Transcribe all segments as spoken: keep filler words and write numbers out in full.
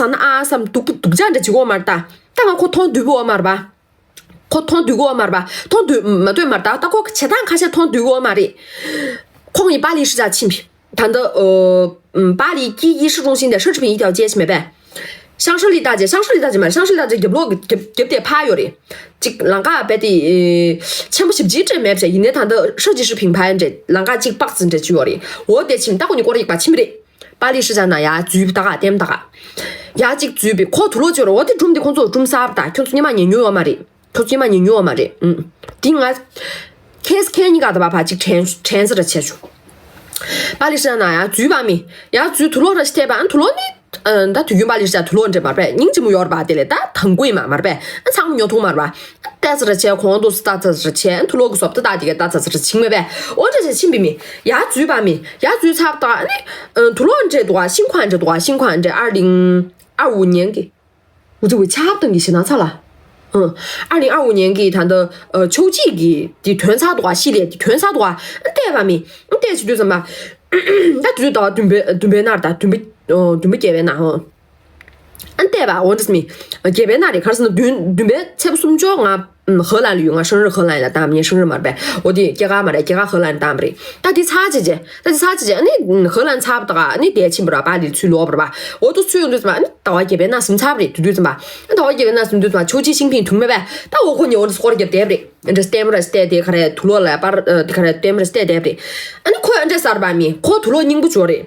ཟ་ན་ཨ་བསམ་སྡུག་པོ་སྡུག་ཅག་འདྲ་བྱེད་ཀྱི་ཡོད་མ་རེད་ད། ད་ང་ཁོ་མཐོང་སྡུག་པོ་ཡོད་མ་རེད་པ། ཁོ་མཐོང་སྡུག་གོ་མ་རེད་པ། མཐོང་སྡུག་མ་སྡུག་མ་རེད་ད། ད་ཁོ་བྱེད་སྟངས་ཁ་ཤས་མཐོང་སྡུག་གོ་མ་རེད། ཁོང་གཉིས་པཱ་ལི་市长ཕྱིན་པ། ད་ལྟ་ཨ་ཨམ་巴黎第一市中心的奢侈品一条街ཞིག་མེད་པས། 香樭丽大街། 香樭丽大街མ་རེད། 香樭丽大街རྒྱབ་ལོགས་ཀྱི་རྒྱབ་རྒྱབ་དེ་ཕར་ཡོད་རེད། ཅིག་ལམ་ཁ་རྦད་དེ་ཨེ་ཆེན་པོ་ཞེ་པོ་ཅིག་སྤྲད་མེད་པ་བྱས། ཡིན་ནའི་ད་ལྟ་设计师品牌འདྲ་ལམ་ཁ་ཅིག་པགས་ཙམ་འདྲ་ཅིག་ཡོད་རེད། འོ་དེ་ཕྱིན་པ། ད་ཁོང་གཉིས་སྐོར་ར་ཡིག་པ་ཕྱིན་པ་རེད། 巴黎市长ན་ཡར་འཛུལ་ད་ག་ལྟེམ་ད་ག་ཡར་ཅིག་འཛུལ་པ། ཁོ་དུག་ལོག་ཅིག་ཡོད་རེད། འོ་དེ་སྒྲུང་དེ་ཁོང་ཚོ་སྒྲུང་གསར་པ་ད། ཁྱོད་ཚོ་སྔོན་མ་ཉན་མྱོང་ཡོད་མ་རེད། ཁྱོད་ཚོ་སྔོན་མ་ཉན་མྱོང་ཡོད་མ་རེད། ཨུམ། དེ་ང་ཁེས་ཁེ་གཉིས་ཀ་ད་བ་ཕ་ཅིག་དྲན་དྲན་ས་ར་བྱས་བྱུང་། 巴黎市长ན་ཡར་འཛུལ་པ་མི། ཡར་འཛུལ་དུག་ལོག་ར་ཞིག་བལྟས་པ། ཨ་དུག་ལོག་ནི། ཨ་ད་དུས་རྒྱུན་པཱ་ལི་ཤ་དུག་ལོག་འདྲ་མ་རེད་པས། སྙིང་རྗེ་མོ་ཡོད་རེད་པ། དེ་ལས་ད་དང་པོ་ཡིན་མ་མ་རེད་པས། ཨ་ཚང་མ་ཉོ་ཐུབ་མ་རེད་པ། ཨ་ལྟ་ཙ་ར་བྱས། གོང་དུ་ལྟ་ཙ་ར་བྱས། ཨ་དུག་ལོག་གི་བཟོ་ལྟ་ད་དེ་ག་ལྟ་ཙ་ར་བྱིང་མེད་པས། འོ་འདྲ་བྱས་ཕྱིན་པ་མི། ཡར་འཛུལ་པ་མི། ཡར་འཛུལ་ཚར་བ་ད་ཨ་ནི། ཨ་དུག་ལོག་འདྲ་འདུག་ག 新款འདྲ་འདུག་ག 新款འདྲ 二零二五年གི་འུ་ཚོ་བའི་ཆབ་སྟངས་ཀྱི་ཞེ་ན་ཚ་ལ། ཨང་། 二零二五年གི་ད་ལྟ་ཨ་秋季གི་དེ་ཐོན་ཚར་འདུག་ག 系列དེ་ཐོན་ཚར་འདུག་ག་ཨ་བལྟས་པ་མི། ཨ་བལྟས་བྱེད་དུས་ཙམ་པ། ད་དུས་ཚོད་ཟླ་བ་བདུན་པའི་བདུན་པའི་ནང་རེད་ད། བདུན་པ་ཨ་བདུན་པ་བརྒྱད་པའི་ནང་ཨང་། ཨ་བལྟས་པ། འོ་འདྲ་མི། བརྒྱད་པའི་ནང་རེད། ག་རེ་ཟེར་ན་བདུན་བདུན་པའི་ཚེས་པ་སུམ་ཅུ་ང་ཧ་ལན་ལ་ཡོད། ང་生日ཧ་ལན་ལ་བཏང་། ངའི་生日མ་རེད་པས། འོ་དེ་སྐྱེས་སྐར་མ་རེད། སྐྱེས་སྐར་ཧ་ལན་བཏང་བ་རེད། ད་དེ་ཚར་བྱས་རྗེས། ད་དེ་ཚར་བྱས་རྗེས་ཨ་ནི་ཧ་ལན་ཚར་བ་ད་ག་ཨ་ནི་དེ་ཕྱིན་པ་ར། པཱ་ལི་ཚུར་ལོག་པ་ར་བ། འོ་དེ་ཚུར་ཡོང་དུས་ཙམ་པ་ཨ་ནི་ཟླ་བ་བརྒྱད་པའི་ནང་ཟིན་ཚར་བ་རེད། དེ་དུས་ཙམ་པ་ཨ་ཟླ་བ་བརྒྱད་པའི་ནང་ཟིན་དུས་ཙམ་པ་秋季新品དུག་མེད་པས། ད་འོ་ཁོ་གཉིས་འོ་འདྲ་སྐོར་ར་རྒྱབ་བསྡད་པ་རེད། འདྲ་ལྟད་མོ་ར་བལྟས། དེ་ག་རེ་དུག་ལོག་ལ་པར་ཨ་དེ་ག་རེ་ལྟད་མོ་ར་བལྟས་བསྡད་པ་རེད། ཨ་ནི་ཁོས་འདྲ་ཟེར་བ་མི། ཁོ་དུག་ལོག་རྙིང་པ་ཅིག་ཡོད་རེད།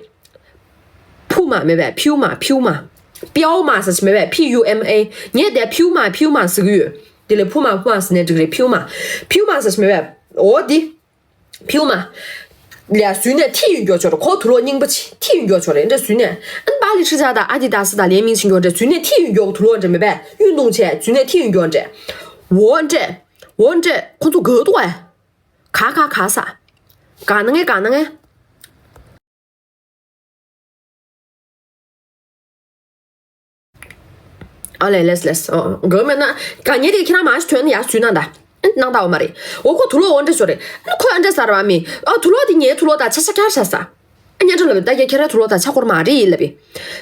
ཕུ་མ་མེད་པས། ཕིའུ་མ། ཕིའུ་མ། པིའོ་མ་ཟེར་ཞིག་མེད་པས། P U M A། ངས་དེ་ཕིའུ་མ་ཕིའུ་མ་ཟེར་གྱི་ཡོད། དེ་ལས་ཕུ་མ་ཕུ་མ་ཟེར་ནས་འགྲིག་རེད། ཕིའུ་མ། ཕིའུ་མ་ཟེར་ཞིག་མེད་པས། འོ་དེ། ཕིའུ་མ། ལ་ཟུར་ནས་ཐི་ཡོད་མཁན་ཅིག་ཡོད་རེད། ཁོ་དུག་ལོག་རྙིང་པ་ཅིག་ཐི་ཡོད་མཁན་ཅིག་ཡོད་རེད། འདྲ་ཟུར་ནས། ཨ་ནི་པཱ་ལི་ཁྲི་ཆག་དང་ཨ་ཌི་དཱ་སི་དང་ལན་མིང་ཟེར་མཁན་འདྲ་ཟུར་ནས་ཐི་ཡོད་མཁན་དུག་ལོག་འདྲ་མེད་པས། གཡུ་འདུང་བྱས་ཟུར་ནས་ཐི་ཡོད་མཁན་འདྲ། འོ་འདྲ། འོ་འདྲ། ཁོ་ཚོ་དགའ་འདུག་གས། ག་ག་ག་ས། ག་ན་ངེ་ག་ན་ངེ། ཨ་ལས་ལས་ལས། ཨོ། དགོས་མེད་ན། ག་ངེ་དེ་ཁྱེད་རང་མ་ཞིག་ཐོན་ན་ཡར་ཚུར་གནང་ད། ཨེ་གནང་ད་འོ་མ་རེད། འོ་ཁོ་དུག་ལོག་འོ་འདྲ་ཞིག་རེད། ཨ་ཁོས་ཨ་འདྲ་ཟེར་བ་མི། ཨ་དུག་ལོག་དེ་ངའི་དུག་ལོག་དང་ཆ་ཆ་ཁྱར་ཆ་ས། ཨ་ཉན་ཁྲི་ལབ་པས། ད་ཁྱེད་ཁྱེད་རའི་དུག་ལོག་དང་ཆ་ཁོར་མ་རེད་ལབ་པས།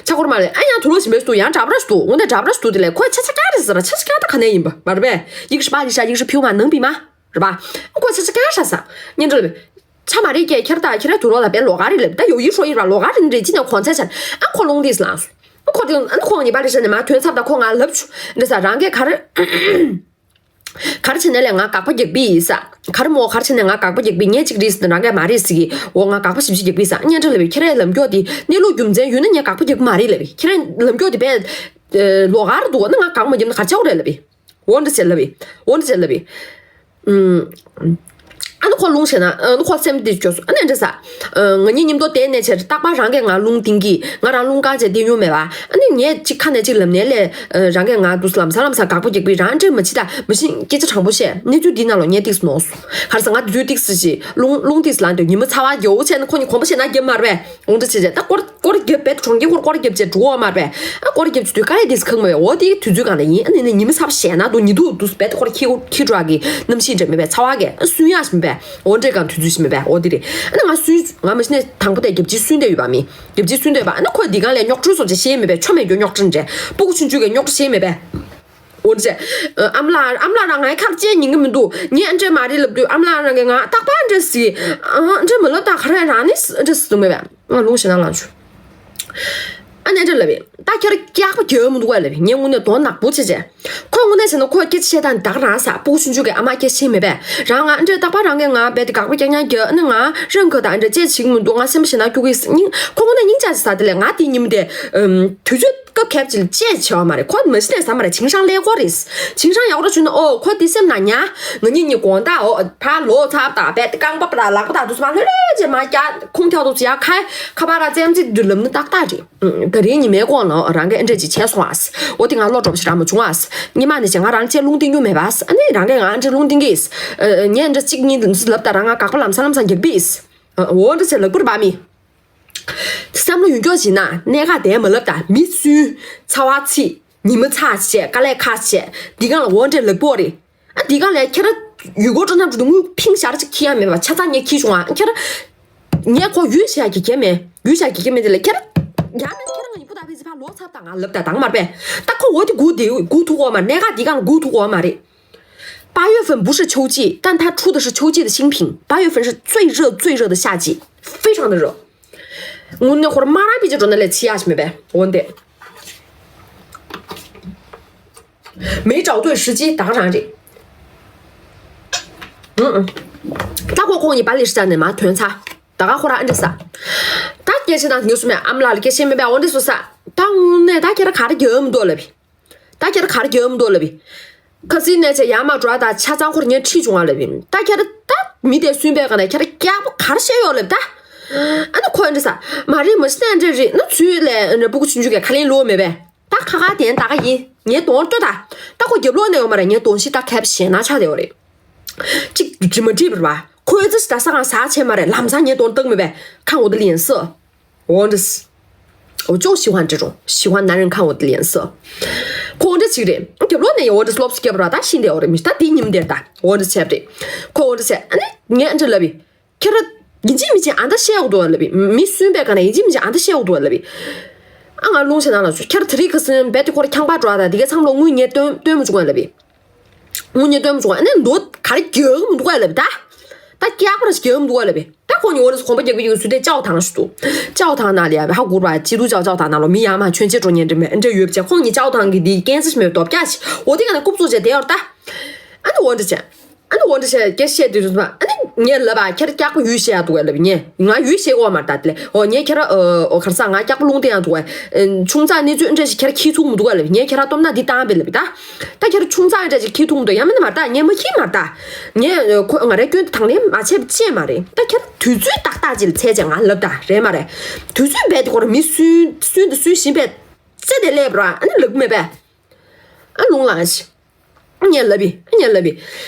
ཆ་ཁོར་མ་རེད། ཨ་ཡང་དུག་ལོག་ཞིག་མེད་འདུག་ཡང་འདྲ་པོ་ར་ཞིག་འདུག་འོ་འདྲ་འདྲ་པོ་ར་ཞིག་འདུག་དེ་ལས་ཁོས་ཆ་ཆ་ཁྱར་རེད་ཟེར་བ། ཆ་ཆ་ཁྱར་ད་ག་ནས་ཡིན་པ་མ་རེད་པས། 一个是巴黎ཤ། 一个是ཕིའུ་མ་ནང་པའི་མ། རེད་པ། ཨ་ཁོས་ཆ་ཆ་ཁྱར་ཆ་ས། ཉན་ཁྲི་ལབ་པས། ཆ་མ་རེད་ཀྱེ། ཁྱེད་ར་ད་ཁྱེད་རའི་དུག་ལོག་ལ་དཔེ་ལོགས་ཀ་རེད་ལབ་པས། ད་ཡོ་ཡི་ཧྲོ་ཡི་ར་ལོགས་ཀ་རེད་འདྲ་ཅི་ནས་གོང་ཚད་ཆ། ཨ་ཁོ་རླུང་དེས་ལངས་སོང་། ཨ་ཁོ་དེ་ཨ་ཁོང་གཉིས་པ་རེ་ཤ་ནས་མ་ཐོན་ཚར། ད་ཁོ་ང་ལབ་བྱུང་འདྲ་ས། རང་གིས་ག་རེ་ག་རེ་བྱས་ནས་ལས་ང་དགག་པ་རྒྱག་པ་ཡིན་ས། ག་རེ་མོ་ག་རེ་བྱས་ནས་ང་དགག་པ་རྒྱག་པ་ཡིན། ངས་གཅིག་རེད་ཟེར་ན་རང་གིས་མ་རེད་ཟེར་གི། འོ་ང་དགག་པ་ཞིབ་ཞིབ་རྒྱག་པ་ཡིན་ས། ཉན་ཁྲི་ལབ་པས། ཁྱེད་རའི་ལམ་ཁྱོག་དེ་གནས་ལུགས་རྒྱུ་མཚན་ཡོད་ན་ངས་དགག་པ་རྒྱག་གི་མ་རེད་ལབ་པས། ཁྱེད་རའི་ལམ་ཁྱོག་དེ་དཔེ་ལོགས་ཀ་རེད་འདུག་ན་ང་དགག་པ་མ་རྒྱབ་ན་ག་རེ་བྱེད་དགོས་རེད་ལབ་པས། འོ་འདྲ་བྱས་ལབ་པས། འོ་འདྲ་བྱས་ལབ་པས། ཨུམ། ཨ་ནི་ཁོ་རླུང་བཞེས་ན། ཨ་ནི་ཁོ་སེམས་འདི་སྐྱོ་སོང་། ཨ་ནི་འདྲ་ས། ཨ་ང་གཉིས་མཉམ་དུ་བསྡད་ནས་བྱས་རྟག་པར་རང་གིས་ང་རླུང་བཏིང་གི། ང་རང་རླུང་བཀང་བྱས་བསྡད་མྱོང་མེད་པ། ཨ་ནི་ངས་གཅིག་ཁ་ནས་གཅིག་ལབ་ནས་ལས། ཨ་རང་གིས་ང་འདུག་ལམ་སང་ལམ་སང་དགག་པ་རྒྱག་པ་ཡིན། རང་འདྲ་མ་བྱེད་ད། མ་གཞི་སྐད་ཆ་དྲང་པོ་བཤད། གནས་ཚུལ་འདི་ནང་ལོགས་ངས་ཏོག་ཙམ་ནོར་སོང་། ག་རེ་ཟེར། ང་དེ་དུས་ཏོག་ཙམ་ཞིག་རླུང་རླུང་ཏོག་ཙམ་ལངས་དུས་ཉི་མ་ཚ་བ་རྒྱག་འོ་བྱས་ན་ཁོ་གཉིས་གོམ་པ་བཤད་ན་རྒྱབ་མ་རེད་པས། འོ་འདྲ་བྱས་བྱས་ད་སྐོར་སྐོར་རྒྱབ་པའི་གྲོང་ཁྱེར་སྐོར་སྐོར་རྒྱབ་བྱས་འགྲོ་འོ་མ་རེད་པས། ཨ་སྐོར་རྒྱབ་བྱས་དུས་ཀ་རེ་དེ་ཁག་མེད་པས། འོ་དེ་དུས་ཚོད་གང་ལ་ཡིན། ཨ་ནི་ནི་ཉི་མ་ཚ་བ་བཤད་ན་འདུག་ཉི་གདུགས་འདུག་བས་ད་སྐོར་ཁྱི་ཁྱི་འགྲོ་གི་གནམ་གཤིས་འདྲ་མེད་པས། ཚ་བ་གས་ཨ་སུན་ཡག་ཞིག་མེད་པས། འོ་འདྲའི་གང་དུས་ཚོད་ཞིག་མེད་པས། འོ་དེ་རེད། ཨ་ནི་ང་སུན་ང་མ་གཞི་ནས་དང་པོ་དེ་རྒྱབ་ཕྱི་སུན་བསྡད་ཡོད་པ་མིན། རྒྱབ་ཕྱི་སུན་བསྡད་པ། ཨ་ནི་ཁོས་འདི་གང་ལས་རྙོག་དྲ་བཟོ་བྱས་ཤེས་མེད་པས། ཆོ་མེད་རྒྱུ་རྙོག་དྲ་འདྲ། སྤུ་གུ་ཆུང་ཆུང་གས་རྙོག་དྲ་ཤེས་མེད་པས། འོ་འདྲ། ཨ་མ་ལགས་ཨ་མ་ལགས་རང་ངའི་ཁར་ཅེས་ཉན་གི་མི་འདུག་ངས་ཨ་འདྲས་མ་རེད་ལབ་དུས་ཨ་མ་ལགས་རང་གིས་ང་རྟག་པར་ཨ་འདྲས་ཟེར། ཨ་འདྲས་མ་ལབ་ད་ག་རེ་རང་ནས་ཨ་འདྲས་ཟེར་འདུག་མེད་པས། ང་རླུང་ཞེ་ན་ལངས་བྱུང་། ཨ་ནི་ཨ་འདྲས་ལབ་པས། ད་ཁྱེད་རང་སྐྱག་པ་རྒྱག་མི་འདུག་གས་ལབ་པས། ངས་དངོས་གནས་དོ་ནག་པོ་བྱས་བྱས། ཁོས་དངོས་གནས་བྱས་ན་ཁོས་སྐད་ཆ་བཤད་སྟངས་ད་ག་རང་ས། སྤུ་གུ་ཆུང་ཆུང་གིས་ཨ་མ་སྐད་ཆ་བཤད་མེད་པས། རང་ང་ཨ་འདྲས་རྟག་པར་རང་གིས་ང་རྦད་དེ་དགག་པ་རྐྱང་རྐྱང་རྒྱག་ཨ་ནི་ང་རང་གིས་ད་ཨ་འདྲས་ཅེས་བྱེད་ཀྱི་མི་འདུག་ང་སེམས་པ་ཞེ་ན་སྐྱོ་གི་ཡིན། ཁོ་དངོས་གནས་སྙིང་རྗེ་ཆེ་ས། དེ་ལས་ང་དེ་ཉིན་མོ་དེ་དུས་ཚོད་སྐབས་ཁེབས་ཅིག་ལ་ཅེས་བྱས་པ་མ་རེད། ཁོ་མ་གཞི་ནས་ཟ་མ་རེད། 情商 ལེགས་པོ་རེད། 情商 ཡག་པོ་འདྲ་བྱུང་ན་ཨོ་ཁོ་འདི་སེམས་ནང་ཉར། ང་གཉིས་གཉིས་དགོང་དག་ཨོ་ཕར་ལོག་ཚར་དང་རྦད་རྐང་པ་པ་ལག་པ་དང་དུས་སུ་མ་ལྷོད་ལྷོད་བྱས་མ་རྒྱག་ཁོང་ཐལ་དུ་ཡ་ཁ་ཁ་པར་ར་རྩེད་རྩེད་དུ་ལབ་ན་ཏག་ཏག་རེད། ད་རེས་ཉི་མའི་གོང་ལ་རང་གིས་ཨ་འདྲས་ཅིག་བྱས་སོང་ཨ། ཨོ་དེ་ང་བློ་གྲོགས་ཤིག་རང་མ་བྱུང་ཨ། སྔོན་མ་ནས་ཅིག་ང་རང་ཅེས་རླུང་བཏིང་རྒྱུ་མེད་པ། ཨ་ནི་རང་གིས་ང་ཨ་འདྲས་རླུང་བཏིང་གི་ཨ་ངས་ཨ་འདྲས་གཅིག་གཉིས་ལབ་ད་རང་ང་དགག་པ་ལམ་སང་ལམ་སང་རྒྱག་པ་ཨ་འོ་འདྲས་ཟེར་ལབ་པར་བ་མི། བསམ་བློ་ཡོད་མཁན་ཞིག་ན་གནད་འགག་དེ་མ་ལབ་ད། མི་སུན། ཚ་བ་ཚིག་ཉི་མ་ཚ་བྱས། དཀའ་ལས་ཁག་བྱས། འདི་གང་ལ་འོ་འདྲས་ལབ་པོ་རེད། ཨ་འདི་གང་ལས་ཁྱེད་རང་ཡུལ་སྐོར་སྤྲོ་འཆམ་འགྲོ་དུས་དངུལ་ཕིང་ཞར་ཅིག་ཁྱེར་ཡ་མེད་པ་ཆ་ཚང་ངས་ཁྱེར་བྱུང་ཨ། ཁྱེད་རང་ངས་ཁོ་ཡུལ་བཞག་གི་གེ་མེད། ཡུལ་བཞག་གི་གེ་མེད། དེ་ལ་ཁྱེད་རང་ཡ་མེད། ཁྱེད་རང་ང་ཡི་པུ་ད་བི་ཟི་ཕ་ ལོ་ཚར་ད་ང་ལབ་ད་དང་མར་པས། ད་ཁོ་འོ་དེ་སྒུག་དེ་སྒུག་ཐུབ་གོ་མ་གནད་འགག་དེ་གང་སྒུག་ཐུབ་གོ་མ་རེད། 八月份不是秋季，但它出的是秋季的新品。八月份是最热最热的夏季，非常的热。དངོས་གནས་ཁོར་མ་རང་པི་ཅི་འགྲོ་ན་ལས་ཆི་ཡ་ཞིག་མེད་པས། འོན་ཏེ། 没找对时机，ད་ག་རང་རེད། ཨུ་ཨུ། ད་ཁོ་ཁོང་གཉིས་པ་ལི་ཤི་ད་ནས་མ་ཐོན་ཚ། ད་ག་ཁོ་རང་ཨ་འདྲ་ས། ད་སྐད་ཆ་དང་ཉུ་སུ་མེད་ཨམ་ལགས་ལ་སྐད་ཆ་མེད་པས་འོ་འདྲ་སུ་ས། ད་དངོས་གནས་ད་ཁྱེད་ར་ག་རེ་རྒྱབ་མི་འདུག་ལབ་བི། ད་ཁྱེད་ར་ག་རེ་རྒྱབ་མི་འདུག་ལབ་བི། ཁ་སིའི་གནས་ཆེ་ཡར་མར་འགྲོ་ད་ཆ་ཚང་ཁོར་ངས་ཁྲིད་བྱུང་བ་ལབ་བི། ད་ཁྱེད་ར་ད་མི་དེ་སུན་པའི་ག་ན་ཁྱེད་ར་སྐྱག་པ་ག་རེ་བཤད་ཡོད་ལབ་ད། ཨ་ནི་ཁོ་ཨ་འདྲ་ས། མ་རེད་མ་གཞི་ནས་ཨ་འདྲ་རེད་ན་ཚུལ་ལས་ཨ་འདྲ་སྤུ་གུ་ཆུང་ཆུང་གི་ཁ་ལེན་ལོ་མེད་པས། ད་ཁ་ཁ་དན་ད་ག་ཡིན། ངའི་གདོང་ལྟོས་ད། ད་ཁོ་རྒྱབ་ལོགས་ནས་ཡོང་མ་རེད། ངའི་གདོང་ཤི་ད་ཁ་བྱས་ན་ཆགས་བསྡད་ཡོད་རེད། གཅིག་འདྲི་མ་འདྲི་བར་བ། ཁོའི་རྩི་ཞི་ད་ས་གང་ཟ་བྱས་མ་རེད། ལམ་སང་ངའི་གདོང་བཏང་མེད་པས། ཁ་འོ་ད་ལི་ཡིན་སི། འོ་འདི་སི། 我就喜欢这种，喜欢男人看我的脸色。ཁོ་འདི་ཅིག་རེད། རྒྱབ་ལོགས་ནས་ཡང་འོ་འདི་སི་ལོབས་སི་རྒྱབ་ར་ད་ཤི་འདས་འོ་རེད། མི་ད་དེ་ཉིམ་འདིར་ད་འོ་འདི་ཆེབ་རེད། ཁོ་འོ་འདི་ཆེ། ཨ་ནི་ངས་ཨ་འདྲ་ལབ་བི། ཁྱེད་ར་ཡིན་གཅིག་མིན་གཅིག་ཨ་འདྲ་བཤད་འོག་ཏུ་བ་ལབ་བི། མི་སུན་པའི་ག་ན་ཡིན་གཅིག་མིན་གཅིག་ཨ་འདྲ་བཤད་འོག་ཏུ་བ་ལབ་བི། ཨ་ང་རླུང་ཆེ་ན་ལ་ཆུ་ཁྱེད་ར་དེ་རིགས་ཁ་སིན་བེད་དེ་ཁོ་ར་ཁྱང་པ་འགྲོ་ད་དེ་གའི་མཚམས་ལོ་དངུལ་ངས་སྟོན་སྟོན་མི་བྱུང་བ་ལབ་བི། དངུལ་ངས་སྟོན་མི་བྱུང་བ་ཨ་ནི་མདོ་ག་རེ་རྒྱག་མི་འདུག་བ་ལབ་བི་ད། ད་སྐྱག་པ་ར་རྒྱག་མི་འདུག་བ་ལབ་བི། ད་ཁོ་ཉིད་འོ་རེ་སུ་གོམ་པ་རྒྱག་གི་ཡོད་སུ་དེ་ཅའོ་ཐང་ཞུ་དུ། ཅའོ་ཐང་ན་ལ་ཡ་བི་ཧ་གུར་བ་ཅི་དུ་ཅའོ་ཅའོ་ཐང་ན་ལོ་མི་ཡ་མ་ཆོན་ཆེ་འགྲོ་ཉན་འདྲ་མེད་འདྲ་ཡོད་བྱས། ཁོང་ཉིད་ཅའོ་ཐང་གི་དེ་ཀན་སི་ཞིག་མེད་སྟོབས་རྒྱ་ཆེ་འོ་དེ་ག་ན་རྐུབ་བཙུགས་བྱས་དེ་ཡོད་ད། ཨ་ནི་འོ་འདྲ་བྱས། ཨ་ནི་འོ་འདྲ་བྱས་སྐད་བཤད་དུས་ཚོད་མ་ཨ་ནི་ངས་ལབ་པ་ཁྱེད་སྐྱག་པ་ཡུས་བཤད་ཡ་འདུག་བས་ལབ་ངས་ང་ཡུས་བཤད་གོ་མ་ད་དེ་ལས་འོ་ངས་ཁྱེད་ར་འོ་གར་ས་ང་སྐྱག་པ་རླུང་བསྟན་ཡ་འདུག་བས། ཆུང་ཙག་གནས་ཚུལ་འདྲ་ཞིག་ཁྱེད་ར་ཁྱི་ཚུགས་མི་འདུག་བས་ལབ་ངས་ཁྱེད་ར་སྟོབས་ན་འདི་བཏང་བས་ལབ་ད། ད་ཁྱེད་ར་ཆུང་ཙག་འདྲ་ཞིག་ཁྱི་ཐུག་མི་འདུག་ཡ་མིན་ན་མ་ད་ངས་མ་ཁྱི་མ་ད། ངས་ཁོ་ང་རའི་སྐྱོན་དེ་དང་ལེན་མ་བྱས་པ་ཅེས་མ་རེད། ད་ཁྱེད་ར་དུས་ཚོད་ཏག་ཏག་ཅིག་ལ་འཚལ་བྱས་ང་ལབ་ད་རེད་མ་རེད། དུས་ཚོད་རྦད་དེ་ཁོ་ར་མི་སུན་སུན་དུ་སུན་བཞིན་པས་རྩེ་དེ་སླེབས་ར་ཨ་ནི་ལབ་མེད་པས། ཨ་རླུང་ལངས་ཤི། ཨ་ངས་ལབ་བི། ཨ་ངས་ལབ་བི།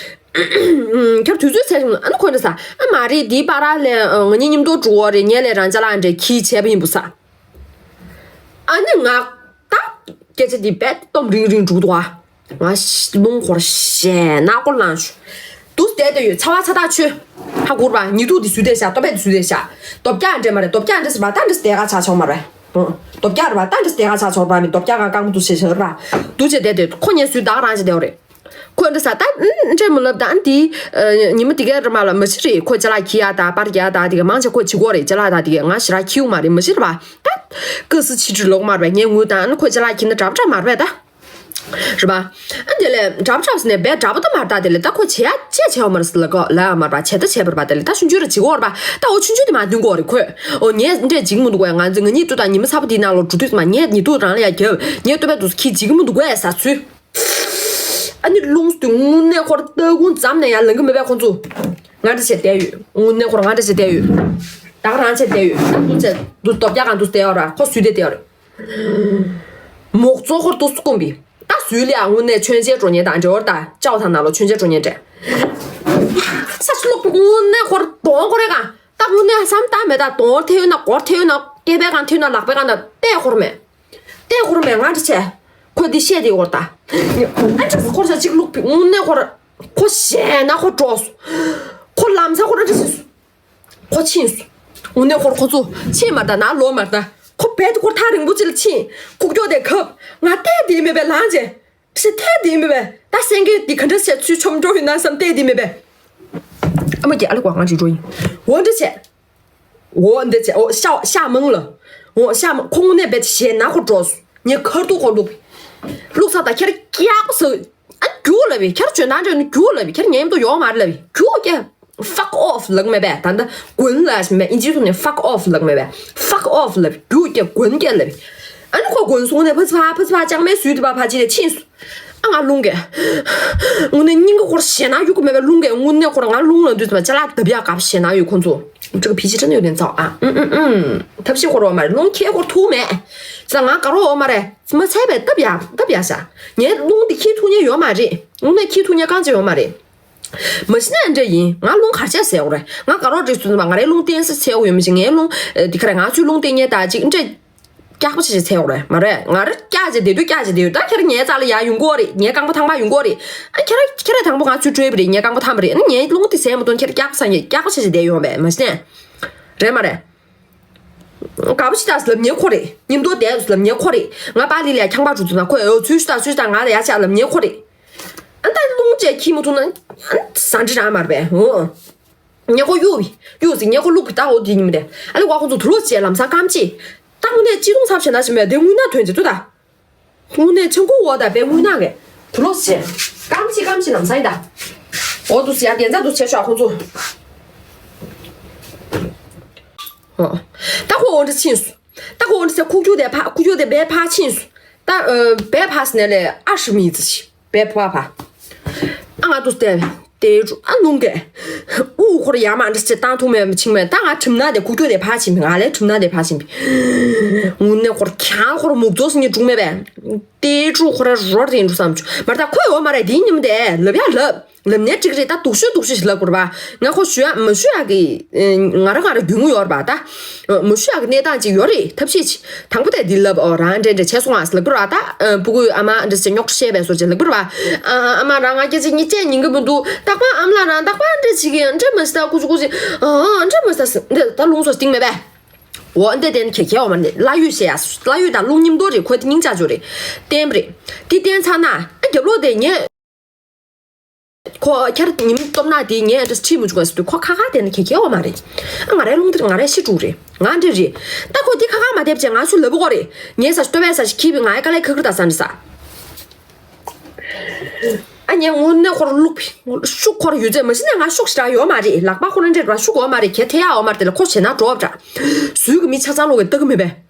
ཁྱོད་དུས་ཚོད་ཚད་བྱུང་ཨ་ནི་ཁོ་འདྲ་ས། ཨ་མ་རེད་དེའི་བར་ལས་ང་གཉིས་མཉམ་དུ་འགྲོ་བ་རེད། ངས་ལས་རང་ཅ་ལག་འདྲ་ཁྱི་བྱས་པ་ཡིན་པུ་ས། ཨ་ནི་ང་ད་སྐད་ཆ་འདི་བེད་སྟོམ་རིང་རིང་འགྲོ་འདུག་ཨ། ང་རླུང་ཁོར་ཞེ་ན་ཁོ་ལངས་ཤུ། དུས་བསྡད་དེ་ཡོད་ཚ་བ་ཚ་ཐག་ཆོད། ཧ་གུར་བ་ཉི་གདུགས་འདི་སུས་བསྡད་ཤག་ཏོ་པད་འདི་སུས་བསྡད་ཤག་ཏོ་པྱ་འདྲེ་མ་རེད། ཏོ་པྱ་འདྲེ་ཟེར་བ་ད་འདྲེ་སྡེ་ག་ཆ་ཆོག་མ་རེད། ཏོ་པྱ་རེད་བ་ད་འདྲེ་སྡེ་ག་ཆ་ཆོག་ར་མི་ཏོ་པྱ་ག་རྐང་མོ་འདུག་ཟེར་ཟེར་ར། འདུག་ཅེས་བསྡད་དེ་ཁོ་ཉན་སུས་ད་ག་རང་ཅེས་བསྡད་ཡོད་རེད། ཁོས་འདྲེ་ས་ད་འདྲེ་མི་ལབ་ད་འདི་ཉི་མ་དེ་ག་ར་མ་ལ་མ་ཤི་རེད། ཁོ་ཅ་ལག་ཁྱི་ཡ་ད་པར་རྒྱ་ད་དེ་ག་མང་ཆེ་ཁོ་བྱི་གོ་རེད། ཅ་ལག་ད་དེ་ག་ང་ཞི་ར་ཁྱིའུ་མ་རེད། མ་ཤི་རེད་བ་ད་ཀི་སི་ཕྱི་དྲི་ལོག་མ་རེད་བ། ངས་ངུ་ད་ཁོ་ཅ་ལག་ཁྱི་ན་གྲབ་གྲབ་མ་རེད་བ་ད། རེད་པ། ཨ་དེ་ལས་གྲབ་གྲབ་ཟེར་ནས་བས་གྲབ་པ་ད་མར་ད་དེ་ལས་ད་ཁོ་བྱེད་ཡ་ཅེས་བྱེད་བ་མར་ཟེར་ལ་གོ་ལ་མར་པ་བྱེད་ད་བྱེད་པར་པ་དེ་ལས་ད་ཆུང་ཆུང་ར་བྱེད་གོ་ར་པ་ད་འོ་ཆུང་ཆུང་དེ་མ་འདུན་གོ་རེད་ཁོས། འོ་ངས་འདྲས་འཇིགས་མི་འདུག་གོ་ང་ཚོ་ང་གཉིས་ཏུ་དང་ཉི་མ་ཚ་པོ་དེའི་ནང་ལོ་འགྲོ་དུས་མ་ངས་ཉི་ཏུ་རང་ལ་ཡ་རྒྱབ་ངས་ལྟོས་པས་འདུག་ཁྱི་འཇིགས་མི་འདུག་གོ་ས་ཚུལ། ཨ་ནི་རླུང་སྟོད་དངོས་གནས་ཁོར་ལྟ་ཁུང་འཛམ་ནས་ཡ་ལང་གི་མེད་པས་ཁོ་ཚོ། ང་འདྲ་བྱས་བསྡད་ཡོད། དངོས་གནས་ཁོར་ང་འདྲ་བྱས་བསྡད་ཡོད། ད་ག་རང་བྱས་བསྡད་ཡོད། ད་འདུག་བྱས་འདུག་སྟོབས་རྒྱག་གང་འདུག་བསྡད་ཡོད་ར་ཁོ་སུས་བསྡད་བསྡད་ཡོད་རེད། མོག་ཙོ་ཧོར་ཏོ་སུ་ཀུམ་པི། ད་སུའི་ལི་ཨ་དངོས་གནས་ཆོན་ཆེ་འགྲོ་ཉེན་དང་འབྲེལ་བར་ད་ཅའོ་ཐང་ན་ལོ་ཆོན་ཆེ་འགྲོ་ཉེན་འདྲེ། ས་ཆུ་ལོག་པི་དངོས་གནས་ཧོར་གདོང་ཁོ་རེ་གང་ད་དངོས་གནས་བསམ་ད་མེད་ད་གདོང་ཐེ་ཡོད་ན་སྒོར་ཐེ་ཡོད་ན་སྐེད་པའི་གང་ཐེ་ཡོད་ན་ལག་པའི་གང་ད་ལྟས་ཧོར་མེད། ལྟས་ཧོར་མེད་ང་འདྲ་ཆེ། ཁོ་འདི་བཤད་དེ་ཧོར་ད། ཨ་འདྲ་སུ་ཁོར་ས་གཅིག་ལུག་པི་དངོས་གནས་ཧོར་ཁོ་ཞེ་ན་ཁོ་འགྲོ་སུ། ཁོ་ལམ་ས་ཁོ་འདྲ་ཆེ་སུ། ཁོ་ཕྱིན་སོང་། དངོས་གནས་ཁོར་ཁོ་ཚོ་ཕྱིན་མ་ད་ན་ལོ་མ་ད། ཁོ་བལ་དུ་ཁོར་ཐག་རིང་པོ་ཅིག་ལ་ཕྱིན། ཁུག་ཀྱོག་དེ་ཁབ། ང་ལྟས་དེ་མེད་པས་ལངས་རྗེས། ཕྱི་ཐལ་དེ་མེད་པས་ད་སེང་གེ་དེ་ག་འདྲ་བྱས་ཚུལ་ཆོམ་འགྲོ་ཡིན་ན་བསམ་ལྟས་དེ་མེད་པས། ཨ་མ་རྒྱལ་ཨ་ལེ་ཀོ་ང་ཅིག་འགྲོ་ཡིན། འོ་འདྲ་བྱས། འོ་འདྲ་བྱས་འོ་ཤ་ཤ་མང་ལ། འོ་ཤ་མང་ཁོང་ནས་བལ་ཞེ་ན་ཁོ་འགྲོ་སོང་། ངས་ཁར་ཐུག་ཁོ་བླུགས། བླུགས་ཚར་ད་ཁྱེར་སྐྱག་སོ། ཨ་རྒྱུག་ལབ་བས་ཁྱེར་བྱོན་ན་འདྲ་ནི་རྒྱུག་ལབ་བས་ཁྱེར་ཉན་དུ་ཡོང་མ་རེད་ལབ་བས་རྒྱུག་ཀྱེ། Fuck off ལབ་མེད་པས་ད་ལྟ་དགོན་ལ་ཞིག་མེད་ཨིན་ཇིའི་ཐོག་ནས་fuck off ལབ་མེད་པས་fuck off ལབ་རྒྱུག་ཀྱེ་དགོན་ཀྱེ་ལབ་བས། ཨ་ནི་ཁོ་དགོན་སོང་ནས་ཕ་ཚི་ཕ་ཕ་ཚི་ཕ་ཅང་མའི་སུས་དེ་ཕ་ཕ་ཅི་རེ་ཕྱིན་སོང་། ཨ་ང་རླུང་གས། དངོས་གནས་སྙིང་གི་ཧོར་ཞེ་ན་ཡུག་གི་མེད་པའི་རླུང་གས་དངོས་གནས་ཧོར་ང་རླུང་ལ་འདུས་ཙམ་ཅ་ལག་བརྡབ་ཡག་གབ་ཞེ་ན་ཡོད་ཁོ་ཚོ། ཅིག་ཕི་ཅི་ཁྲ་ནས་ཡོད་དེ་ཚོ་ཨ་ཨུམ་ཨུམ་ཨུམ། ཐབས་ཤེས་ཧོར་བ་མ་རེད་རླུང་ཁྱེད་ཧོར་ཐུག་མེད། ཙ་ང་དགའ་རོགས་ཧོར་མ་རེད་མ་ཚད་པས་བརྡབ་ཡག་བརྡབ་ཡག་ཤ། ངའི་རླུང་འདི་ཁྱེད་ཐུག་ཉེ་ཡོད་མ་རེད་དངོས་གནས་ཁྱེད་ཐུག་ཉེ་རྐང་ཅིག་ཡོད་མ་རེད། མ་གཞི་ནས་འདྲ་ཡིན་ང་རླུང་གར་ཆགས་ཟེར་ཧོར་རེད་ང་དགའ་རོགས་རེད་ཟུན་ཙམ་ང་རའི་རླུང་བསྟན་སེ་ཚད་ཧོར་ཡོད་མི་ཤེས་ངའི་རླུང་འདི་ག་རེད་ང་ཚོའི་རླུང་བསྟན་ཉེ་ད་ཅིག་འདྲ། སྐྱག་པ་ཆེ་ཆེ་ཚེ་འོ་རེད་མ་རེད། ང་རེ་སྐྱག་ཆེ་བསྡད་དུས་སྐྱག་ཆེ་བསྡད་ཡོད་ད་ཁྱེད་རང་ངའི་རྩ་ལ་ཡར་ཡོང་གི་ཡོད་རེད། ངའི་རྐང་པ་ཐང་པ་ཡོང་གི་ཡོད་རེད། ཨ་ཁྱེད་རང་ཁྱེད་རང་དང་པོ་ང་ཚུར་སྤྲོད་པ་རེད་ངའི་རྐང་པ་ཐང་པ་རེད། ཨ་ངའི་རླུང་དེ་ཟས་མ་གཏོང་ཁྱེད་རང་སྐྱག་པ་ཚ་ངས་སྐྱག་པ་ཆེ་ཆེ་བསྡད་ཡོང་བས་མ་གཞི་ནས། རེད་མ་རེད། དགའ་པོ་ཞིག་ད་ལབ་ཉེ་ཁོ་རེད། མཉམ་དུ་བསྡད་ལབ་ཉེ་ཁོ་རེད། ང་པཱ་ལི་ལ་ཁྱང་པ་འགྲོ་དུས་ན་ཁོས་འོ་ཚུལ་ཞིག་ད་ཚུལ་ཞིག་ད་ང་ལ་ཡ་ཆ་ལབ་ཉེ་ཁོ་རེད། ཨ་ད་རླུང་བཅས་ཁྱི་མོ་ཐུག་ན་ཨ་ཟ་འདྲི་རང་མར་པས་འོ། ཉེ་ཁོ་གཡུག་གཡུག་ཟིག་ཉེ་ཁོ་ལུག་གི་ད་འོ་དེ་ཉིན་མི་རེད། ཨ་ལེ་བ་ཁོང་ཚོ་དུ་ལོ་བཅས་ལམ་སང་སྐམ་ཅི། ད་དངོས་གནས་ཅི་རུང་ཚབ་བྱས་ན་ཞིམ་པས་དེ་དངོས་གནས་དོན་ཅི་ཏུ་ད། དངོས་གནས་ཆང་ཁུ་འོ་ད་པའི་དངུལ་ནག་གི་དུ་ལོ་ཟེར། སྐམ་ཅི་སྐམ་ཅི་ལམ་སང་ཡིན་ད། འོ་དུ་ཟེར་ཡ་དེ་ཚ་དུ་བྱེད་ཤོག་ཁོང་ཚོ། ཨོ། ད་ཁོ་འོ་འདྲ་ཕྱིན་སོང་། ད་ཁོ་འོ་འདྲ་ཟེར་ཁུག་ཀྱུ་དེ་ཕ་ཁུག་ཀྱུ་དེ་བའི་ཕ་ཕྱིན་སོང་། ད་ཨ་བའི་ཕ་སི་ནས་ལས་ཨ་ཧྲི་མི་ཙི་ཆི་བའི་ཕ་ཕ། ཨ་ང་དུ་སྟེ་དེ་ཅུ་ཨ་ལུང་གེ། ཨུ་ཁོར་ཡ་མ་འདྲ་ཅི་བཏང་ཐུབ་མེད་ཕྱིན་མེད་ད་ང་ཁྲིམས་ན་དེ་ཁུག་ཀྱོ་དེ་ཕ་ཕྱིན་པའི་ང་ལས་ཁྲིམས་ན་དེ་ཕ་ཕྱིན་པའི། ངུ་ནས་ཁོར་ཁྱང་ཁོར་མུག་རྫོགས་སུ་ཉིད་འགྲུག་མེད་པས། དེ་ཅུ་ཁོ་ར་རོར་དེ་འགྲོ་བསམ་བྱུང་མར་ད་ཁོས་འོ་མ་རེད་དེ་ཉིམ་དེ་ལབ་ཡ་ལབ། ལབ་ནས་ཅིག་རེད་ད་སྡུག་ཤོས་སྡུག་ཤོས་ཤིག་ལབ་དགོས་རེད་པ། ང་ཁོ་ཞུ་ཡ་མ་ཞུ་ཡ་གི་ང་ར་ང་ར་རྒྱུས་ངུ་ཡོད་རེད་པ་ད། མ་ཞུ་ཡ་གི་གནས་སྟངས་ཅིག་ཡོད་རེད་ཐབས་ཤེས་ཅིག་དང་པོ་དེ་འདི་ལབ་ཨོ་རང་འདྲེ་འདྲེ་བྱས་སོང་ཨ་ལབ་དགོས་རེད་པ་ད། སྤུ་གུའི་ཨ་མ་འདྲེ་ཟེར་རྙོག་བཤད་པའི་བཟོ་ཅིག་ལབ་དགོས་རེད་པ། ཨ་མ་རང་ང་སྐད་ཆ་གཉིས་བཅད་ཉན་གི་མི་འདུག་རྟག་པར་ཨ་མ་ལ་རང་རྟག་པར་འདྲེ་བྱེད་ཀྱི་འདྲེ་མ་ཤི་ད་ཀུ་ཅི་ཀུ་ཅི་ཨ་འདྲེ་མ་ཤི་ད་འདྲེ་ད་ལུང་སོ་སྟིང་མེད་པས། འོ་འདི་དེ་ནི་ཁྱེད་ཁྱེད་འོ་མ་ནི་བླ་ཡུལ་ཞེས་ཡ་བླ་ཡུལ་དང་རླུང་མཉམ་དུ་རེད་ཁོ་དེ་སྙིང་ལྕགས་ཅོ་རེད། བསྟན་པ་རེད། དེ་བསྟན་ཚར་ན་ཨ་རྒྱབ་ལོག་དེ་ངས་ཁོ་ཁྱེར་ཉིན་སྟོབས་ན་དེ་ངས་འདྲ་ཁྲིད་མི་བཅུག་པ་ཟེར་དུས་ཁོ་ཁ་ཁ་དེ་ནི་ཁྱེད་ཁྱེད་འོ་མ་རེད། ཨ་ང་རའི་རླུང་དེ་ང་རའི་ཤི་དྲུག་རེད་ང་འདྲེ་རེད། ད་ཁོ་དེ་ཁ་ཁ་མ་དེབ་ཅེ་ང་ཚོ་ལབ་གོ་རེད། ངས་ས་ལྟོ་བས་ས་ཞིག་ཁྱི་བི་ང་ཡ་ཀ་ལའི་ཁ་ཁུར་ད་ས་འདྲི་ས། ཨ་ཉེ་དངོས་གནས་ཁོར་བླུག་པའི་ཤུགས་ཁོར་ཡོད་ཚད་མ་གཞི་ནས་ང་ཤུགས་ཞེ་དྲག་ཡོད་མ་རེད་ལག་པ་ཁོ་རང་འདྲེད་པ་ཤུགས་ཡོད་མ་རེད་གལ་ཐེ་ཡག་ཡོད་མ་རེད་དེ་ལ་ཁོ་བྱེད་ན་འགྲོ་བ་འདྲ། ཟུལ་གི་མི་ཆ་ཚང་ལོག་གི་ལྟ་གི་མེད་པས།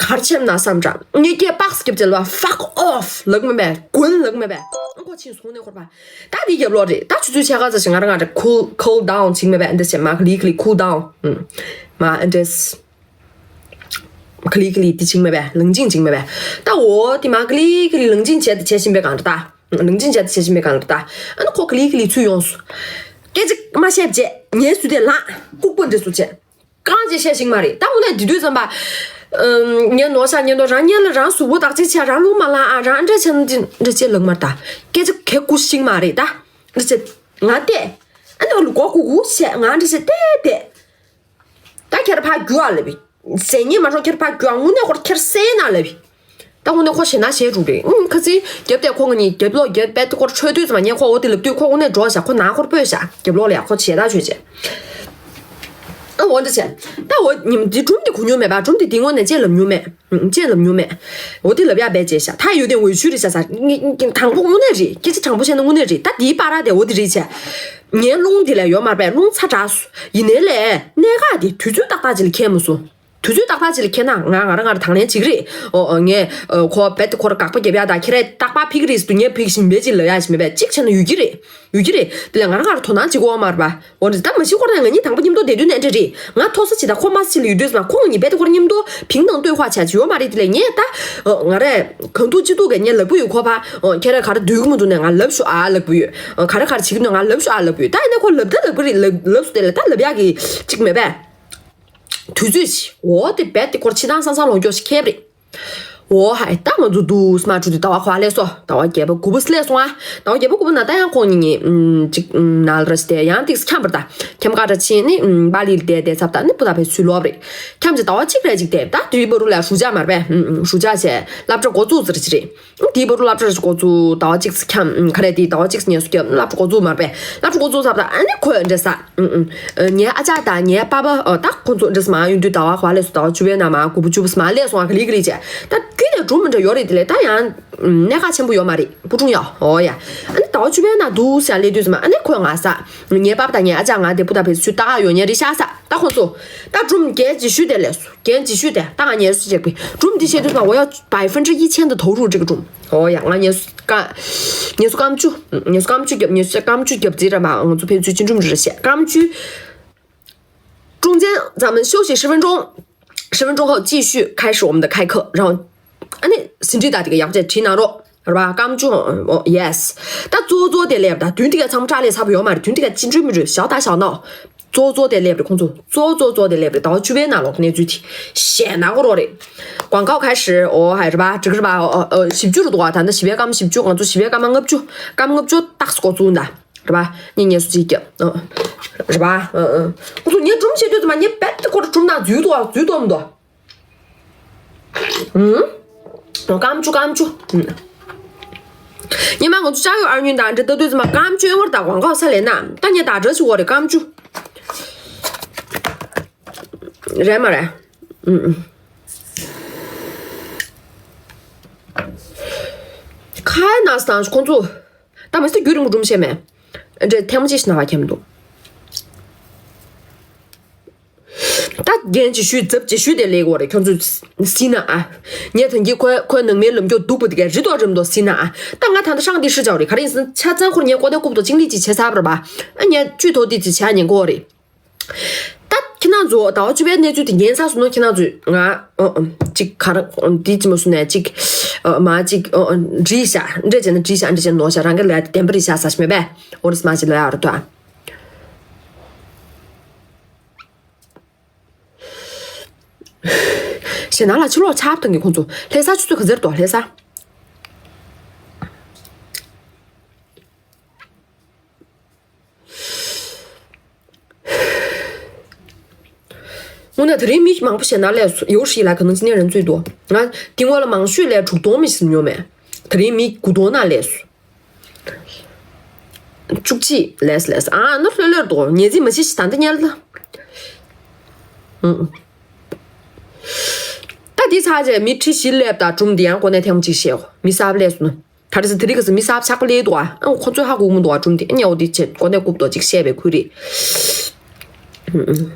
གར་ཆེམ་ན་བསམ་འདྲ་ངས་སྐད་པགས་སྐྱབས་ཚལ་བ་fuck off ལག་མེད་པས་གོན་ལག་མེད་པས་ཁོ་ཕྱིན་སོང་ནས་ཁོར་པ། ད་འདི་རྒྱབ་ལོག་རེད་ད་ཆུ་ཚོད་ཕྱེད་ཀ་ཙམ་ཞིག་ང་རང་ང་རེ་cool cool down བྱིང་མེད་པས་འདི་བྱེད་མ་གི་ལི་གི་ལི་cool down ཨུམ་མ་འདྲེས། ཀི་ལི་ཀི་ལི་དེ་བྱིང་མེད་པས་ལང་བྱིང་བྱིང་མེད་པས། ད་འོ་དེ་མ་ཀི་ལི་ཀི་ལི་ལང་བྱིང་བྱས་ཏེ་བྱས་བཞིན་པའི་སྒང་རེད་ད། ལང་བྱིང་བྱས་ཏེ་བྱས་བཞིན་པའི་སྒང་རེད་ད། ཨ་ནི་ཁོ་ཀི་ལི་ཀི་ལི་ཚུར་ཡོང་སོང་། སྐད་ཆ་མ་བཤད་བྱས་ངའི་སུ་དེ་ལངས་ལྐུགས་པ་འདྲ་སུ་བྱས། རྐང་རྗེས་བཤད་ཤིང་མ་རེད་ད་དངོས་གནས་དེ་དུས་ཙམ་པ། ཉན་ནོར་ཤ་ཉན་ནོར་རང་ཉན་ལ་རང་གཟུགས་པོ་བདག་གཅིག་བྱས་རང་ལུང་མ་ལངས་ཨ་རང་འདྲ་བྱས་ན་འདི་འདྲ་བྱས་ལག་མར་ད། སྐད་ཆ་གེ་ཀུ་ཤིང་མ་རེད་ད། འདྲ་བྱས་ང་བལྟས། ཨ་ནི་ལུ་གོ་ཀུ་ཀུ་བཤད་ང་འདྲ་བྱས་བལྟས་བལྟས། ད་ཁྱེད་ར་ཕར་རྒྱུག་ཨ་ལབ་བི། ཟས་ཉེས་མ་ཤོག་ཁྱེད་ར་ཕར་རྒྱུག་ཨ་དངོས་གནས་ཁོར་ཁྱེར་སེ་ན་ལབ་བི། ད་དངོས་གནས་ཁོ་ཞེ་ན་ཞེ་དྲུག་རེད་ཨུང་ཁ་སི་རྒྱབ་དེ་ཁོ་ང་གཉིས་རྒྱབ་ལོག་རྒྱབ་པད་ཁོར་ཆོས་དུས་ཙམ་ངས་ཁོ་འོ་དེ་ལབ་དུས་ཁོ་དངོས་གནས་འགྲོ་བཞག་ཁོ་ན་ཁོར་སྤོས་བཞག་རྒྱབ་ལོག་ལ་ཡ་ཁོ་བྱེད་ད་ཆོས་བྱེད། ཨ་འོ་འདི་བྱས། ད་འོ་ཉིམ་འདི་སྒྲུང་འདི་གོ་མྱོང་མེད་པ་སྒྲུང་འདི་འདི་དངོས་གནས་ཅེས་ལབ་མྱོང་མེད། ཅེས་ལབ་མྱོང་མེད། འོ་དེ་ལབ་ཡ་བས་ཅེས་བྱ་ད་ཡོད་དེ་འོས་ཆུ་རེད་བྱ་ས་དང་པོ་དངོས་གནས་རེད་སྐད་ཆ་དྲང་པོ་བཤད་ན་དངོས་གནས་རེད་ད་འདིའི་པར་ར་དེ་འོ་དེ་རེད་བྱས། ངའི་རླུང་དེ་ལས་ཡོད་མ་རེད་པས་རླུང་ཚ་དྲགས་སོ། ཡིན་ནའི་ལས་གནད་འགག་དེ་དུས་ཚོད་ཏག་ཏག་ཅིག་ལ་ཁེལ་མ་སོང་། དུས་ཚོད་ཏག་ཏག་ཅིག་ལ་ཁེལ་ན་ང་ང་རང་ང་རང་དང་ལེན་བྱེད་ཀྱི་རེད། ཨོ་ཨོ་ངས་ཨོ་ཁོ་བེད་ཁོ་ར་དགག་པ་རྒྱབ་ཡ་ད་ཁྱེད་རས་རྟག་པར་ཕིག་རེས་སུ་ངས་ཕིག་བཞིན་མེད་ཅིག་ལབ་ཡ་ཞིག་མེད་པས་གཅིག་བྱས་ན་ཡོད་ཀྱི་རེད། ཡོད་ཀྱི་རེད། དེ་ལས་ང་རང་ང་རང་དོ་སྣང་བྱེད་དགོས་མ་རེད་པ། འོ་རེད་ད་མ་གཞི་ཁོ་རང་ང་གཉིས་དང་པོ་མཉམ་དུ་བསྡད་དུས་ནས་འདྲ་རེད། ང་མཐོ་ས་ཅིག་དང་ཁོ་དམའ་ས་ཅིག་ལ་ཡོད་དུས་ཙམ་ཁོ་ང་གཉིས་རྦད་དེ་ཁོ་རང་མཉམ་དུ་བྱིངས་དང་ལྟོས་ཁ་བྱས་ཅིག་ཡོད་མ་རེད། དེ་ལས་ངས་ད་ང་རས་གང་ཐུག་ཅི་ཐུག་གི་ངས་ལབ་གི་ཡོད་ཁོ་ཕ། ཁྱེད་རས་ག་རེ་སྡོད་གི་མི་འདུག་ནས་ང་ལབ་ཤོག་ཨ་ལབ་གི་ཡོད། ག་རེ་ག་རེ་བྱེད་གི་འདུག་ང་ལབ་ཤོག་ཨ་ལབ་གི་ཡོད་ད་ཡིན་ན་ཁོ་ལབ་ད་ལབ་གི་རེད་ལབ་ལབ་སུ་དེ་ལས་ད་ལབ་ཡག་གི་ཅིག་མེད་པས། དུས་ཚོད་ཅིག་འོ་དེ་རྦད་དེ་ཁོར་ཕྱི་ཐང་སང་སང་ལོངས་སྐྱོ་ཞིག་ཁེབས་རེད། འོ་ཧའི་ད་ང་ཚོ་འདུག་སྨ་ཕྲུག་དེ་ཟླ་བ་ག་པར་སླེབས་སོང་། ཟླ་བ་བརྒྱད་པ་དགུ་པ་སླེབས་སོང་ཨ། ཟླ་བ་བརྒྱད་པ་དགུ་པ་ན་ད་ཡང་ཁོང་གཉིས་གཉིས་ཨུམ་ཅིག་ཨུམ་ན་ལ་ར་སྟེ་ཡང་ཏིག་ཁྱམས་པར་ད་ཁྱམས་ཀ་ར་ཕྱིན་ནི་ཨུམ་པ་ལི་བསྡད་བསྡད་ཚབ་ད་ནི་པུ་ད་ཕེ་ཚུལ་ལོབ་རེད། ཁྱམས་ཀྱི་ཟླ་བ་གཅིག་རེ་ཅིག་བསྡད་ད་དུས་བ་རུ་ལ་ཧྲུ་ཅག་མར་པས་ཨུམ་ཨུམ་ཧྲུ་ཅག་བྱས་སློབ་གྲྭ་འགོ་བཙུགས་ཟེར་ཅི་རེད། དེའི་བར་དུ་སློབ་གྲྭ་རེ་འགོ་བཙུགས་ཟླ་བ་གཅིག་ཙམ་འཁྱམས་ཁ་རས་དེའི་ཟླ་བ་གཅིག་ཙམ་ངལ་གསོ་བརྒྱབ་སློབ་གྲྭ་འགོ་བཙུགས་མར་པས་སློབ་གྲྭ་འགོ་བཙུགས་ཚར་ད་ཨ་ནི་ཁོས་འདྲེ་ས། ངའི་ཨ་ཅག་དང་ངའི་པ་པ་ད་ཁོང་ཚོ་འདྲེ་ས་མ་ཡོང་དུས་ཟླ་བ་ག་པར་སླེབས་སོང་ཟླ་བ་བཅུ་པའི་ནང་མ་དགུ་པ་བཅུ་པ་མ་སླེབས་སོང་ཨ་ག་ལི་ག་ལི་བྱས་ད་རྒྱུན་ནས་འགྲོ་མི་འདྲ་ཡོད་རེད་དེ་ལས་ད་ཡང་གནད་འགག་ཆེན་པོ་ཡོད་མ་རེད་པུ་ཀྲུང་ཡ་ཨོ་ཡ། ཨ་ནི་ཟླ་བ་བཅུ་པའི་ནང་འདུག་ཟེར་སླེབས་དུས་ཙམ་ཨ་ནི་ཁོས་ང་ས་ངའི་པ་པ་དང་ངའི་ཨ་ཅག་ང་དེ་པུ་ད་པེ་ཚུར་ལྟ་ག་ཡོང་ཉེ་རེད་ཤག་ས་ད་ཁོང་ཚོ་ད་སྒྲུང་རྒན་རྗེས་ཤུལ་དེ་སླེབས་སོང་། རྒན་རྗེས་ཤུལ་དེ་ད་ང་ངལ་གསོ་བྱེད་དགོས། སྒྲུང་འདི་བཤད་དུས་ན་འོ་ཡ་百分之一千的投入这个སྒྲུང་འོ་ཡ་ང་ངལ་གསོ་ཀ་ངལ་གསོ་སྐམ་ཆུ་ངལ་གསོ་སྐམ་ཆུ་རྒྱབ་ངལ་གསོ་སྐམ་ཆུ་རྒྱབ་རྩིས་ར་མ་ང་ཚོ་ཕན་ཚུན་ཅི་འགྲུམ་རེ་བཤད་སྐམ་ཆུ། 中间咱们休息十分钟，十分钟后继续开始我们的开课。然后，ཨ་ནི་ཟིན་བྲིས་དང་དེ་ག་ཡག་བྱས་བྲིས་གནང་རོགས། རེད་པ། སྐམ་ཆུ། ཨོ་ཡེ་སི། ད་གཙོ་བོ་གཙོ་བོ་དེ་སླེབས་ད་དུས་དེ་ག་ཚང་མ་ཁྲག་ལས་ཚ་པོ་ཡོད་མ་རེད། དུས་དེ་ག་ཅི་འགྲུལ་མི་འགྲུལ་ཞག་ད་ཞག་ནོ། གཙོ་བོ་གཙོ་བོ་དེ་སླེབས་རེད་ཁོང་ཚོ། གཙོ་བོ་གཙོ་བོ་གཙོ་བོ་དེ་སླེབས་རེད། ཟླ་བ་བཅུ་པའི་ནང་ལོགས་གནས་ཚུལ་དེ་བཤད་ན་གོ་རོགས་རེད། 广告开始། ཨོ་ཧའི་རེད་པ། འགྲིག་གི་རེད་པ། ཨོ་ཨོ་བཞི་བཅུ་རུ་འདུག་བ། ད་ནི་བཞི་པའི་སྐར་མ་བཞི་བཅུ། ང་ཚོ་བཞི་པའི་སྐར་མ་ལྔ་བཅུ། སྐར་མ་ལྔ་བཅུ་ཏག་ཙམ་འགོ་བཙུགས་ད། རེད་པ། ངས་ངལ་གསོ་ཅིག་རྒྱབ། ཨ། རེད་པ། ཨ། ཨ། ཁོ་ཚོ་ངས་སྒྲུང་བཤད་དུས་ཙམ་པ་ངས་རྦད་དེ་ཁོ་རང་སྒྲུང་ནང་འཛུལ་འདུག་པ། འཛུལ་འདུག་མི་འདུག་ཨུམ། ཨོ། ཀམ་ཆུ། ཀམ་ཆུ། ཨུམ། ཉི་མ་ང་ཚོ་ལྕགས་ཡོད་ཨར་ཉུན་དང་འདྲ་ལྟ་དུས་ཙམ་པ་ཀམ་ཆུ་ཨེ་ཝར་དང་གོང་ཁ་ས་ལེ་ན་ད་ངས་ད་འདྲ་ཞིག་འོ་རེད། ཀམ་ཆུ། རེད་མ་རེད། ཨུམ། ཨུམ། ཁ་ནས་དང་ཁོང་ཚོ་ད་མི་སྲིད་རྒྱུན་རིང་པོ་སྒྲུང་བཤད་མེད། འདྲ་ཐེངས་མ་གཅིག་ཞིག་ན་བ་ཁྱེམ་འདུག་ད་རྒན་ཅིག་ཞུས་ཛབ་ཅིག་ཞུས་དེ་ལས་གོ་རེད། ཁྱོད་ཚོས་སྲིད་ན་ཨ། ངས་ཐོན་གྱི་ཁོའི་ཁོའི་ནང་མའི་ལམ་རྒྱུ་སྡུག་པོ་དེ་ག་རི་དོག་རིམ་དོ་སྲིད་ན་ཨ། ད་ང་ད་ལྟ་ཧྲང་དེ་ཧྲི་ཅའོ་རེད། ག་རེ་ཡིན་ཟེར་ན་ཆ་ཚང་ཁོར་ངས་ཀོ་ཏེ་རྐུབ་ཏོ་ཅིང་ལི་ཅིག་བྱས་ཚར་བ་རེད་པ། ཨ་ངས་བཅུད་ཐོག་དེ་ཅིག་བྱས་ཉན་གོ་རེད། ད་ཁྱེད་རང་ཚོ་ཟླ་བ་བཅུ་པའི་གནས་ཚུལ་དེ་ཉན་ཚར་སོང་ན་ཁྱེད་རང་ཚོས་ང་ཨོ་ཨོ་ཅིག་ག་རེ་འདི་ཅི་མོ་སུ་ནས་ཅིག་ཨོ་མ་ཅིག་ཨོ་ཨོ་འདྲི་ཤ་འདྲ་བྱས་ན་འདྲི་ཤ་འདྲ་བྱས་ན་ནོར་ཤ་རང་གི་ལས་བདེན་པ་རེད་ཤ་ཟ་ཞིག་མེད་པས། འོ་རེས་མ་ཅིག་ལ་ཡག་རེད་དོ། ཞེ་ན་ལ་ཕྱི་ལོགས་ཆར་པ་བཏང་གི་ཁོང་ཚོ་ལྷ་ས་ཆུ་ཚོད་ག་ཚོད་འགྲོ་ལྷ་ས། དངོས་གནས་དེ་རིང་མི་མང་པོ་ཞེ་ན་སླེབས་སོང་། ཡོ་ཧྲི་ལ་ག་ནང་ཅི་ནས་རན་ཚུད་འདུག་ང་དེ་སྔོན་ལ་མང་ཤོས་ལས་དྲུག་སྟོང་མི་ཞིག་ཉོ་མེད། དེ་རིང་མི་དགུ་སྟོང་ན་སླེབས་སོང་། བཅུ་གཅིག་ལས་ལས་ཨ་ན་ལྷོད་ལྷོད་འདུག་ངེས་འཛིན་མ་བྱེད་ཤི་ད་འདི་ཉལ་ད། ཨུ། ད་འདི་ཚར་རྗེས་མི་ཁྲི་བཞི་སླེབས་དང་སྒྲུང་འདི་ཡང་གོ་ནས་ཐེངས་གཅིག་བཤད་འོ། མི་གསར་པ་སླེབས་སོང་ན། ད་རེས་དེ་རིང་གི་མི་གསར་པ་ཆགས་པ་སླེབས་འདུག་ཨ། ཨ་ཁོ་ཚོས་ཧ་གོ་གི་མི་འདུག་ཨ། སྒྲུང་འདི་ཨ་ཉལ་འོ་འདི་བྱེད་གོ་ནས་རྐུབ་ཏོ་གཅིག་བཤད་པའི་ཁུལ་རེད། ཨུ། ཨུ།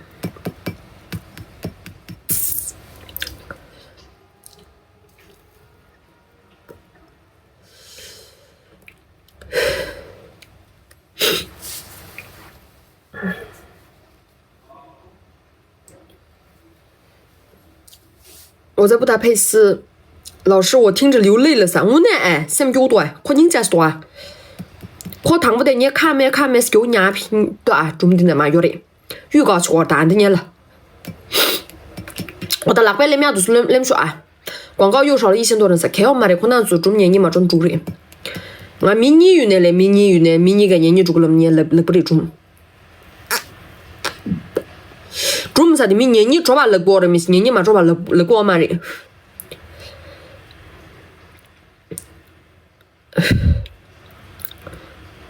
འོ་ཙ་པུ་ད་ཕེ་སི། 老师我听着流泪了ཟེར། དངོས་གནས་ཨེ་སེམས་སྐྱོ་འདུག་ཨེ། ཁོ་སྙིང་རྗེ་ཞིག་འདུག་ཨེ། ཁོ་དང་པོ་དེ་ངས་ཁ་མེད་ཁ་མེད་སྐྱོ་ཉག་ཕིང་འདུག་ཨ། སྒྲུང་འདི་ནས་མ་ཡོད་རེད། གཡུས་ཁ་ཆུ་འཁོར་དང་འདི་ཉལ་ལ། འོ་ད་ལག་པའི་ལེམ་ཡག་དུ་སུ་ལེམ་ལེམ་ཤོག་ཨ། 广告又少了一千多人ཟེར། གལ་བ་མ་རེད། ཁོ་ན་ཚོ་སྒྲུང་ཉན་གཉིས་མ་འགྲོ་འགྲུག་རེད། ང་མི་གཉིས་ཡོད་ནས་ལས་མི་གཉིས་ཡོད་ནས་མི་གཉིས་ཀ་ཉན་གཉིས་འགྲོ་གི་ལམ་ཉན་ལབ་ལབ་པ་རེད་སྒྲུང་། སྒྲུང་ཟ་དེ་མི་ཉན་གཉིས་འགྲོ་བ་ལབ་གོ་རེད། མི་ཉན་གཉིས་མ་འགྲོ་བ་ལབ་ལབ་གོ་མ་རེད།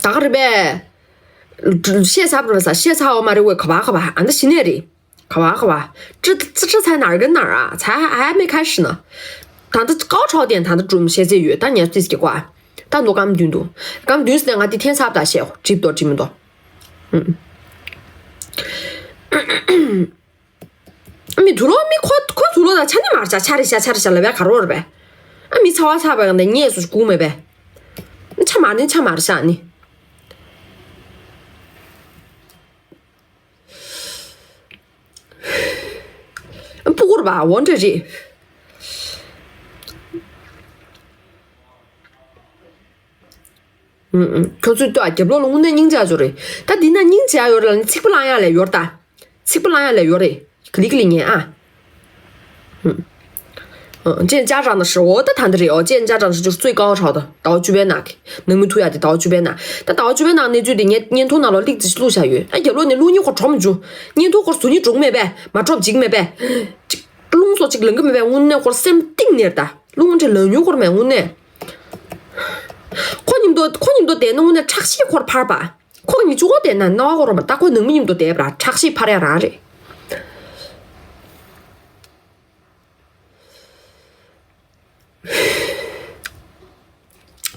ད་ག་རེད་པས། བཤད་ཚར་བ་རེད་ས། བཤད་ཚར་བ་མ་རེད་བས། ག་བ་ག་བ་ཨ་འདི་ཤི་ནས་རེད། ག་བ་ག་བ། ཙི་ཙི་ཙི་ཚ་ནར་གི་ནར་ཨ་ཚ་ཨ་མེ་ཁ་ཤི་ན། ད་འདི་ཀའོ་ཁྲའོ་ཏེན་ད་འདི་སྒྲུང་བཤད་ཚེ་ཡོད་ད་ཉལ་ཙིས་ཀྱི་ཀ་ད་འདུག་གམ་མདུན་དུ། གམ་མདུན་ཟེར་ང་འདི་འཐེན་ཚར་ད་བཤད་འོ་གྲིབ་དོ་གྲིབ་མི་དོ། ཨུམ། མི་དུ་ལོ་མི་ཁོ་ཁོ་དུ་ལོ་ད་ཆ་ནི་མར་ཆ་ཆ་རེ་ཤ་ཆ་རེ་ཤ་ལ་བས་ག་རོ་རེ་བས། ཨ་མི་ཚ་བ་ཚ་བས་གང་ད་ཉེས་སུ་སྐུ་མེད་བས། ཆ་མར་ནི་ཆ་མར་ཤ་ནི། སྤུ་གུར་བ་འོ་འདྲ་རེད། ཁྱོད་ཚོས་ལྟོས་ཨ། རྒྱབ་ལོགས་ལ་དངོས་གནས་སྙིང་རྗེ་ཡོད་རེད། ད་འདི་ན་སྙིང་རྗེ་ཡོད་རེད་ལ་ནི་ཚིག་པ་བླང་ཡག་ལས་ཡོད་ད། ཚིག་པ་བླང་ཡག་ལས་ཡོད་རེད། ག་ལི་ག་ལི་ཉན་ཨ། ཅན་ཅ་རང་ན་ཧྲི་འོ་ད་ད་འདི་རེད་འོ། ཅན་ཅ་རང་ཧྲི་ཅུར་ཙུའི་ཀའོ་ཁྲའོ་ད་ཟླ་བ་བཅུ་པའི་ནང་གི་ནང་མི་ཐུ་ཡག་དེ་ཟླ་བ་བཅུ་པའི་ནང་ད་ཟླ་བ་བཅུ་པའི་ནང་གནས་ཚུལ་དེ་ངས་བརྙན་ཐུང་ནང་ལོ་ལིག་ཙི་ཞིག་བླུགས་བཞག་ཡོད་ཨ། རྒྱབ་ལོགས་ནས་བླུགས་ཉིན་ཁོ་གྲོགས་མི་འཇུ། བརྙན་ཐུང་ཁོར་བཟོ་ཉིན་གྲོགས་མེད་པས་མ་གྲོགས་འཇིག་མེད་པས། ཅིག་རླུང་སོགས་ཅིག་ལང་གི་མེད་པས་དངོས་གནས་ཁོར་སེམས་གཏིང་ནས་ད། རླུང་འདྲེ་ལ་ཉུང་ཁོར་མེད་དངོས་གནས། ཁོ་མཉམ་དུ་ཁོ་མཉམ་དུ་བསྡད་ན་དངོས་གནས་ཁྲག་ཤེད་ཁོར་འཕར་པ། ཁོ་གཉིས་གཅིག་པོ་བསྡད་ན་རྣ་བ་ཁོར་མ་ད་ཁོ་ནང་མི་མཉམ་དུ་བསྡད་པ་ར་ཁྲག་ཤེད་འཕར་ཡ་རང་རེད།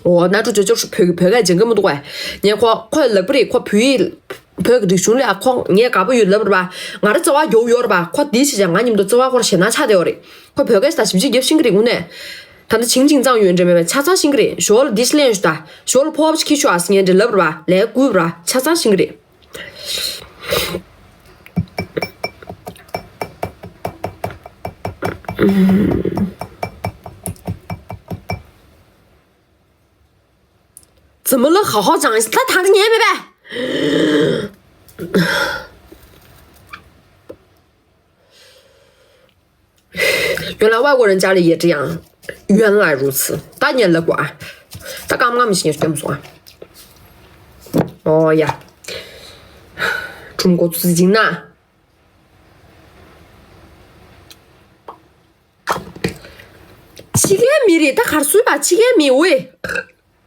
འོ་ན་ཀྲུ་ཅོ་ཅོ་བོད་བོད་སྐད་སྦྱང་གི་མི་འདུག་བས། ངས་ཁོ་ཁོས་ལབ་པ་རེད། ཁོ་བོད་ཡིག་བོད་ཀྱི་རིག་གཞུང་ལ་ཁོ་ངས་དགའ་པོ་ཡོད་ལབ་རེད་པ། ང་རང་རྩ་བ་རྒྱོབ་ཡོད་རེད་པ། ཁོ་འདི་བྱས་ཙང་ང་མཉམ་དུ་རྩ་བ་ཁོར་ཞེད་སྣང་ཆགས་བསྡད་ཡོད་རེད། ཁོ་བོད་སྐད་ཞིག་དང་ཞིབ་འཇུག་རྒྱབ་ཤེས་ཀྱི་རེད་དངོས་གནས། ད་ལྟ་བྱིང་བྱིང་ཙང་ཡོད་འདྲ་མེད་པས་ཆ་ཚང་ཤེས་ཀྱི་རེད། ཞོར་ལ་འདི་ཞིག་ལེན་ཞུ་ད། ཞོར་ལ་ཕོ་བ་ཞིག་ཁྱི་ཤོག་ཨ་སི་ངས་འདྲ་ལབ་ར་ལས་བསྐུལ་ར་ཆ་ཚང་ཤེས་ཀྱི་རེད། ཛི་མ་ལ་ཧ་ཧོ་ཅང་ད་ད་ད་ཉན་མེད་པས། 原来外国人家里也这样。原来如此。ད་ཉན་ལ་ཀོ་ཨ། ད་ཀམ་ཀམ་ཞིག་སྐྱོམ་སོང་ཨ། ཨོ་ཡ། ཁྲུམ་འགོ་ཚུགས་ཅིག་ན། ཕྱི་རྒྱལ་མི་རེད། ད་གར་སུས་པ་ཕྱི་རྒྱལ་མི་ཝེ།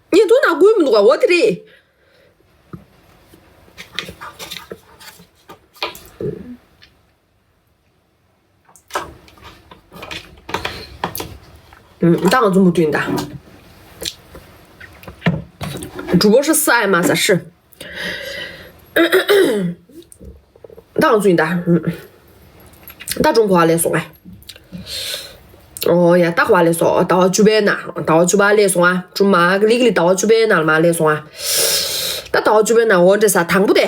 ཉེ་དུ་ན་དགོས་མི་འདུག་ག་འོ་དེ་རེད། ད་ང་ཚོ་མུ་མཐུད་ད།主播是四爱马萨是。ད་ང་ཚོ་ཡིན་ད། ད་ཀྲུང་གོ་ལས་སོང་ཨ། ཨོ་ཡ་ད་ག་བ་ལས་སོང་ཟླ་བ་བཅུ་པའི་ནང་ཟླ་བ་བཅུ་པ་ལས་སོང་ཨ། ཀྲུང་མ་ག་ལི་ག་ལི་ཟླ་བ་བཅུ་པའི་ནང་མ་ལས་སོང་ཨ། ད་ཟླ་བ་བཅུ་པའི་ནང་འོ་འདྲ་ས་དང་པོ་དེ།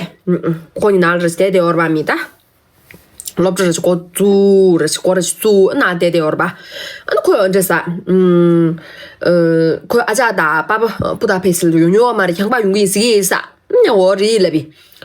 ཁོ་ཉིན་ནང་ལ་རེ་ཞིག་བསྡད་བསྡད་ཡོད་རེད་པ་མི་ད། སློབ་གྲྭ་རེ་ཞིག་འགོ་བཙུགས་རེ་ཞིག་འགོ་རེ་ཞིག་བཙུགས་ཨ་ན་བསྡད་བསྡད་ཡོད་རེད་པ། ཨ་ནི་ཁོས་འོ་འདྲ་ས། ཁོས་ཨ་ཅག་དང་པ་པ་སྤུ་དང་ཕེ་སིལ་ཡོང་ཡོང་བ་མ་རེད། ཁྱང་པ་ཡོང་གི་ཡིན་ཟེར་གི་ཡིན་ས། ཨ་ནི་འོ་རེད་ལབ་པི།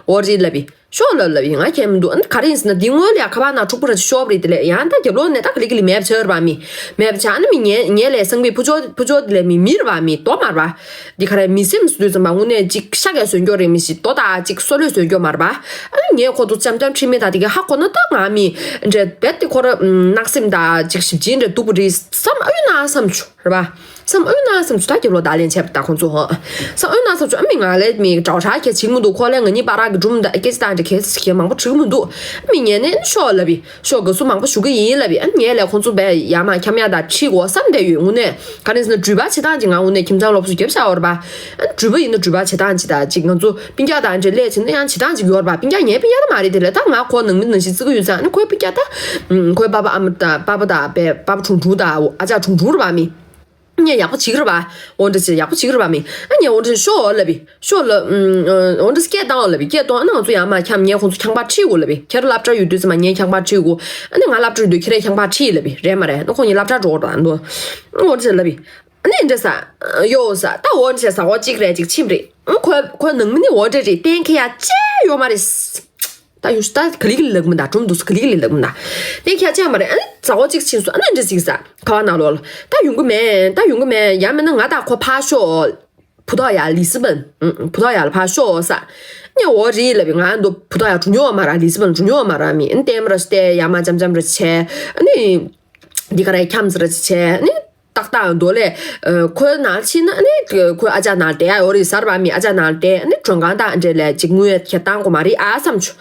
འོ་རེད་ལབ་པི། ཤོག་ལབ་ལབ་ཡིན། ང་ཁྱད་མི་འདུག་ཨ་ནི་ག་རེ་ཡིན་ཟེར་ན་འདི་སྔོན་ལ་ཡ་ཁ་པར་ནང་འཁྲུག་པོ་ར་ཅིག་ཤོར་བ་རེད། དེ་ལས་ཡང་ད་རྒྱབ་ལོགས་ནས་ད་ག་ལེ་ག་ལེ་མེད་པ་ཆགས་པ་རེད་པ་མི། མེད་པ་ཆགས་ཨ་ནི་མི་ངའི་ངའི་ལས་སེང་པའི་བུ་ཅོ་བུ་ཅོ་དེ་ལས་མི་མི་རེད་པ་མི་རྡོ་མ་རེད་པ། འདི་ག་རེ་མི་སེམས་སུ་དུས་ཙམ་པ་དངོས་གནས་ཅིག་ཤ་གས་བཟོས་འགྱོ་རེད་མི་ཞིག་རྡོ་དང་ཅིག་སོ་ལོས་བཟོས་འགྱོ་མ་རེད་པ། ཨ་ནི་ངའི་ཁོ་ཚོ་ཅམ་ཅམ་ཁྲིད་མི་ད་དེ་ག་ཧ་གོ་ན་ད་ང་མི་འདྲེ་རྦད་དེ་ཁོ་ར་གནག་སེམས་ད་ཅིག་ཞིབ་ཅིང་འདྲེ་སྡུག་པོ་རེད་བསམ་ཨ་ཡོད་ན་བསམ་བྱུང་རེད་པ། སམ་ཨུ་ན་སམ་ཆུ་ད་རྒྱབ་ལོག་ད་ལན་བྱས་པ་ད་ཁོང་ཚོ་ཧོ། སམ་ཨུ་ན་སམ་ཆུ་ཨ་མི་ང་ལས་མི་གྲོགས་ཧྲ་ཁྱེད་བྱིང་མི་འདུག་ཁོ་ལས་ང་གཉིས་པ་རག་གི་སྒྲུང་ད་སྐད་ཆ་དང་འདྲ་ཁྱེད་ཁྱེད་མང་པོ་བྱིང་མི་འདུག་ཨ་མི་ངས་ནས་ཤོག་ལབ་བི་ཤོག་དགའ་བསུ་མང་པོ་ཞུ་གི་ཡིན་ལབ་བི་ཨ་ངས་ལས་ཁོང་ཚོ་བས་ཡ་མ་འཁྱམ་ཡ་ད་ཁྲིད་གོ་བསམ་བསྡད་ཡོད་དངོས་གནས་ག་རེ་ཟེར་ན་འགྲུལ་པ་བྱེད་སྟངས་ཀྱི་ང་དངོས་གནས་ཁྱིམ་ཚང་སློབ་གསོ་རྒྱབ་བཞག་ཡོད་རེད་པ། ཨ་འགྲུལ་པ་ཡིན་ན་འགྲུལ་པ་བྱེད་སྟངས་ཀྱི་ད་ཅིག་ང་ཚོ་སྤུན་ཀྱག་དང་འདྲ་ལས་བྱེད་ན་ཡང་བྱེད་སྟངས་ཅིག་ཡོད་རེད་པ་སྤུན་ཀྱག་ངའི་སྤུན་ཀྱག་ད་མ་རེད་དེ་ལས་ད་ང་ཁོ་ནང་མི་ནང་བཞིན་བརྩི་གི་ཡོད་ཙང་ཨ་ནི་ཁོའི་སྤུན་ཀྱག་ད་ཁོའི་པ་པ་ཨ་མ་དང་པ་པ་དང་པའི་པ་པ་ཆུང་ཆུང་དང་ཨ་ཅག་ཆུང་ཆུང་རེད་པ་མི། ངས་ཡག་པོ་བྱེད་ཀྱི་རེད་པ། འོ་འདྲ་བྱས་ཡག་པོ་བྱེད་ཀྱི་རེད་པ་མི། ཨ་ངས་འོ་འདྲ་ཤོག་ལབ་བི་ཤོག་ལབ། འོ་འདྲ་སྐད་བཏང་ལབ་བི་སྐད་གཏོང་ཨ་ནི་ང་ཚོ་ཡང་མ་འཁྱམ་ངས་ཁོང་ཚོ་ཁྱང་པ་ཁྲིད་དགོས་ལབ་བི་ཁྱེད་རང་སློབ་གྲྭ་ཡོད་དུས་ཙམ་པ་ངས་ཁྱང་པ་ཁྲིད་དགོས། ཨ་ནི་ང་སློབ་གྲྭ་ཡོད་དུས་ཁྱེད་རང་ཁྱང་པ་ཁྲིད་ལབ་བི་རེད་མ་རེད་ཨ་ནི་ཁོང་གཉིས་སློབ་གྲྭ་འགྲོ་དགོས་རེད་འདུག་འོ་འདྲ་བྱས་ལབ་བི། ཨ་ནི་འདྲ་ཟ། ཡོ་ཟ་ད་འོ་འདྲ་བྱས་ཟ་འོ་གཅིག་རེད་གཅིག་ཕྱིན་རེད། ཁོ་ཁོ་ནང་མི་ནི་འོ་འདྲ་རེད་གཏན་འཁེལ་ཡ་ཅི་ཡོད་མ་རེད། ད་ཡོ་ད་ག་ལི་ག་ལི་ལབ་མི་འདུག་སྒྲུང་འདུག་སུ་ག་ལི་ག་ལི་ལབ་མི་འདུག་གཏན་འཁེལ་ཡ་ཅི་ཡོད་མ་རེད་ཨ་ནི་ཟ་འོ་གཅིག་ཕྱིན་སོང་ཨ་ནི་འདྲ་ཟིག་ཟ་ཁ་བ་ནང་ལོགས་ལ་ད་ཡོང་གི་མེད་ད་ཡོང་གི་མེད་ཡང་མིན་ན་ང་དང་ཁོ་ཕར་ཤོག་བུ་ཐོག་ཡ་ལི་སི་བན། བུ་ཐོག་ཡ་ལ་ཕར་ཤོག་ས། ངས་འོ་རེད་ལབ་པའི་ང་འདུག་བུ་ཐོག་ཡ་འགྲོ་མྱོང་བ་མ་ར་ལི་སི་བན་འགྲོ་མྱོང་བ་མ་ར་མི་ཨ་ནི་ལྟད་མོ་ར་ཞིག་བལྟས་ཡ་མ་འཇམ་འཇམ་ར་ཞིག་བྱས་ཨ་ནི། འདི་ག་རེ་འཁྱམས་ཟེར་ར་ཞིག་བྱས་ཨ་ནི། ཏག་ཏག་འདོ་ལས། ཁོའི་ནང་ཕྱིན་ན་ཨ་ནི་ཁོའི་ཨ་ཅག་ནང་བསྡད་ཡ་ཡོད་རེད་ཟེར་བ་མི་ཨ་ཅག་ནང་བསྡད་ཨ་ནི་མགྲོན་ཁང་དང་འབྲེལ་ལས་ཅིག་དངུལ་ཁྱེར་བཏང་དགོས་མ་རེད་ཨ་བསམ་བྱུང་།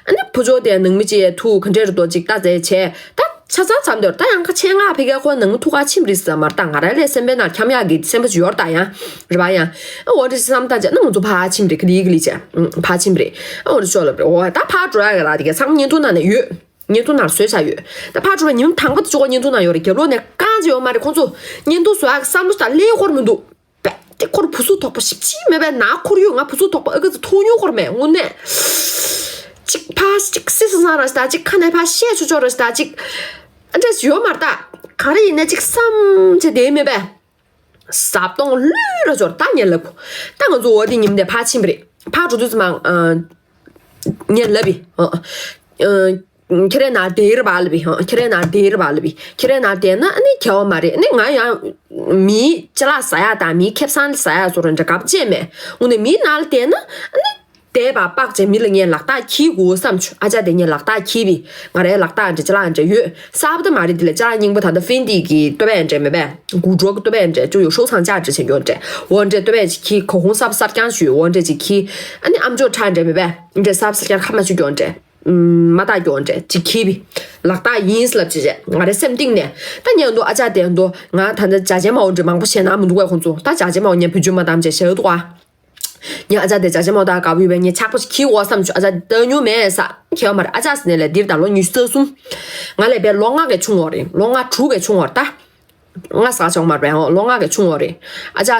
ཨ་ནི་བུ་ཆོ་དེ་ནང་མི་ཅིག་ཐུག་ག་འདྲས་རེད་འདུག་ཅིག་ལྟ་ཙེ་བྱས་ད་ཆ་ཚང་མཚམས་འདིར་ད་ཡང་ཁ་ཆེ་ང་ཕ་གིར་ཁོ་ནང་མི་ཐུག་ག་ཕྱིན་རེད་ཟེར་མ་རེད་ད་ང་རང་ལས་སེམས་པའི་ནང་འཁྱམ་ཡག་གི་སེམས་པ་ཅིག་ཡོད་རེད་ད་ཡང་རེད་པ་ཡང་ཨ་འོ་འདྲ་ཞིག་བསམ་ད་བྱས་ཨ་ནི་ང་ཚོ་ཕར་ཕྱིན་རེད་ག་ལི་ག་ལི་བྱས་ཕར་ཕྱིན་རེད་ཨ་འོ་འདྲ་ཤོག་ལབ་རེད་འོ་ད་ཕར་འགྲོ་ཡག་གི་ར་དེ་ག་ཚང་མ་བརྙན་ཐུང་ནང་ནས་ཡོད། བརྙན་ཐུང་ནང་བཟོས་བཞག་ཡོད། ད་ཕར་འགྲོ་བ་ཉིན་མོ་དང་པོ་དེ་ཅོག་བརྙན་ཐུང་ནང་ཡོད་རེད། རྒྱབ་ལོགས་ནས་རྐང་ཅིག་ཡོད་མ་རེད། ཁོང་ཚོ་བརྙན་ཐུང་བཟོ་ཡག་གི་བསམ་བློ་ཞིག་ད་སླེབས་ཡོད་མི་འདུག་རྦད་དེ་ཁོར་བུ་སུ་དོག་པོ་ཞིབ་ཅིག་མེད་པས་ན་ཁོར་ཡུག་ང་བུ་སུ་དོག་པོ་ཨ་ཀ་ཙི་མཐོང་མྱོང་ཁོར་མེད་དངོས་གནས། ཅིག་ཕ་ཅིག་སི་སི་སང་ར་ཞིག་ད་ཅིག་ཁ་ནས་ཕ་བཤད་ཆོག་ཆོག་ར་ཞིག་ད་ཅིག་ཨ་འདྲ་ཞིག་ཡོད་མ་རེད་ད། ག་རེ་ཡིན་ན་ཅིག་བསམ་བྱས་བསྡད་མེད་པས། ཟབ་གཏོང་ལུས་ར་འབྱོར་ད་ངས་ལབ་གོ་ད་ང་ཚོ་འོ་དེ་ཉིན་དེ་ཕར་ཕྱིན་པ་རེད། ཕར་འགྲོ་དུས་ཙམ་པ། ངས་ལབ་པི། ཁྱེད་རའི་ནང་བསྡད་ར་བ་ལབ་པི། ཁྱེད་རའི་ནང་བསྡད་ར་བ་ལབ་པི། ཁྱེད་རའི་ནང་བསྡད་ན་ཨ་ནི་ཁྱད་པར་མ་རེད། ཨ་ནི་ང་ཡང་མིའི་ཅ་ལག་ཟ་ཡག་དང་མིའི་ཁེ་བཟང་ཟ་ཡག་བཟོ་འདྲ་འདྲ་དགའ་པོ་བྱས་མེད། འོ་ན་མིའི་ནང་ལ་བསྡད་ན་ཨ་ནི་བསྡད་པ་དཔག་བྱས་མི་ལ་ངས་ལག་རྟགས་འཁྱེར་དགོས་བསམ་བྱུང་། ཨ་ཅག་དེ་ངས་ལག་རྟགས་འཁྱེར་པི། ང་རའི་ལག་རྟགས་འདྲ་ཅ་ལག་འདྲ་ཡོད། གསར་པ་དེ་མ་རེད། དེ་ལ་ཅ་ལག་རྙིང་པ་ད་ལྟ་ཧྥིན་ཏི་གི་ལྟོ་ཕད་འདྲ་མེད་པས། དགུ་འགྲོ་གི་ལྟོ་ཕད་འདྲ་ཅོ་ཡོ་ཤོག་ཚང་ཅག་འདྲ་བྱེད་རྒྱུ་འདྲ་འོ་འདྲ་ལྟོ་ཕད་ཅིག་འཁྱེར། གོས་གོང་གསར་པ་གསར་རྐྱང་ཞུས་འོ་འདྲ་ཅིག་འཁྱེར། ཨ་ནི་ཨ་མཆོག་ཁྲ་འདྲ་མེད་པས་འདྲ་གསར་པ་གསར་རྐྱང་ཁ་མ་ཆུ་རྒྱུ་འདྲ། མ་བཏགས་རྒྱུ་འདྲ་ཅིག་འཁྱེར་པི། ལག་རྟགས་ཡིན་ལབ་ཅིག་བྱས་ང་རའི་སེམས་གཏིང་ནས་ད་ཉན་འདུག་ཨ་ཅག་དེ་འདུག་ང་ད་ལྟ་ཇ་ཇེ་མའོ་འདྲ་མང་པོ་བཤད་ན་མི་འདུག་གས། ཁོང་ཚོ་ད་ཇ་ཇེ་མའོ་ངས་བུ་ཆུང་མ་དམ་བྱས་བཤད་འདུག་ཨ། ངས་ཨ་ཅག་དེ་ཇ་ཇེ་མའོ་ད་དགའ་པོ་ཡོད་པས་ངས་ཆག་པོ་ཞིག་འཁྱེར་འོ་བསམ་བྱུང་། ཨ་ཅག་ལྟ་མྱོང་མེད་ས་ཁྱེད་མ་རེད། ཨ་ཅག་ཟེར་ནས་ལས་འདིར་ད་ལོ་ཉི་ཤུ་རྩ་གསུམ། ང་ལས་བས་ལོ་ལྔ་གས་ཆུང་བ་རེད། ལོ་ལྔ་དྲུག་གས་ཆུང་བ་རེད་ད། ང་ཟ་ཆོག་མ་རེད་པས་ཧོ། ལོ་ལྔ་གས་ཆུང་བ་རེད། ཨ་ཅག་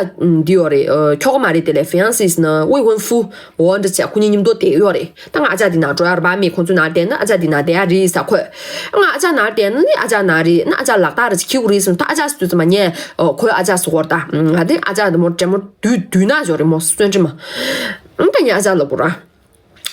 འདི་ཡོད་རེད། ཁྱོ་ག་མ་རེད། དེ་ལས་ཧྥི་ཡང་སི་ཟེར་ན་ཝི་ཝུན་ཧྥུ་འོ་འདྲ་བྱས་ཁོ་གཉིས་མཉམ་དུ་བསྡད་ཡོད་རེད། ད་ང་ཨ་ཅག་འདི་ནང་འགྲོ་ཡ་རེད་པ་མི། ཁོང་ཚོའི་ནང་བསྡད་ན་ཨ་ཅག་འདི་ནང་བསྡད་ཡ་རེད་ས་ཁོས། ང་ཨ་ཅག་ནང་བསྡད་ན་ནི་ཨ་ཅག་ནང་རེད། ན་ཨ་ཅག་ལག་རྟགས་རེ་ཅིག་འཁྱེར་དགོས་རེད་ཟེར་ན་ད་ཨ་ཅག་ཟེར་དུས་ཙམ་པ་ངས་ཨོ་ཁོའི་ཨ་ཅག་ཟེར་གོ་རེད་ད། ང་དེ་ཨ་ཅག་དེ་མོ་དྲེད་མོ་དུས་དུས་ན་ཞོར་རེད་མོ་བརྩོན་འགྲུས་མ། ཨང་ད་ངས་ཨ་ཅག་ལབ་དགོས་ར།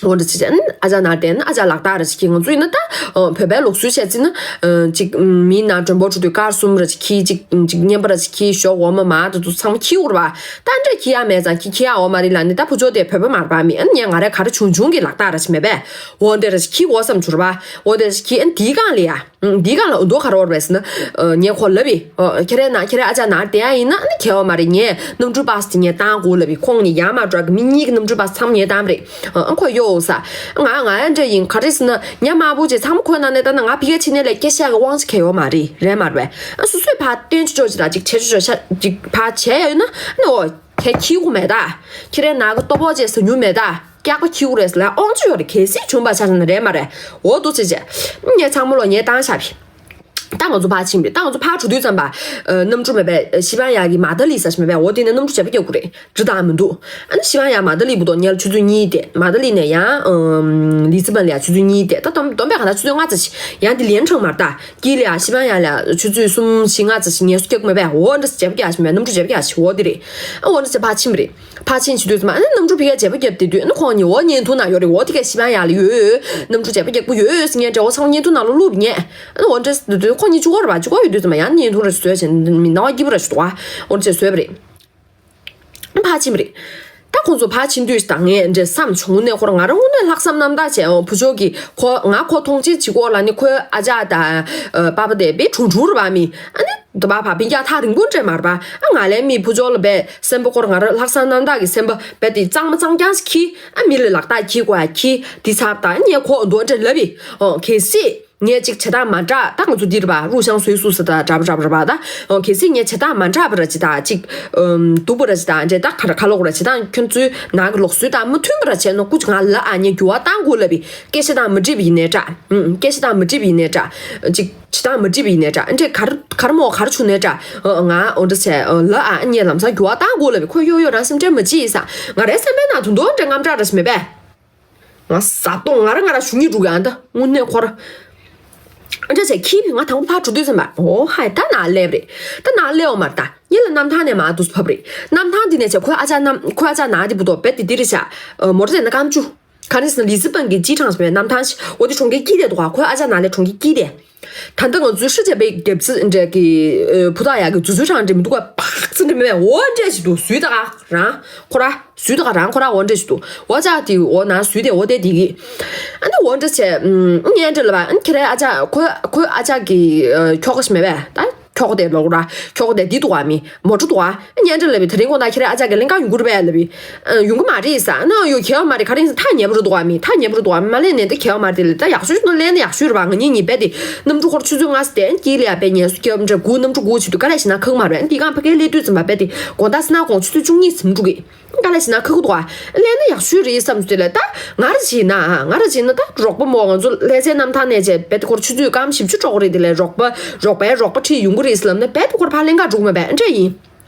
འོ་འདྲ་ཅིག་ཨ་ཅག་ནར་བསྡད་ན་ཨ་ཅག་ལག་རྟགས་ར་ཅིག་གིས། ང་ཚོ་ཡིན་ན་ད་བོད་པའི་ལུགས་སྲོལ་བྱས་ཙང་ན་ཅིག་མི་ན་མགྲོན་པོ་འགྲོ་དུས་དཀར་གསུམ་ར་ཅིག་གིས། ཅིག་ཅིག་རྔན་པ་ར་ཅིག་གིས། ཞོག་འོ་མ་མར་དེ་ཚོ་ཚང་མ་འཁྱེར་དགོས་རེད་པ། ད་འདྲ་འཁྱེར་ཡ་མེད་ཙང་། འཁྱེར་འཁྱེར་ཡ་འོ་མ་རེད་ལབ་ནས། ད་བུ་ཆུང་དེ་བོད་པ་མ་རེད་པ། མི་ཨ་ནི་ངས་ང་རས་ག་རེ་བྱུང་བྱུང་གི་ལག་རྟགས་ར་ཅིག་མེད་པས། འོ་འདི་ར་ཅིག་གིས་འོ་བསམ་བྱུང་རེད་པ། འོ་འདི་ར་ཅིག་གིས་ཨ་ནི་དེའི་སྒང་ལ་ཡ། ཨང་། འདིའི་སྒང་ལ་འོ་འདི་ག་རེ་འོར་བས་ཟེར་ན། ཨ། ངས་ཁོ་ལབ་པས། ཨ། ཁྱེད་རང་ན་ཁྱེད་རང་ཨ་ཅག་ནར་བསྡད་ཡ་ཡིན་ན་ཨ་ནི་ཁྱད་པར་མ་རེད། ངས་གནམ་གྲུའི་པ་སེ་དེ་ངས་བཏང་དགོས་ལབ་པས། ཁོང་གཉིས་ཡར་མར་འགྲོ་གི། མི་གཉིས་ཀྱི་གནམ་གྲུའི་པ་སེ་ཚང་མ་ངས་བཏང་བ་རེད། ཨ། ཁོས་གཡོ་ས། ང་ང་ཡང་འདྲ་ཡིན། ག་རེ་ཟེར་ན་ཉ་དམར་པོ་ཅིག་ཚང་མ་ཁོའི་ནང་ནས་བཏང་ན། ང་ཕ་གིར་ཕྱིན་ནས་ལས་སྐད་ཆ་གི་དབང་ཆ་གང་ཡང་ཡོད་མ་རེད། རེད་མ་རེད་པས། ཨ། སོ་སོས་ཕར་སྟོན་ཆོག་ཆོག་ཅིག་དང་ཅིག་བྱེད་ཆོག་ཆོག་ཅིག་ཕར་བྱས་ཡ་ཡོད་ན་ཨ་ནི་འོ། ཁྱེད་འཁྱེར་དགོས་མེད་ད། ཁྱེད་རང་ནར་གི་ལྟོ་ཕོག་ཅིག་ཟ་མྱོང་མེད་ད། སྐྱག་པ་འཁྱེར་དགོས་རེད་ཟེར་ལབ་ཡ་དབང་ཆ་ཡོད་རེད། གལ་སྲིད་བྱུང་བ་ཆ་བཞག་ན། རེད་མ་རེད། འོ་འདུག་སེ་བྱས། ངས་ཚང་མ་ལོ་ངས་བཏང་བཞག་པས། ད་ང་ཚོ་ཕར་ཕྱིན་པ་རེད། ད་ང་ཚོ་ཕར་འགྲོ་དུས་ཙམ་པ། ཨ། གནམ་གྲུ་མེད་པས། ཨ། ཤི་པན་ཡ་གི་མ་ཏཱ་ལི་ཟེར་ཞིག་མེད་པས། འོ་དེ་ནས་གནམ་གྲུ་བརྒྱབ་པ་རྒྱག་དགོས་རེད། འགྲོ་སྟངས་མི་འདུག་ཨ་ནི་ཤི་པན་ཡ་མ་ཏཱ་ལི་བར་དུ་ཉལ་ཆུ་ཚོད་གཉིས་བསྡད། མ་ཏཱ་ལི་ནས་ཡང་། ཨམ། ལི་ཛི་བན་ལ་ཡ་ཆུ་ཚོད་གཉིས་བསྡད། ད་བསྡོམས་བསྡོམས་པས་གང་ལྟར་ཆུ་ཚོད་ལྔ་ཙམ་ཞིག་ཡང་དེ་ལན་གྲངས་མ་རེད་ད། དཀྱིལ་ལ་ཡ་ཤི་པན་ཡ་ལ་ཡ་ཆུ་ཚོད་གསུམ་བཞི་ལྔ་ཙམ་ཞིག་ངལ་གསོ་རྒྱག་མེད་པས། འོ་འདྲ་བརྒྱབ་ཀྱག་ཞིག་མེད། གནམ་གྲུ་བརྒྱབ་ཀྱག་ཞིག་འོ་དེ་རེད། ཨ། འོ་འདྲ་བྱས་ཕར་ཕྱིན་པ་རེད། ཕར་ཕྱིན་བྱེད་དུས་ཙམ་པ་ཨ་ནི་གནམ་གྲུ་ཕ་གིར་བརྒྱབ་པ་བརྒྱབ་བསྡད་དུས། ཨ་ནི་ཁོང་གཉིས་འོ་བརྙན་ཐུང་ནང་ཡོད་རེད། འོ་དེ་ག་ཤི་པན་ཡ་ལ་ཡོད། གནམ་གྲུ་བརྒྱབ་པ་རྒྱག་གི་ཡོད་ཟེར་ངས་འདྲ་བོ་ཚང་མ་བརྙན་ཐུང་ནང་ལ་བླུགས་པ་རེད། ཨ་ནི་འོ་འདྲ་བྱས་དུས་ཁོང་གཉིས་གཅིག་པོ་རེད་པ། གཅིག་པོ་ཡོད་དུས་ཙམ་པ་ཡང་བརྙན་ཐུང་རེ་བཟོས་བྱས། མི་སྣང་བ་སྐྱིད་པོ་རེ་ཞིག་འདུག་པ། འོ་འདྲ་བྱས་བཟོས་པ་རེད། ཕར་ཕྱིན་པ་རེད། ད་ཁོང་ཚོ་ཕར་ཕྱིན་དུས་ད་ངས་འདྲ་བསམ་བྱུང་། དངོས་གནས་ཁོ་རང་ང་རང་དངོས་གནས་ལྷག་བསམ་རྣམ་དག་བྱས། འོ། བུ་ཆུང་གིས་ཁོ། ང་ཁོ་མཐོང་ཆེན་བྱེད་ཀྱི་ཡོད་ལབ་ནས། ཁོའི་ཨ་ཅག་དང་། ཨ། པ་ཕ་དེ་དཔེ་གྲུང་གྲུང་རེད་པ། མི་ཨ་ནི་དེ་པ་ཕ་སྤུན་ཀྱག་ཐག་རིང་པོ་འདྲ་མ་རེད་པ། ཨ། ང་ལས་མི་བུ་ཆུང་ལ་དཔེ་སེམས་པ། ཁོ་རང་ང་རང་ལྷག་བསམ་རྣམ་དག་གི་སེམས་པ་དཔེ་དེ་གཙང་མ་གཙང་རྐྱང་ཞིག་གིས། ཨ། མི་ལ་ལག་རྟགས་འཁྱེར་དགོས་ཡ་འཁྱེར། དེ་ཚར་ད་ངས་ཁོ་འདུག་འདྲ་ལབ་པས། འོ། གལ་སྲིད་ངས་ཅིག་བྱེད་སྟངས་མ་འདྲ། ད་ང་ཚོ་འདི་རེད་པ།入乡随俗ཟེར་ད་འདྲ་པོ་འདྲ་པོ་རེད་པ། ད། འོ། གལ་སྲིད་ངས་བྱེད་སྟངས་མ་འདྲ་བ་ར་ཅིག་དང་ཅིག་ཨམ། སྡུག་པ་ར་ཅིག་དང་འདྲ། ད་ག་རེ་ག་ལབ་དགོས་ར། བྱེད་སྟངས་ཁྱོད་ཚོའི་ནང་གི་ལུགས་སྲོལ་དང་མ་མཐུན་པ་ར་བྱས་ན། སྐུ་མཁྱེན་ང་ལ་ཨ་ནི་འགྱུར་བ་གཏང་དགོས་ལབ་པས། སྐད་ཆ་དང་མ་འགྲིག་པ་ཡིན་ནའི་འདྲ། ཨུམ། སྐད་ཆ་དང་མ་འགྲིག་པ་ཡིན་ནའི་འདྲ། ཅིག་བྱེད་སྟངས་མ་འགྲིག་པ་ཡིན་ནའི་འདྲ། འདྲ་ག་རེ་ག་རེ་མོ་ག་རེ་བྱུང་ནའི་འདྲ། ཨ། ང་འོ་འདྲ་བྱས། ཨ། ལ་ཨ་ངས་ལམ་སང་འགྱུར་བ་གཏང་དགོས་ལབ་པས། ཁོས་གཡོ་གཡོ་རང་སེམས་ཁྲལ་མ་བྱེད་ཡིན་ས། ང་རའི་སེམས་པའི་ནང་དུ་འདུག་འདྲ་དངངས་སྐྲག་ར་ཞིག་མེད་པས། ང་ཟ་གཏོང་ང་རང་ང་རང་ཞུ་སྙིང་འདོད་ཀྱི། ཨ། ད་དངོས་གནས་ཁོ་ར། ཨ། འདྲ་བྱས་འཁྱེར་བས། ང་དང་པོ་ཕར་འགྲོ་དུས་ཙམ་པ། འོ་ཧའི། ད་ནར་སླེབས་རེད། ད་ནར་སླེབས་ཡོད་མ་རེད། ད་ངེད་ལ་གནམ་ཐང་ནས་མར་འདུག་སེ་ཕབ་རེད། གནམ་ཐང་འདི་ནས་བྱས་ཁོའི་ཨ་ཅག་གནམ། ཁོའི་ཨ་ཅག་ནར་དེ་བར་དུ་རྦད་དེ་འདི་རེད་བྱས། ཨ། མོ་ཊ་ཟེར་ན་སྐར་མ་བཅུ། ག་རེ་ཟེར་ན་ལི་ཛི་བན་གྱི་སྤྱི་བྲང་ཞིག་མེད། གནམ་ཐང་ཞིག་འོ་དེ་གྲོང་ཁྱེར་དཀྱིལ་དེ་འདུག་ག་ཁོའི་ཨ་ཅག་ནར་སླེབས་གྲོང་ཁྱེར་དཀྱིལ་དེ། ད་ལྟ་ང་ཚོའི་ཧྲི་ཅེ་པའི་རྒྱབ་རྩེ་འདྲ་གི། ཨ། ཕུ་ཐག་ཡག་གི་རྫུ་འཕྲུལ་གྲང་འདྲ་མི་འདུག་ག་ཕག་ཚི་འདྲ་མེད་པས། འོ་འདྲ་ཞིག་འདུག་ཟུར་ད་ག་རང་ཁོ་ར། ཟུར་ད་ག་རང་ཁོ་ར་འོ་འདྲ་ཞིག་འདུག་འོ་ཅག་དེ་འོ་ན་ཟུར་དེ་འོ་དེ་དེ་གི། ཨ་ནི་འོ་འདྲ་བྱས། ཨུམ། ངས་འདྲ་ལབ་པ། ཨ་ནི་ཁྱེད་རའི་ཨ་ཅག་ཁོ། ཁོའི་ཨ་ཅག་གི། ཨ། ཁྱོ་ག་ཞིག་མེད་པས། ད་ཁྱོ་ག་དེ་ལོག་ར། ཁྱོ་ག་དེ་འདི་འདུག་ག་མི་མོ་ཊ་འདུག་ག་ཨ། ངས་འདྲ་ལབ་པས། དེ་རིང་དགོང་དག་ཁྱེད་རའི་ཨ་ཅག་གིས་ལེན་ག་ཡོང་གི་རེད་པས་ལབ་པས། ཨ། ཡོང་གི་མ་རེད་ཟེར། ཨ་ནི་ཡོད་ཁྱད་པར་མ་རེད། ག་རེ་ཡིན་ཟེར། ཐག་ཉེ་པོ་རེད་འདུག་ག་མི། ཐག་ཉེ་པོ་རེད་འདུག་ག་མི། མ་ལེན་ནའི་ད་ཁྱད་པར་མ་རེད་དེ་ལས། ད་ཡག་ཤོས་ཤིག་ནང་ལེན་ན་ཡག་ཤོས་རེད་པ། ང་གཉིས་གཉིས་རྦད་དེ་གནམ་གྲུ་ཁོ་ར་ཆུ་ཚོད་ལྔ་ཙམ་བསྡད། དཀྱིལ་ལ་ཡ་དཔེ་ངལ་གསོ་རྒྱབ་འདྲ། སྒུག་གནམ་གྲུ་སྒུག་བྱེད་དུས། ག་ལེར་ཞིག་ནར་ཁུག་མ་རེད། འདི་སྒང་ཕ་གིར་སླེབས་དུས་ཙམ་པ་རྦད་དེ་དགོང་དག་སང་ནངས་དགོང་ཆུ་ཚོད་བཅུ་གཉིས་ཙམ་འགྲོ་གི། ག་ལེར་ཞིག་ནར་ཁུག་གི་འདུག་ག་ལེན་ན་ཡག་ཤོས་རེད་བསམ་སོང་དེ་ལས། ད་ང་རང་བྱས་ན། ང་རང་བྱས་ན་ད་རོགས་པ་མོ། ང་ཚོ་ལྷ་སའི་གནམ་ཐང་ནས་བྱས་རྦད་དེ་ཁོ་ར་ཆུ་ཚོད་སྐར་མ་བཞི་བཅུ་འགྲོ་གི་རེད། དེ་ལས་རོགས་པ། རོགས་པའི་རོགས་པ་ཁྲིད་ཡོང་གི་རེད་ཟེར་ལབ་ན། རྦད་དེ་ཁོ་ར་ཕར་ལེན་ག་འགྲོ་གི་མེད་པས། འདྲ་ཡིན།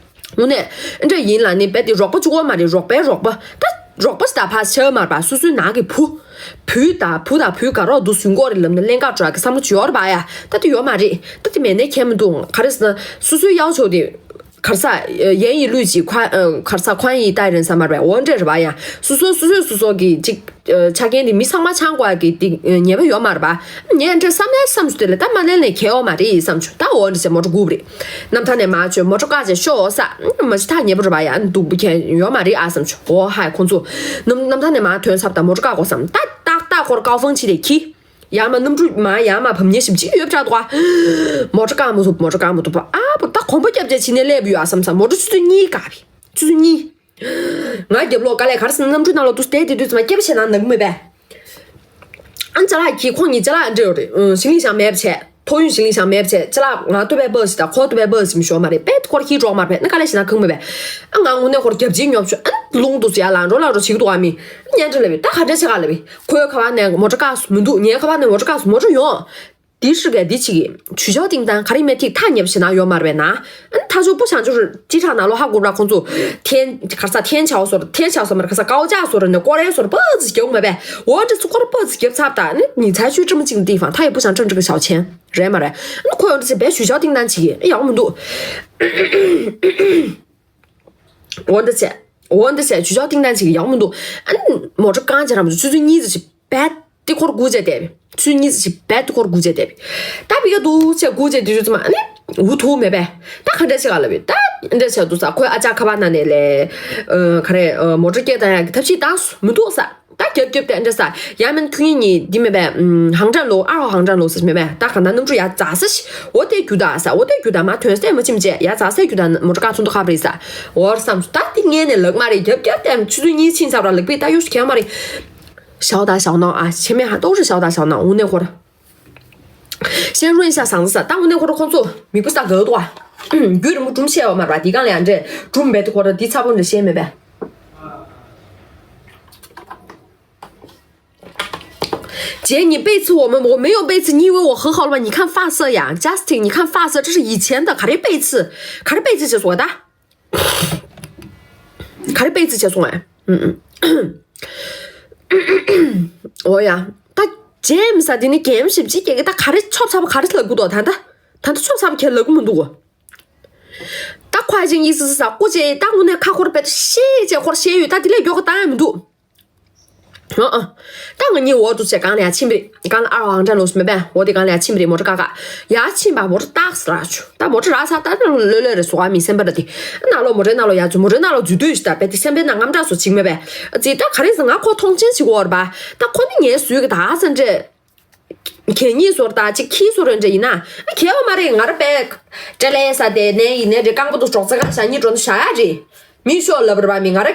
དངོས་གནས་འདྲ་ཡིན་ལབ་ནས། རྦད་དེ་རོགས་པ་གཅིག་པོ་མ་རེད། རོགས་པའི་རོགས་པ། ད་རོགས་པ་ཞིག་ད་ཕར་ཆགས་མ་རེད་པ། སོ་སོའི་ནང་གི་བུ། བུ་དང་བུ་དང་བུ་དགའ་རོགས་འདུག་སེ་ཡོང་གི་རེད་ལབ་ནས་ལེན་ག་འགྲོ་ཡ་གི་བསམ་བློ་ཅིག་ཡོད་རེད་པ་ཡ། ད་དེ་ཡོད་མ་རེད། ད་དེ་མེད་ནའི་ཁྱད་མི་འདུག་ག་རེ་ཟེར་ན་སོ་སོའི་ཡག་ཕྱོགས་དེ། ག་རེ་ཟེར། ཡ་ཡིས་ལུས་ཀྱི་ཁ། ཨ། ག་རེ་ཟེར། ཁོང་ཡིས་ལྟ་རན་ས་མ་རེད་པ། འོ་འདྲ་རེད་པ་ཡ། སོ་སོ་སོ་སོས་སོ་སོ་གི་ཅིག་ཨ། ཆ་རྐྱེན་དེ་མི་ཚང་མ་ཚང་དགོས་ཀྱི་དེ་ཉེས་པ་ཡོད་མ་རེད་པ། ངས་འདྲ་བསམ་ཡ་བསམ་སོང་དེ་ལས། ད་མ་ལེན་ནའི་ཁྱད་པར་མ་རེད་བསམ་བྱུང་། ད་འོ་འདྲ་བྱས་མོ་ཊ་སྒུག་པ་རེད། གནམ་ཐང་ནས་མར་བྱོན། མོ་ཊ་བཀག་བྱས་ཤོག་ཟེར། མ་གཞི་ཐག་ཉེ་པོ་རེད་པ་ཡ། སྡུག་པོ་ཁྱད་ཡོད་མ་རེད་ཨ་བསམ་བྱུང་། འོ་ཧའི། ཁོང་ཚོ་གནམ། གནམ་ཐང་ནས་མར་ཐོན་ཚར། ད་མོ་ཊ་བཀག་དགོས་བསམ། ད་ཏག་ཏག་ཁོ་ར་ཀའོ་ཧྥང་ཆི་དེ་འཁྱེར། ཡར་མར་གནམ་གྲུ་མར་ཡར་མར་བབས་མཁན་ཞིག་ཅིག་ཡོད་པ་འདྲ་འདུག་ག་མོ་ཊ་བཀག་མ་ཐུབ། མོ་ཊ་བཀག་མ་ཐུབ་པ། ཨ་པོ། ད་གོམ་པ་རྒྱབ་བྱས་ཕྱིན་ནས་སླེབས་ཡོད་ཨ་བསམ་བསམ། མོ་ཊ་ཆུ་ཚོད་གཉིས་བཀག་པས། ཆུ་ཚོད་གཉིས། ང་རྒྱབ་ལོགས་ག་ལེར། ག་རེ་ཟེར་ན་གནམ་གྲུའི་ནང་ལོགས་འདུག་སེ་བསྡད་དུས་ཙམ་པ་སྐད་ཆ་བཤད་ན་ནང་གི་མེད་པས། ཨ་ཅ་ལག་གིས། ཁོང་གཉིས་ཅ་ལག་འདྲ་ཡོད་རེད། ཨ། ཞིང་ལས་བྱེད་མེད་པ་བྱས། ཐོག་ཡུན་ཞིང་ལས་བྱེད་མེད་པ་བྱས། ཅ་ལག་ང་སྟོད་པའི་པ་སི་དང་ཁོ་སྟོད་པའི་པ་སི་མི་ཤོར་མ་རེད། དཔེ་ཁོ་ར་ཁྱེར་འགྲོ་མ་རེད་པས། ཨ་ནི་ག་ལེར་ཞིག་ནར་ཁུག་མེད་པས། ཨ། ང་དངོས་གནས་ཁོ་ར་རྒྱབ་བྱེད་ཉོབ་བྱུང་། ཨ་ནི་རླུང་འདུག་སེ་ཡར་ལངས་འགྲོ་ལངས་འགྲོ་བྱེད་ཀྱི་འདུག་ག་མི། ཨ་ནི་ངས་འདྲ་ལབ་པས། ད་ག་འདྲ་བྱེད་ག་ལབ་པས། ཁོའི་ཁ་པར་ནས་མོ་ཊ་བཀག་སོང་མི་འདུག་ངའི་ཁ་པར་ནས་མོ་ཊ་བཀག་སོང་། མོ་ཊ་ཡོང་། དེ་ཧྲི་གས་འདི་བྱེད་ཀྱི། 取消订单ག་རེ་མེད་ཐིག་ཐག་ཉེ་པོ་ཞིག་ནར་ཡོད་མ་རེད་པས་ན། ཨ་ནི་ད་ཆོག་པོ་བྱང་ཆུབ་སྤྱི་བཏང་ནང་ལོགས་ཧ་གོ་ར། ཁོང་ཚོ་ཐན། ག་རེ་ཟེར། ཐན་ཆའོ་ཟེར། ཐན་ཆའོ་ཟེར་མ་རེད། ག་རེ་ཟེར། ཀའོ་ཅའོ་ཟེར་ནས་ཀོ་རེ་ཟེར་པ་ཙི་རྒྱག་མེད་པས། འོ་འདྲ་ཚོ་ཁོ་ར་པ་ཙི་རྒྱབ་ཚར། ད་ནི་ཉི་ཚ་ཆུ་ཀྲི་མ་ཅིག་ཏི་ཧྥང་ཐ་ཡི་པུ་ཞང་ཀྲི་མ་ཅིག་ཞའོ་ཆེན་རེད་མ་རེད། ཨ་ནི་ཁོས་འོ་འདྲ་ཟེར་བས། 取消订单བྱེད་ཀྱི་ཡག་མི་འདུག་འོ་འདྲ་བྱས། འོ་འདི་ཟེར་ཇུས་ཆོག་ཏིང་ཏན་ཅིག་ཡག་མི་འདུག་ཨ་ནི་མོ་ཊ་རྐང་ཅིག་རམ་ཆུ་ཚོད་གཉིས་ཙམ་ཞིག་བད་དེ་ཁོར་སྒུག་བྱས་བསྡད། ཆུ་གཉིས་ཙམ་ཞིག་བད་དེ་ཁོར་སྒུག་བྱས་བསྡད། ད་བི་ག་འདུག་ཅེས་སྒུག་བྱས་དུས་ཚོད་ཙམ་ཨ་ནི་འུ་ཐུག་མེད་པས། ད་ག་འདྲ་བྱེད་ག་ལབ་ཡོད། ད་འདྲ་བྱས་འདུག་ས། ཁོས་ཨ་ཅག་ཁ་པར་ནང་ནས་ལས་ཨ་ག་རེ་ཨ་མོ་ཊ་སྐད་བཏང་ཡག་གི་ཐབས་ཤེས་བཏང་སོང་། མི་འདུག་ས། ད་རྒྱབ་རྒྱབ་དེ་འདྲ་ས། ཡང་མིན་ཁྱོད་གཉིས་གཉིས་འདི་མེད་པས། ཧང་ཀྲང་ལོ། ཨ་རོ་ཧང་ཀྲང་ལོ་ཟེར་མེད་པས། ད་ག་ན་གནམ་གྲུ་ཡར་འཛེགས་ས་ཞིག་འོ་དེ་རྒྱུ་ད་ས། འོ་དེ་རྒྱུ་ད་མ་ཐོན་སའི་མ་ཕྱིན་བྱས་ཡར་འཛེགས་སའི་རྒྱུ་ད་མོ་ཊ་ཀ་ཚོན་དུ་ཁ་བརི་ས། འོར་བསམ་སོང་། ད་འདི་ངས་ནས་ལག་མ་རེད། རྒྱབ་རྒྱབ་དེ་ཆུ་ཚོད་གཉིས་ཕྱིན་ཚར་ར་ལག་པས་ད་གཡུག་ཁྱེར་མ་རེད། ཞའོ་ད་ཞའོ་ནའོ་ཨ་ཆེ་མེད་ཧ་ཏོག་རེ་ཞའོ་ད་ཞའོ་ནའོ། དངོས་གནས་ཁོ་ར། ཤེས་རུང་ཤ་ཟང་ས། ད་དངོས་གནས་ཁོ་ར་ཁོང་ཚོ་མི་བུ་ས་ག་དོ་ཨ། རྒྱུ་རིང་པོ་སྒྲུང་བཤད་བ་མ་ར། འདི་གང་ལ་ཡང་འདྲེ་སྒྲུང་བེད་དེ་ཁོ་ར་འདི་ཚ་པོ་འདྲ་བཤད་མེད་པས།姐，你背刺我们，我没有背刺，你以为我很好了吗？你看发色呀，Justin，你看发色，这是以前的，卡里背刺，卡里背刺是我的，卡里背刺是我的，嗯嗯，我呀，ད་ཇེམ་སི་ཨ་དེ་ནི་གེམ་ཞིབ་ཅིག་སྐྱེ་གི། ད་ག་རེ་ཆོབ་ཚ་པོ་ག་རེ་ལབ་དགོས་དོ། ད་ད་ད་ད་ཆོབ་ཚ་པོ་ཁྱེད་ལབ་གི་མི་འདུག་གོ། ད་ཁོ་ཨ་ཅེ་ཡིག་སི་སི་ས་ཀུ་ཅེ་ད་དངོས་གནས་ཁ་ཁོར་བེད་ཤེས་ཅེ་ཁོར་ཤེས་ཡོད། ད་དེ་ལས་མགྱོགས་ག་བཏང་ཡ་མི་འདུག་ཨ་ཨ། ད་ང་གཉིས་འོ་འདུག་ཅེ་གང་ལ་ཡ་ཕྱིན་པ་རེད། གང་ལ་ཨ་རོ་ཨང་ཏྲ་ལོ་སི་མེད་པས། འོ་དེ་གང་ལ་ཡ་ཕྱིན་པ་རེད། མོ་ཊ་ཀ་ཀ་ཡ་ཕྱིན་པ་མོ་ཊ་ཏག་སི་རག་བྱུང་། ད་མོ་ཊ་རག་ས་ད་ལོ་ལོ་རེ་སོ་ག་མི་སེམས་པ་ར་དེ་ནང་ལོ་མོ་ཊའི་ནང་ལོ་ཡ་འཛུལ། མོ་ཊའི་ནང་ལོ་འཛུལ་དུས་ཤི་ད་བེད་དེ་སེམས་པའི་ནང་དངངས་སྐྲག་སོ་ཅིག་མེད་པས། ཨ་ཙི་ད་ག་རེ་ཟེར། ང་ཁོ་མཐོང་ཆེན་བྱེད་ཀྱི་ཡོད་རེད་པ། ད་ཁོ་ནི་ངའི་ཟུར་གི་ད་ཟེར་འདྲེ། གད་སྙིགས་བཟོ་ར་ད་ཅིག་ཁྱི་བཟོ་ར་འདྲ་ཡིན་ན། ཨ་གད་པ་མ་རེད། ང་ར་པས་སྤྲེལ་ལད་ས་དེ་ནས་ཡིན་ནའི་རེད། རྐང་པ་དུ་སྲོག་རྩ་གང་བཞག་གཉིས་འགྲོ་ན་བཞག་ཡ་རེད། མི་ཤོག་ལབ་ར་བ། མི་ང་ར་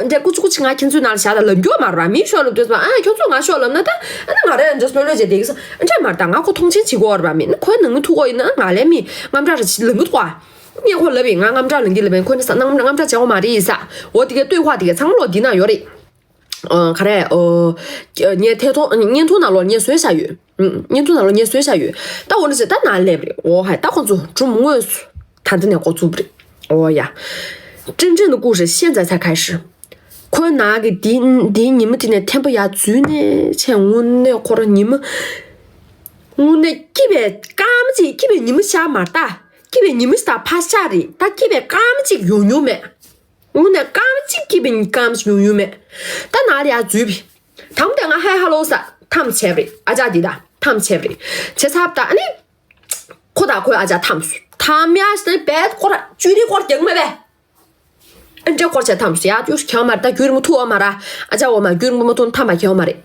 འདྲ་ཀུ་ཅི་ཀུ་ཅི་ང་ཁྱེད་ཚོའི་ནང་ལ་བཞག་ད་ལབ་རྒྱུ་མ་ར་བ། མི་ཤོག་ལབ་དུས་ཙམ་ཨ་ཁྱོད་ཚོ་ང་ཤོག་ལབ་ན་ད་ཨ་ན་ང་ར་འདྲ་སོ་ལོས་བྱས་བསྡད་གི་ས། འདྲ་མ་རེད། ད་ང་ཁོ་མཐོང་ཆེན་བྱེད་ཀྱི་ཡོད་རེད་བ། མི་ན་ཁོའི་ནང་མི་ཐུག་གོ་ཡིན་ན་ང་ལས་མི་དངངས་སྐྲག་ར་ཅིག་ལངས་གི་འདུག་ག་ངས་ཁོ་ལབ་ཡིན། ང་དངངས་སྐྲག་ལངས་གི་ལབ་ཡིན། ཁོ་ནི་ས་དངངས་སྐྲག་བྱེད་ཀྱི་མ་རེད་ཡིན་ས། འོ་དེ་གའི་ལྟོས་ཁ་དེ་གའི་ཚང་མ་ལོ་འདི་ན་ཡོད་རེད། ཨ་ག་རེ། ཨོ། ངས་ཐད་གཏོང་བརྙན་ཐུང་ནང་ལོགས་ངས་བཟོས་བཞག་ཡོད། ཨུ། བརྙན་ཐུང་ནང་ལོགས་ངས་བཟོས་བཞག་ཡོད། ད་འོ་འདྲ་ཟེར་ད་ནང་སླེབས་རེད། འོ་ཧའི་ད་ཁོ་ཚོ་སྒྲུང་དངོས་སུ་ད་ལྟ་ནས་འགོ་བཙུགས་པ་རེད། འོ་ཡ། 真正的故事现在才开始། ཁོའི་ནང་གི་འདི་འདིའི་ཉི་མ་དེ་ནས་ཐེམ་པ་ཡར་འཛུལ་ནས་ཆེ་དངོས་གནས་ཁོ་རང་ཉི་མ། དངོས་གནས་སྐྱིད་པའི་སྐར་མ་གཅིག་སྐྱིད་པའི་ཉི་མ་ཤར་མ་རེད་ད། སྐྱིད་པའི་ཉི་མ་ཞིག་ད་ཕར་ཤར་རེད། ད་སྐྱིད་པའི་སྐར་མ་གཅིག་ཡོང་མྱོང་མེད། དངོས་གནས་སྐར་མ་གཅིག་སྐྱིད་པའི་སྐར་མ་ཞིག་ཡོང་ཡོད་མེད། ད་ནང་ལ་ཡར་འཛུལ་བས། དང་པོ་དེ་ང་ཧའི་ཧ་ལོ་ས་འཐམ་བྱས་པ་རེད། ཨ་ཅག་འདི་དང་འཐམ་བྱས་པ་རེད། བྱས་ཚར་བ་དང་ཨ་ནི། ཁོ་དང་ཁོའི་ཨ་ཅག་འཐམ་སོང་། འཐམ་ཡ་ཞིག་ནི་བད་སྐོར་བཅུ་རེ་སྐོར་རྒྱག་མེད་པས། ཨ་འདྲེ་སྐོར་བྱས་འཐམ་སོང་། ཡ་ཡུ་ཁྱེད་མར་ད་རྒྱུན་རིང་པོ་ཐུག་འོ་མ་ར། ཨ་ཅག་འོ་མ་རྒྱུན་རིང་པོ་མ་ཐུག་འཐམ་པ་ཁྱེད་འོ་མ་རེད།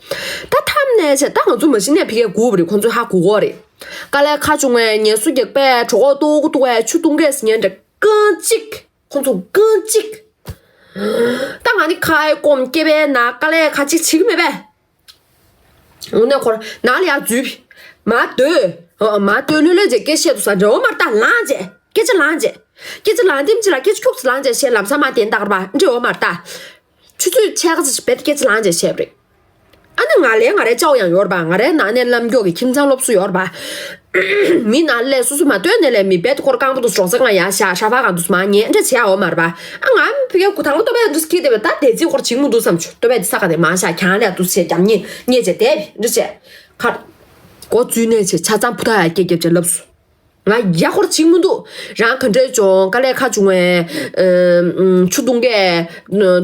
ད་འཐམ་ནས་བྱས་ད་ང་ཚོ་མ་གཞི་ནས་ཕ་གིར་སྒུག་པ་རེད། ཁོ་ཚོས་ཧ་གོ་གོ་རེད། དཀའ་ལས་ཁག་བྱུང་བས་ངལ་གསོ་རྒྱག་པས་གྲོད་ཁོག་ལྟོགས་ཀྱི་འདུག་བས་ཆུ་བཏུང་གས་ཟེར་མཁན་འདྲ་རྐང་གཅིག་ཁོང་ཚོ་རྐང་གཅིག་ད་ང་ནི་ཁ་ཡེ་སྐོམ་སྐེད་པའི་ན་དཀའ་ལས་ཁ་ཅིག་བྱེད་ཀྱི་མེད་པས། འོ་ནས་ཁོ་རང་ནང་ལ་ཡར་འཛུལ་བས། མར་སྡོད། ཨ། མར་སྡོད་ལྷོད་ལྷོད་ཅིག་སྐད་བཤད་དུ་ས་འདྲ་འོ་མར་ལྟ་ལངས་བྱས་སྐད་ཆ་ལངས་བྱས། སྐད་ཆ་ལངས་དེམ་ཅིག་ལ་སྐད་ཆ་ཁྱུག་ཙམ་ལངས་བྱས་བཤད་ལམ་སང་མར་བསྟན་བཏང་ར་བ་འདྲ་འོ་མར་ལྟ། ཆུ་ཚོད་ཕྱེད་ཀ་ཙམ་ཞིག་བེད་སྐད་ཆ་ལངས་བྱས་བཤད་པ་རེད། ཨ་ནི་ང་ལས་ང་རའི་ཅའོ་ཡང་ཡོད་རེད་པ། ང་རའི་ནང་ནས་ལམ་མགྱོགས་ཀྱི་ཁྱིམ་ཚང་སློབ་གསོ་ཡོད་རེད་པ། མི་ནང་སླེབས་སོ་སོ་མ་སྡོད་ནས་ལས་མི་བེད་ཁོར་རྐང་པ་དུ་སྲོག་རྩ་གང་ཡང་བཞག་ཧྲ་ཕ་གང་དུ་མ་ཉལ་འདྲ་བྱེད་ཡ་འོ་མ་རེད་པ། ཨ་ང་ཕི་གའི་གུ་དང་པོ་ལྟོ་བས་འདུ་སྐྱིད་དེ་བས་ད་དེ་ཚིག་ཁོར་བྱིང་མི་འདུག་བསམ་བྱུང་། ལྟོ་བས་འདི་ས་ག་ནས་མ་བཞག་གྱང་ལས་འདུ་བྱེད་རྒྱབ་ཉེ་ཉེ་བྱེད་དེ་འདྲ་བྱེད་ཁར། མགོ་བཙུད་ནས་བྱེད་ཆ་ཚང་ཕུ་ཐག་ཡ་སྐྱེ་རྒྱབ་བྱེད་ལབ་སོ། ང་ཡ་ཧོར་བྱིང་མི་འདུག་རང་ག་འདྲས་བྱུང་དཀའ་ལས་ཁག་བྱུང་བས། ཆུ་བཏུང་གས།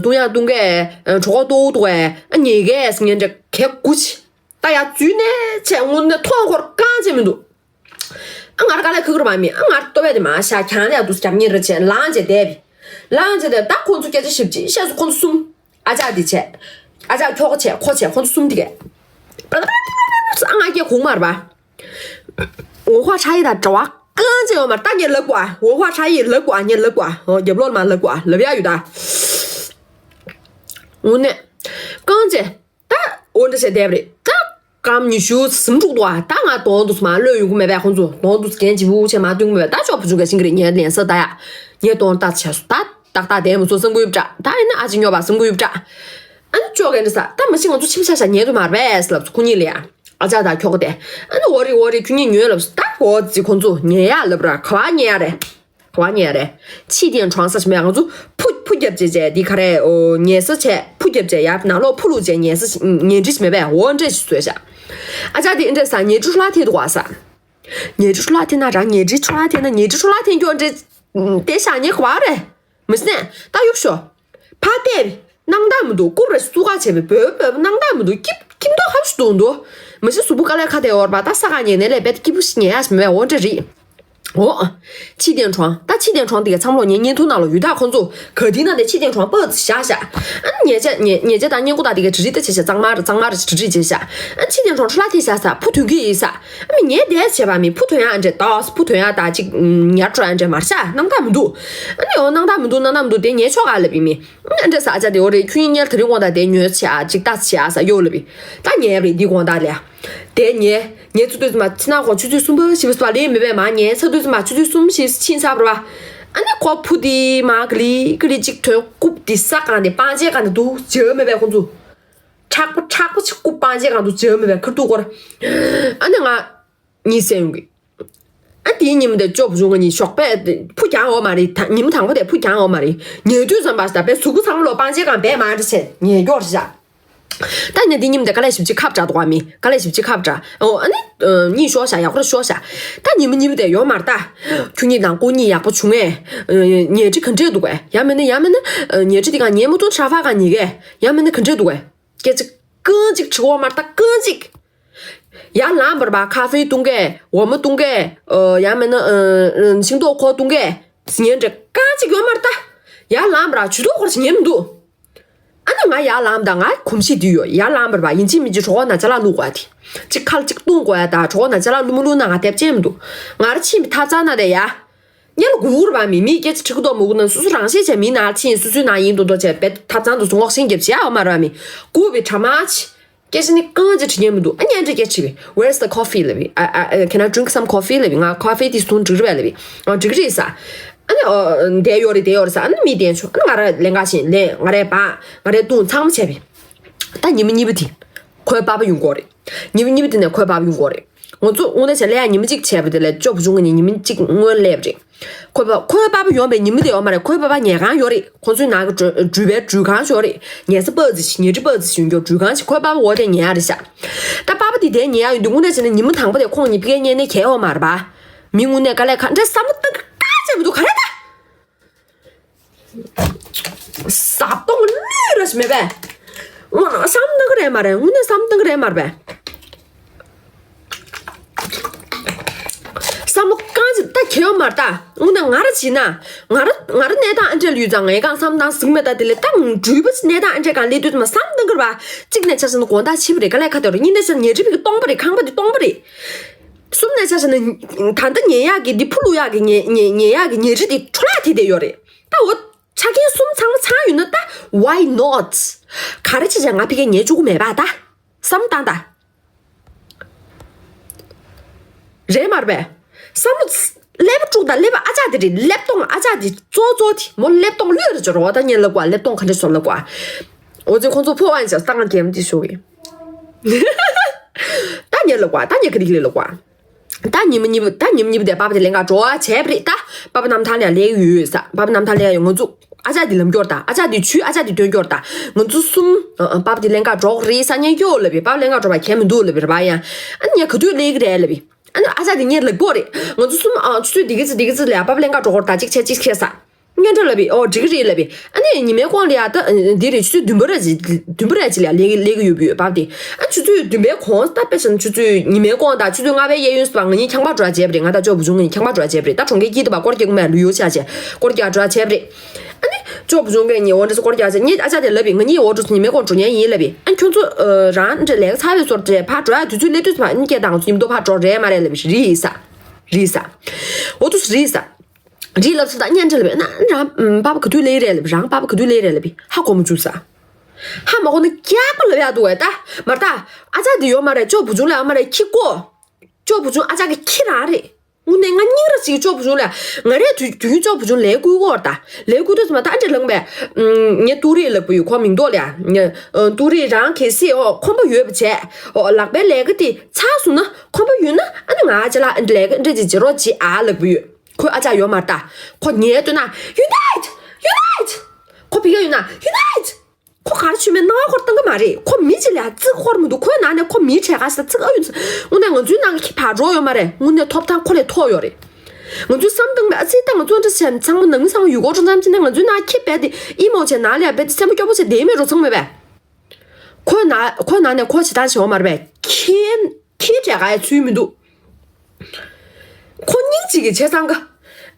བཏུང་ཡག་བཏུང་གས། གྲོད་ཁོག་ལྟོགས་འདུག་བས། ཉེ་གས་ངན་འདྲ་གས་དགུ་ཆི། ད་ཡ་འཛུལ་ནས་ཆེ་དངོས་གནས་མཐོང་ཁོར་རྐང་བྱེད་མི་འདུག་ཨ་ང་ར་དཀའ་ལས་ཁག་གི་རེད་པ་མི། ཨ་ང་ར་ལྟོ་བས་དེ་མ་བཞག་གྱང་ལས་འདུག་རྒྱབ་ཉེ་རེ་བྱས་ལངས་བྱས་བསྡད་པས། ལངས་བྱས་བསྡད་ད་ཁོང་ཚོ་སྐད་ཆ་ཞིབ་ཅིག་བཤད་སོང་ཁོང་ཚོ་གསུམ། ཨ་ཅག་འདི་བྱས། ཨ་ཅག་ཁྱོ་ག་བྱས་ཁོ་བྱས་ཁོང་ཚོ་གསུམ་འདི་གས། ཨ་ང་སྐད་གོང་མར་པ། 文化差异 དང་འབྲེལ་བ་རྐང་བྱེད་ཡོད་མ་རེད། ད་ངས་ལབ་དགོས་ཨ། 文化差异 ལབ་དགོས་ཨ། ངས་ལབ་དགོས་ཨ། ཨོ་རྒྱབ་ལོགས་ལ་མ་ལབ་དགོས་ཨ། ལབ་ཡ་ཡོད་ད། དངོས་གནས། རྐང་བྱེད། ད་འོ་འདྲ་བྱས་བསྡད་པ་རེད་ད། སྐར་མ་ཉི་ཤུ་ཟིན་འགྲོ་འདུག་ཨ། ད་ང་གདོང་དུ་མ་གློད་ཡོང་གི་མེད་པས། ཁོང་ཚོ་གདོང་དུ་རྒན་བྱིས་པོ་བྱས་མ་སྟོན་གི་མེད་པས། ད་ཅོག་བུ་ཆུང་ག་ཤིང་གི་རེད། ངའི་ལན་ས་ད་ཡ། ངའི་གདོང་ལྟ་བྱས་སོ། ད་ཏག་ཏག་བསྡད་མི་ཚོ་བསམ་གི་ཡོད་པ་འདྲ། ད་ཡིན་ན་ཨ་ཅེ་སྨྱོ་བ་བསམ་གི་ཡོད་པ་འདྲ། ཨ་ནི་ཅོག་ག་འདྲ་ས། ད་མ་གཞི་ང་ཚོ་ཁྱིམ་ཤ་ཤ་ཉལ་དུ་མ་རེད་པས་ལབ་སོ་ཁོ་གཉིས་ལ་ཡ། ཨ་ཅག་དང་ཁྱོ་ག་དེ། ཨ་ནི་འོ་རེད་འོ་རེད་ཁྱོད་གཉིས་ཉོས་ལབ་སོང་། ད་འོ་ཙི་ཁོང་ཚོ་ཉལ་ཡག་ལབ་ར་ག་བ་ཉལ་ཡག་རེད། ག་བ་ཉལ་ཡག་རེད། ཕྱི་དེ་གྲོང་གསེབ་ཞིག་མེད། ང་ཚོ་ཕུ་ཕུ་རྒྱབ་བྱས་བྱས་འདི་ག་རེ་ཨོ་ཉལ་ས་བྱས་ཕུ་རྒྱབ་བྱས་ཡར་ནང་ལོགས་ཕུ་ལུག་བྱས་ཉལ་ས་ཞིག་ཉལ་ཁྲི་ཞིག་མེད་པས། འོ་འདྲས་ཞིག་བཟོས་བཞག་ཨ་ཅག་དེ་འདྲས་ས་ཉལ་ཁྲི་ཧྲུ་ལ་ཐེ་འདུག་བ་ས། ཉལ་ཁྲི་ཧྲུ་ལ་ཐེ་ན་རང་ཉལ་ཁྲི་ཧྲུ་ལ་ཐེ་ན་ཉལ་ཁྲི་ཧྲུ་ལ་ཐེ་འགྱོ་འདྲས་དེ་བཞག་ཉལ་ག་བ་རེད། མི་སྲིད་ད་གཡུག་ཤོག་ཕ་བལྟས་པས་སྣང་དག་མི་འདུག་རྐུབ་ར་བཙུགས་ཁ་བྱས་པས་འབོལ་འབོལ་སྣང་དག་མི་འདུག་སྐྱིད་སྐྱིད་མདོག་ཁ་བྱུ་འདུག་འདུག་མི་ཤི་གཟུགས་པོ་དཀའ་ལས་ཁ་དེ་འོར་པ་ད་ས་ག་ཉལ་ནས་ལས་བེད་སྐྱིད་པོ་ཞིག་ཉལ་ཡ་ཞིག་མེད་པས་འོ་འདྲ་རེད། འོ། ཕྱི་བལྟས་གྲོང་ད་ཕྱི་བལྟས་གྲོང་དེ་ག་ཚང་མ་ལོ་ཉེ་བརྙན་ཐུང་ནང་ལོ་ཡུལ་དག་ཁོང་ཚོ་ག་དེ་ན་དེ་ཕྱི་བལྟས་གྲོང་པོ་བཞག་བཞག་ཨ་ནི་ཉེ་ཆ་ཉེ་ཉེ་ཆ་དང་བརྙན་བརྐོ་དག་དེ་ག་བྲི་བྲི་ད་བྱས་བྱས་གཙང་མ་ར་གཙང་མ་ར་བྲི་བྲི་བྱས་བཞག་ཨ་ཕྱི་བལྟས་གྲོང་འཕྲོ་བརླག་དེ་བཞག་ས་བུ་ཐོན་གི་ཡིན་ས། ཨ་མི་ངས་དེ་བྱས་པ་མི་བུ་ཐོན་ཡ་འདྲེ་ཏོག་བུ་ཐོན་ཡ་ད་ཅིག་ཉར་འགྲོ་ཡ་འདྲེ་མར་ཤ་སྣང་དག་མི་འདུག་ཨ་ནི་འོ་སྣང་དག་མི་འདུག་སྣང་དག་མི་འདུག་དེ་ཉལ་ཆོག་ག་ལབ་ཡིན་མི། ཨ་འདྲེ་ས་ཨ་ཅག་དེ་འོ་རེད་ཁྱོད་གཉིས་ཉལ་དེ་རིང་དགོང་དག་དེ་ཉོས་བྱས་ཨ་ཅིག་ཏག་བྱས་ཨ་ས་ཡོད་ལབ་ཡིན། ད་ཉལ་རེད་འདི་དགོང་དག་ལས། དེ་ཉལ་ཉལ་ཚུར་དུས་ཙམ་མ་ཕྱི་ནང་གོང་ཆུ་ཚོད་གསུམ་པ་བཞི་པ་ལས་མི་བས་མ་ཉལ་ཚར་དུས་ཙམ་མ་ཆུ་ཚོད་གསུམ་བཞི་ཕྱིན་ཚར་བ། ཨ་ནི་ཁོ་བུ་དེ་མ་ག་ལི་ག་ལི་ཅིག་ཐོན་རྐུབ་དེ་ས་གང་དེ་སྤང་བྱའི་གང་དེ་འདུག་བྱེད་མི་བས་ཁོང་ཚོ། མཁྲེགས་པོ་མཁྲེགས་པོ་ཅིག་རྐུབ་སྤང་བྱའི་གང་དུ་བྱེད་མི་བས་ཁར་ཐུག་སྐོར། ཨ་ནི་ང་གཉིད་སད་ཡོང་གི་ཨ་དེའི་ཉིན་མོ་དེ་ཅོ་བུ་ཆུང་ང་གཉིས་ཞོགས་པས་ཕུ་གྱང་འོ་མ་རེད་ད་ཉིན་མོ་དང་པོ་དེ་ཕུ་གྱང་འོ་མ་རེད། ཉལ་དུས་ཙམ་པ་ད་པའི་གཟུགས་པོ་ཚང་མ་ལོ་སྤང་བྱའི་གང་བས་མ་འདྲ་བྱས་ཉལ་མགྱོགས་རེད་བཞག་ད་ནི་འདི་ཉིན་མོ་དེ་དཀའ་ལས་ཞིབ་ཅིག་ཁབ་དྲག་འདུག་ཨ་མི་དཀའ་ལས་ཞིབ་ཅིག་ཁབ་དྲག་ཨོ་ཨ་ནི་གཉིད་ཤོག་ཤག་ཡག་པོ་ར་ཤོག་ཤག་ད་ཉིན་མོ་གཉིས་པོ་དེ་ཡོང་མར་ད་ཁྱོད་གཉིས་དང་སྐུ་གཉིད་ཡག་པོ་བྱུང་ངས་ཉལ་ཁྲི་ག་འདྲས་འདུག་གས་ཡང་མིན་ན་ཡང་མིན་ན་ཉལ་ཁྲི་དེ་གང་ཉལ་མོ་ཏོ་ཧྲ་ཧྥ་གང་ཉལ་གས་ཡང་མིན་ན་ག་འདྲས་འདུག་གས། སྐད་ཅིག་རྐང་གཅིག་བྲི་འོག་མར་ལྟ་རྐང་གཅིག་ཡར་ལངས་པར་བ་ཁ་ཧྥེ་བཏུང་གས་འོ་མ་བཏུང་གས་ཡང་མིན་ན་ཤིང་ཏོག་ཁོག་བཏུང་གས་ཉན་འདྲ་རྐང་གཅིག་ཡོད་མར་ལྟ། ཡར་ལངས་པར་ཇུས་གཏོགས་ཁོར་ཞིག་ཉན་མི་འདུག་ཨ་ནི་ང་ཡར་ལངས་དང་ང་གོམས་གཤིས་འདི་ཡོད་ཡར་ལངས་པར་བ་ཡིན་གཅིག་མིན་གཅིག་གྲོགས་ན་ཅ་ལག་བླུག་དགོས་ཡ་དེ་གཅིག་ཁ་ལ་གཅིག་བཏུང་དགོས་ཡ་ད་གྲོགས་ན་ཅ་ལག་བླུག་མི་བླུག་ན་ང་དེབ་ཅན་མི་འདུག་ང་ར་ཕྱིན་པའི་ཐབ་ཚང་ན་དེ་ཡ། ཉལ་སྒུག་ར་བ་མི་མིས་སྐད་ཆ་དྲི་གི་འདུག་མི་སྒུག་ན་སོ་སོ་རང་ཤེས་བྱས་མི་ནང་ཕྱིན་སོ་སོའི་ནང་ཡིན་འདུག་འདུག་བྱས་པས་ཐབ་ཚང་དུ་སོང་ངོག་ཤིང་རྒྱབ་བྱས་ཨ་མ་ར་བ་མི་སྒུག་པའི་གྲ་མ་ཆེ། སྐད་ཆ་ནི་རྐང་ཅིག་དྲི་ཉན་མི་འདུག་ཨ་ཉན་འདྲི་སྐད་ཆ་བི། Where's the coffee? ལབ་བི། ཨ་ཨ་ཨ། Can I drink some coffee? ལབ་བི། ང་ཁོ་ཧྥེ་དེ་སུ་འགྲིག་རེད་པས་ལབ་བི། ཨ་འགྲིག་རེད་ས། ཨ་ནི་ཨོ་འདས་ཡོད་རེད་འདས་ཡོད་རེད་ས། ཨ་ནི་མི་བསྟན་ཆོག་ཨ་ནི་ང་ར་ལེན་ག་ཤིང་ལེན་ང་རའི་པ་ང་རའི་བཏུང་ཚང་མ་བྱས་པས། ད་ཉི་མ་གཉིས་པ་དེ། ཁོའི་པ་ཕ་ཡོང་གི་རེད། ཉི་མ་གཉིས་པ་དེ་ནས་ཁོའི་པ་ཕ་ཡོང་གི་རེད། ང་ཚོ་དངོས་གནས་བྱས་ལས་ཡ་ཉི་མ་གཅིག་བྱས་པ་དེ་ལས་ཅོ་བུ་ཆུང་ངེད་གཉིས་ཉི་མ་གཅིག་སྔོན་སླེབས་རེད། ཁོའི་པ་ཁོའི་པ་ཕ་ཡོང་པའི་ཉི་མ་དེ་ཡོད་མ་རེད། ཁོའི་པ་ཕ་ཉལ་ཁང་ཡོད་རེད། ཁོང་ཚོའི་ནང་གི་འགྲུལ་པའི་འགྲུལ་ཁང་ཞིག་ཡོད་རེད། ཉལ་ས་པ་ཙི་ཞིག་ཉལ་ཁྲི་པ་ཙི་ཞིག་ཡོད་འགྲུལ་ཁང་ཞིག་ཁོའི་པ་ཕ་འོ་དེ་ཉལ་ཡ་རེད་ཤག་ད་པ་ཕ་དེ་དེ་ཉལ་ཡ་ཡོད་འདུག་དངོས་གནས་བྱས་ན་ཉི་མ་དང་པོ་དེ་ཁོང་གཉིས་ཕ་གིར་ཉལ་ནས་གལ་ཡོད་མ་རེད་པ། མི་དངོས་གནས་དཀའ་ལས་ཁག་འདྲ་བསམ་བློ་གཏོང་གི་ཁག་ཅན་མི་འདུག་ག་རེ་ད། ཟབ་གཏོང་ལུས་ར་ཞིག་མེད་པས། དངོས་གནས་བསམ་བློ་གཏོང་གི་རེད་མ་རེད། དངོས་གནས་བསམ་བློ་གཏོང་གི་རེད་མ་རེད་པས། བསམ་བློ་གང་ཅི་ལྟ་གལ་ཡོད་མ་རེད་ད། དངོས་གནས་ང་ར་བྱས་ན། ང་ར་ང་ར་གནས་སྟངས་ཨ་འདྲས་ལ་ཡོད་ཙང་ངས་གང་བསམ་བཏང་ཟིག་མེད་ད། དེ་ལས་ད་འགྲུལ་པ་ཅིག་གནས་སྟངས་ཨ་འདྲས་གང་སླེབས་དུས་ཙམ་བསམ་བཏང་གི་རེད་པ། གཅིག་ནས་ཆ་བཞག་ན་དགོང་དག་ཕྱི་པ་རེད། དཀའ་ལས་ཁག་དེ་རེད། གཉིས་ནས་ཆ་བཞག་ན་ཉལ་ཁྲི་ཕ་གི་སྟོང་པ་རེད། ཁང་པ་དེ་སྟོང་པ་རེད། གསུམ་ནས་ཆ་བཞག་ན་ད་ལྟ་ཉལ་ཡག་གི་འདི་ཕུ་བླུག་ཡག་གི་ཉལ་ཉལ་ཉལ་ཡག་གི་ཉལ་ཁྲི་དེ་འཕྲོ་བརླག་དེ་བསྡད་ཡོད་རེད། ད་འོ་ཆ་རྐྱེན་གསུམ་ཚང་མ་ཚང་ཡོད་ན་ད་why not། ག་རེ་བྱས་བྱས་ང་ཕ་གིར་ཉལ་བཅུག་གི་མེད་པ་ད། བསམ་བཏང་ད། རེད་མ་རེད་པས། བསམ་བློ་ཀླད་པ་དཀྲུག་ད། ཀླད་པ་ཨ་ཅག་དེ་རེད། ཀླད་སྟོང་ཨ་ཅག་དེ་གཙོ་གཙོ་དེ་མོ་ཀླད་སྟོང་ལོས་རེད་ཅོ་རོ། ད་ཉལ་ལ་ཀོ་ཀླད་སྟོང་ག་འདྲ་བཟོ་ལ་ཀོ་འོ་ཙི་ཁོང་ཚོ་ཕོ་བ་ཡིན་ཟེར་ད་ང་རྒྱལ་མོ་དེ་ཞུ་གི། ད་ཉལ་ལ་ཀོ་ད་ཉལ་ག་རིག་ལེ་ལ་ཀོ་ད་ཉི་མ་གཉིས་པ་ད་ཉི་མ་གཉིས་པ་དེ་པ་ཕ་དེ་ལེན་ག་འགྲོ་བ་བྱས་པ་རེད་ད། པ་ཕ་གནམ་ཐང་ལ་ལས་ཡོད་ས། པ་ཕ་གནམ་ཐང་ལ་ཡོད། ང་ཚོ་ཨ་ཅག་དེ་ལམ་སྐྱོར་ད། ཨ་ཅག་དེ་ཆུ་ཨ་ཅག་དེ་དོན་སྐྱོར་ད། ང་ཚོ་གསུམ་ཨ་ཨ་པ་ཕ་དེ་ལེན་ག་འགྲོ་གི་རེད་ས་ཉན་སྐྱོ་ལབ་པས། པ་ཕ་ལེན་ག་འགྲོ་བ་གལ་མི་འདུག་ལབ་པས་རེད་པ། ཡང་ཨ་ནི་ངས་ག་དུས་ལས་གི་རེད་ལབ་པས། ཨ་ནི་ཨ་ཅག་དེ་ངས་ལབ་གོ་རེད། ང་ཚོ་གསུམ་ཨ་ཆུ་ཚོད་དེ་གི་ཚེ་དེ་གི་ཚེ་ལ་པ་ཕ་ལེན་ག་འགྲོ་གོ་རེད་ད། གཅིག་བྱས་གཅིག་ཁེལ་ས། སྙན་གྲགས་ལབ་པས། ཨོ་འགྲིག་གི་རེད་ལབ་པས། ཨ་ནི་ཉི་མའི་གོང་ལ་ཡ་ད་འདི་རེད། ཆུ་ཚོད་བདུན་པ་རེ་ཅིག་བདུན་པ་རེ་ཅིག་ལ་ལས་ལས་གི་ཡོད་པ་ཡོད་པ་དེ། ཨ་ཆུ་ཚོད་བདུན་པའི་གོང་ད་དཔེ་བཞག་ན་ཆུ་ཚོད་ཉི་མའི་གོང་ད་ཆུ་ཚོད་ལྔ་པའི་གཡས་གཡོན་སུ་བ་ང་གཉིས་ཁྱང་པ་འགྲོ་བྱས་པ་རེད། ང་ད་ཅོ་བུ་ཆུང་ང་གཉིས་ཁྱང་པ་འགྲོ་བྱས་པ་རེད། ད་གྲོང་ཁྱེར་དཀྱིལ་དུ་བ་སྐོར་རྒྱག་གི་མེད་ལུས་ཡོད་ཆ་བྱས་སྐོར་རྒྱག་འགྲོ་བྱས་པ་རེད། ཨ་ནི་ཅོ་བུ་ཆུང་ང་གཉིས་འོ་འདྲ་སུ་སྐོར་རྒྱག་བྱས་ངས་ཨ་ཅག་དེ་ལབ་པས། ང་གཉིས་འོ་འདྲ་སུ་ཉི་མའི་གོང་འགྲོ་ཉན་ཡིན་ལབ་པས། ཨ་ཁྱོད་ཚོ་རང་འདྲ་ལས་ཀ་ཚར་བའི་ཚོར་འདྲ་ཕར་འགྲོ་ཡ་དུས་ཚོད་སླེབས་དུས་ཙམ་ཨ་ནི་སྐད་བཏང་ཚོ་ཉིན་ཐོ་ཕར་འགྲོ་རེད་མ་རེད་ལབ་པས། རེད་ས། རེད་ས། འོ་འདྲ་སུ་རེད་ས། རི་ལབ་སོང་ད་སྙན་གྲགས་ལབ་པས། ན་རང་པ་ཕ་ག་དུས་ལས་རེད་ལབ་པས། རང་པ་ཕ་ག་དུས་ལས་རེད་ལབ་པས། ཧ་གོ་མ་བཅུག་ས། ཧ་མ་གོ་ན་རྒྱག་པ་ལབ་ཡག་འདུག་བས་ད། མ་རེད་ད། ཨ་ཅག་འདི་ཡོད་མ་རེད། ཅོ་བུ་ཆུང་ལ་ཡོད་མ་རེད། ཁྱི་ཀོ། ཅོ་བུ་ཆུང་ཨ་ཅག་གི་ཁྱི་རང་རེད། དངོས་གནས་ང་སྙིང་ར་ཞིག་ཅོ་བུ་ཆུང་ལ། ང་རས་དུས་དུས་རྒྱུན་ཅོ་བུ་ཆུང་ལས་བསྐུལ་གོ་ད། ལས་བསྐུལ་དུས་ཙམ་པ་ད་ཨ་འདྲ་ལངས་པས། ངས་ཏུ་རེ་ལབ་པ་ཡོད་ཁོ་མིང་འདོགས་ལ་ཡ། ཏུ་རེ་རང་གལ་སྲིད་ཨོ་ཁོམ་པ་ཡོད་པ་བྱས། ཨོ་ལག་པའི་ལས་ཀ་དེ་ཚར་སོང་ན་ཁོམ་པ་ཡོད་ན་ཨ་ནི་ང་ཅ་ལག་ལས་ཀ་འདྲ་ཅིག་བྱེད་རོགས་བྱེད་ཨ་ལབ་པ་ཡོད། ཁོའི་ཨ་ཅག་ཡོད་མ་རེད་ད། ཁོ་ཉལ་སྡོད་ན་Unite! Unite! ཁོ་ཕ་གིར་ཡོད་ན་Unite! ཁོ་ག་རེ་བྱུང་མེད་སྣང་བ་ཁོར་བཏང་གི་མ་རེད། ཁོ་མི་གཅིག་ལ་བརྩི་ཁོར་མི་འདུག་ཁོའི་ནང་ནས་ཁོ་མིའི་གྲས་ཁ་ཤས་ལ་བརྩི་གི་ཨ་ཡོད། དངོས་གནས་ང་ཚོའི་ནང་གི་ཁྱི་ཕར་འགྲོ་ཡོད་མ་རེད། དངོས་གནས་ཐོབ་ཐང་ཁོ་ལས་མཐོ་ཡོད་རེད། ང་ཚོས་བསམ་བཏང་པས། ཨ་ཙི། ད་ང་ཚོ་འདྲ་བྱས་ཚང་མ་ནང་མི་ཚང་མ་ཡུལ་སྐོར་ཚོ་མཚམས་ཅི་ནས་ང་ཚོའི་ནང་ཁྱི་རྦད་དེ་ཨི་མོ་བྱས་ནང་ལ་རྦད་དེ་སེམས་པ་སྐྱོ་པོ་བྱས་བསྡད་མེད་འགྲོ་ཚང་མེད་པས། ཁོའི་ནང་ཁོའི་ནང་ནས་ཁོ་བྱེད་སྟངས་བྱེད་འོ་མ་རེད་པས། ཁྱི་ཁྱི་བྱས་ག་ཡ་ཚུལ་མི་འདུག་ཁོ་སྙིང་གཅིག་གིས་བྱས་ཙང་ཀ།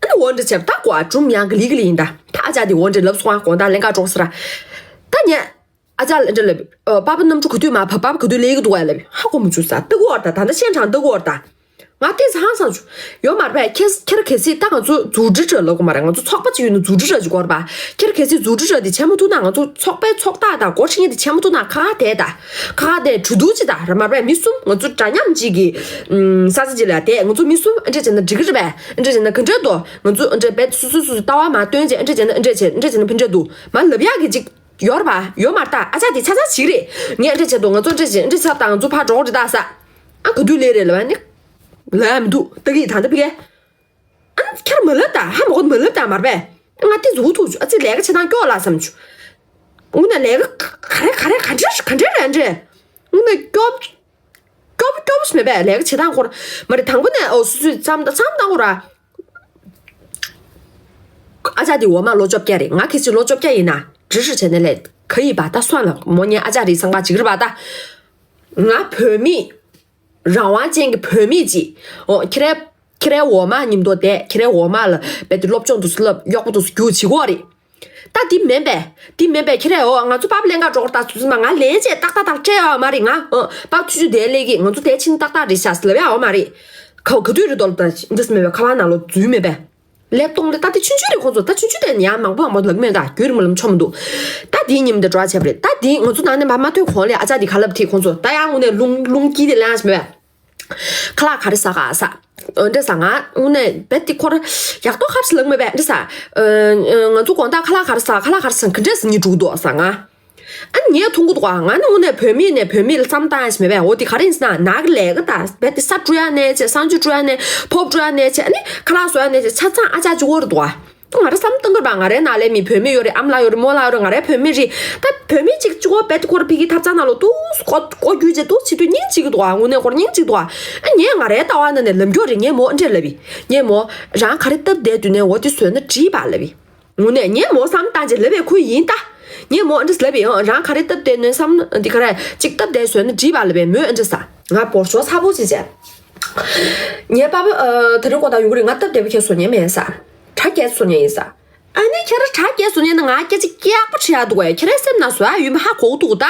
ཨ་ནི་འོ་འདྲ་བྱས་ད་གོ་ཨ་གྲུམ་ཡང་ག་ལི་ག་ལི་ཡིན་ད། ད་ཨ་ཅག་དེ་འོ་འདྲ་ལབ་སོང་ཨ། དགོང་དག་ལེན་ག་འགྲོ་ཟེར་ར། ད་ཉལ། ཨ་ཅག་ལ་འདྲ་ལབ། ཨ། པ་ཕ་གནམ་གྲུ་ག་དུས་མ་བབས། པ་ཕ་ག་དུས་ལེགས་ཀྱི་འདུག་ཨ་ལབ། ཧ་གོ་མི་བཅུག་ས། ལྟ་གི་འོར་ད། ད་ལྟ་ཤན་གྲང་ལྟ་གི་འོར་ད། ང་ལྟས་ཧང་སང་བྱུང་། ཡོད་མ་རེད་པས། ཁྱེད་ཁྱེད་གལ་སྲིད་ད་ང་ཚོ་རྫུ་འཕྲུལ་དྲ་ལབ་དགོས་མ་རེད། ང་ཚོ་ཚོགས་པ་ཅིག་ཡོད་ན་རྫུ་འཕྲུལ་དྲ་ཅིག་དགོས་རེད་པ། ཁྱེད་གལ་སྲིད་རྫུ་འཕྲུལ་དྲ་དེ་བྱེད་མ་ཐུབ་ན། ང་ཚོ་ཚོགས་པའི་ཚོགས་རྟགས་དང་སྒོ་ཕྱེ་མཁན་དེ་བྱེད་མ་ཐུབ་ན་ཁ་ཁ་བསྡད་ད། ཁ་ཁ་བསྡད་གྲོས་བསྡུར་ཅིག་ད་ར་མ་རེད་པས། མི་གསུམ་ང་ཚོ་འདྲ་མཉམ་ཅིག་གི་ས་ཆ་ཅིག་ལ་བསྡད། ང་ཚོ་མི་གསུམ་ཨ་འདྲས་བྱས་ན་འགྲིག་གི་རེད་པས། ཨ་འདྲས་བྱས་ན་ག་འདྲས་འདུག་ང་ཚོ་ཨ་འདྲས་རྦད་སོ་སོ་སོ་སོའི་ལྟ་བ་མར་སྟོན་བྱས། ཨ་འདྲས་བྱས་ན་ཨ་འདྲས་བྱས། ཨ་འདྲས་བྱས་ན་ཕན་འབྲས་འདུག་མ་ལབ་ཡག་གི་ཅིག་ཡོད་རེད་པ། ཡོད་མ་རེད་ད། ཨ་ཅག་དེ་ཆ་ཚང་ཞིག་རེད། ངས་ཨ་འདྲས་བྱས་འདུག་ང་ཚོ་ཨ་འདྲས་བྱས། ཨ་འདྲས་ཚར་དང་ང་ཚོ་ཕར་འགྲོ་གི་རེད་ད་ཟེར། ཨ་ག་དུས་ལས་རེད་ལབ་ནི། ལབ་ཡག་མི་འདུག་ལྟ་གི་ད་ལྟ་ཕ་གིར། ཨ་ཁྱེད་རང་མ་ལབ་ད། ཧ་མ་གོ་མ་ལབ་ད་མ་རེད་པས། ང་དེ་ཟུག་ཐུག་བྱུང་། ཨ་ཙི་ལས་ཀ་བྱེད་སྟངས་སྐྱོ་ལ་བསམ་བྱུང་། དངོས་གནས་ལས་ཀ་ག་རེ་ག་རེ་ག་འདྲ་ག་འདྲ་རེད་འདྲ། དངོས་གནས་སྐྱོ་སྐྱོ་སྐྱོ་པོ་ཞིག་མེད་པས། ལས་ཀ་བྱེད་སྟངས་སྐོར་མ་རེད། དང་པོ་ནས་ཨོ་སུ་སུས་བསམ་བསམ་བཏང་གོ་ར། ཨ་ཅག་དེ་འོ་མ་ལོ་བཅོ་བརྒྱད་རེད། ང་ཁེ་ཆེ་ལོ་བཅོ་བརྒྱད་ཡིན་ན་འདྲི་ཤོག་བྱས་ནས་ལས་ག་ཡིན་པ། ད་སོང་ལ་མོ་ཉན་ཨ་ཅག་རེད་བསམ་ག་ཅིག་རེད་པ། ད་ང་བུད་མེད། རང་དབང་ཅན་གྱི་བུད་མེད་ཅིག་ཨོ་ཁྱེད་རའི་ཁྱེད་རའི་འོ་མ་མཉམ་དུ་བསྡད། ཁྱེད་རའི་འོ་མ་ལ་རྦད་དེ་སློབ་སྦྱོང་དུ་སློབ། གཡོག་པོ་དུ་རྒྱུག་བྱེད་ཀྱི་ཡོད་རེད། ད་འདི་མིན་པས། འདི་མིན་པས། ཁྱེད་རའི་འོ་ང་ཚོ་པ་ཕ་ལེན་ག་འགྲོ་གི་རེད། ད་ཚོད་ཚོད་མ་ང་ལེན་བྱས་ཏག་ཏག་ཏག་སྤྲད་ཡོད་མ་རེད། ང་ཨོ་པ་ཕ་ཆུ་ཆུ་དེ་ལས་ཀྱི་ང་ཚོ་དེ་ཕྱིན་ཏག་ཏག་རེད་ཤག་ལབ་ཡག་ཡོད་མ་རེད། ག་ག་དུས་རེད་དོ་ལབ་ད་འདི་མིན་པས། ཁ་པར་ནང་ལོགས་འཛུལ་མེད་པས། ལེབ་སྟོང་ལེ་ད་དེ་ཆུང་ཆུང་རེད། ཁོང་ཚོ་ད་ཆུང་ཆུང་དེ་ཡང་མང་པོ་མང་པོ་ལབ་མེད། ད་རྒྱུན་རིང་པོ་ལབ་ཆོག་མི་འདུག་ད་དེའི་ཉིན་དེ་འགྲོ་བྱས་པ་རེད། ད་དེ་ང་ཚོ་ནང་ནས་མ་མ་ཐོན་གོང་ལས་ཨ་ཅག་དེ་ཁ་ལབ་དེ་ཁོང་ཚོ་ད་ཡང་དངོས་གནས་རླུང་རླུང་དཀྱིལ་དེ་ལངས་ཤིག་མེད་པས། ཁ་ལག་ག་རེ་ཟ་ག་ཟ། འདྲ་ཟ། ང་དངོས་གནས་རྦད་དེ་ཁོ་ར་ཡག་ཏོག་ཁ་ཞིག་ལབ་མེད་པས། འདྲ་ཟ། ང་ཚོ་དགོང་དག་ཁ་ལག་ག་རེ་ཟ། ཁ་ལག་ག་རེ་ཟ། ག་འདྲས་ཟ་ནི་འགྲུག་འདུག་ཟ་ང་། ཨ་ནི་ངས་མཐོང་གི་འདུག་ཨ། ང་ནི་དངོས་གནས་བུད་མེད་ནས་བུད་མེད་ལ་བསམ་བཏང་ཡ་ཞིག་མེད་པས། འོ་དེ་ག་རེ་ཡིན་ཟེར་ན་ནག་གི་ལས་ཀ་ད་རྦད་དེ་ས་བཀྲུ་ཡ་ནས་བྱས། གསང་སྤྱོད་བཀྲུ་ཡ་ནས། ཕོར་བཀྲུ་ཡ་ནས་བྱས། ཨ་ནི་ཁ་ལག་བཟོ་ཡ་ནས་བྱས། ཆ་ཚང་ཨ་ཅག་གཅིག་པོ་རེད་འདུག་ཨ། ང་རང་བསམ་བཏང་གི་རེད་པ། ང་རའི་ནང་ལ་མི་བུད་མེད་ཡོད་རེད། ཨ་མ་ལགས་ཡོད་རེད། རྨོ་ལགས་ཡོད་རེད། ང་རའི་བུད་མེད་རེད། ད་བུད་མེད་གཅིག་གཅིག་པོ་རྦད་དེ་ཁོ་ར་ཕ་གི་ཐབ་ཚང་ནང་ལོགས་འདུག་སེ་མགོ་མགོ་བསྒྱུར་བྱས་འདུག་སེ་བྱེད་དུས་སྙིང་རྗེ་གི་འདུག་ཨ། དངོས་གནས་ཁོ་ར་སྙིང་རྗེ་གི་འདུག་ཨ། ཨ་ངས་ང་རའི་ལྟ་བ་ནང་ནས་ལབ་རྒྱུ་རེད། ངས་མོ་ཨ་འདྲས་ལབ་པས། ངས་མོ་རང་ག་རེ་སྟབས་བདེ་དུས་ནས་འོ་དེ་བཟོས་ན་འགྲིག་པ་ལབ་པས། དངོས་གནས་ངས་མོ་བསམ་བཏང་བྱས་ལབ་པའི་ཁུལ་ཡིན་ད། ངས་མོ་ཨ་འདྲས་ལབ་པས། ཨང་། རང་ག་རེ་སྟབས་བདེ་ནས་བསམ་ན་འདི་ག་རེ་ཅིག་སྟབས་བདེ་བཟོས་ན་འགྲིག་པ་ལབ་པས། མོས་ཨ་འདྲས་ཟ། ང་བོར་ཞོག་ཚ་པོ་བྱས་བྱས། ངའི་པ་ཕ་ཨ་དེ་རིང་དགོང་དག་ཡོང་གི་རེད། ང་སྟབས་བདེ་པོ་ཁྱེད་བཟོ་མཁན་མེད་ཟ། གྲ་རྒྱས་བཟོ་མཁན་ཡིན་ཟ། ཨ་ནི་ཁྱེད་རང་གྲ་རྒྱས་བཟོ་མཁན་ན་ང་སྐད་ཆ་སྐྱག་པ་དྲི་ཡག་འདུག་གས། ཁྱེད་རའི་སེམས་ནང་བཟོ་ཡག་ཡོད་མེད་ཧ་གོ་གི་འདུག་ད།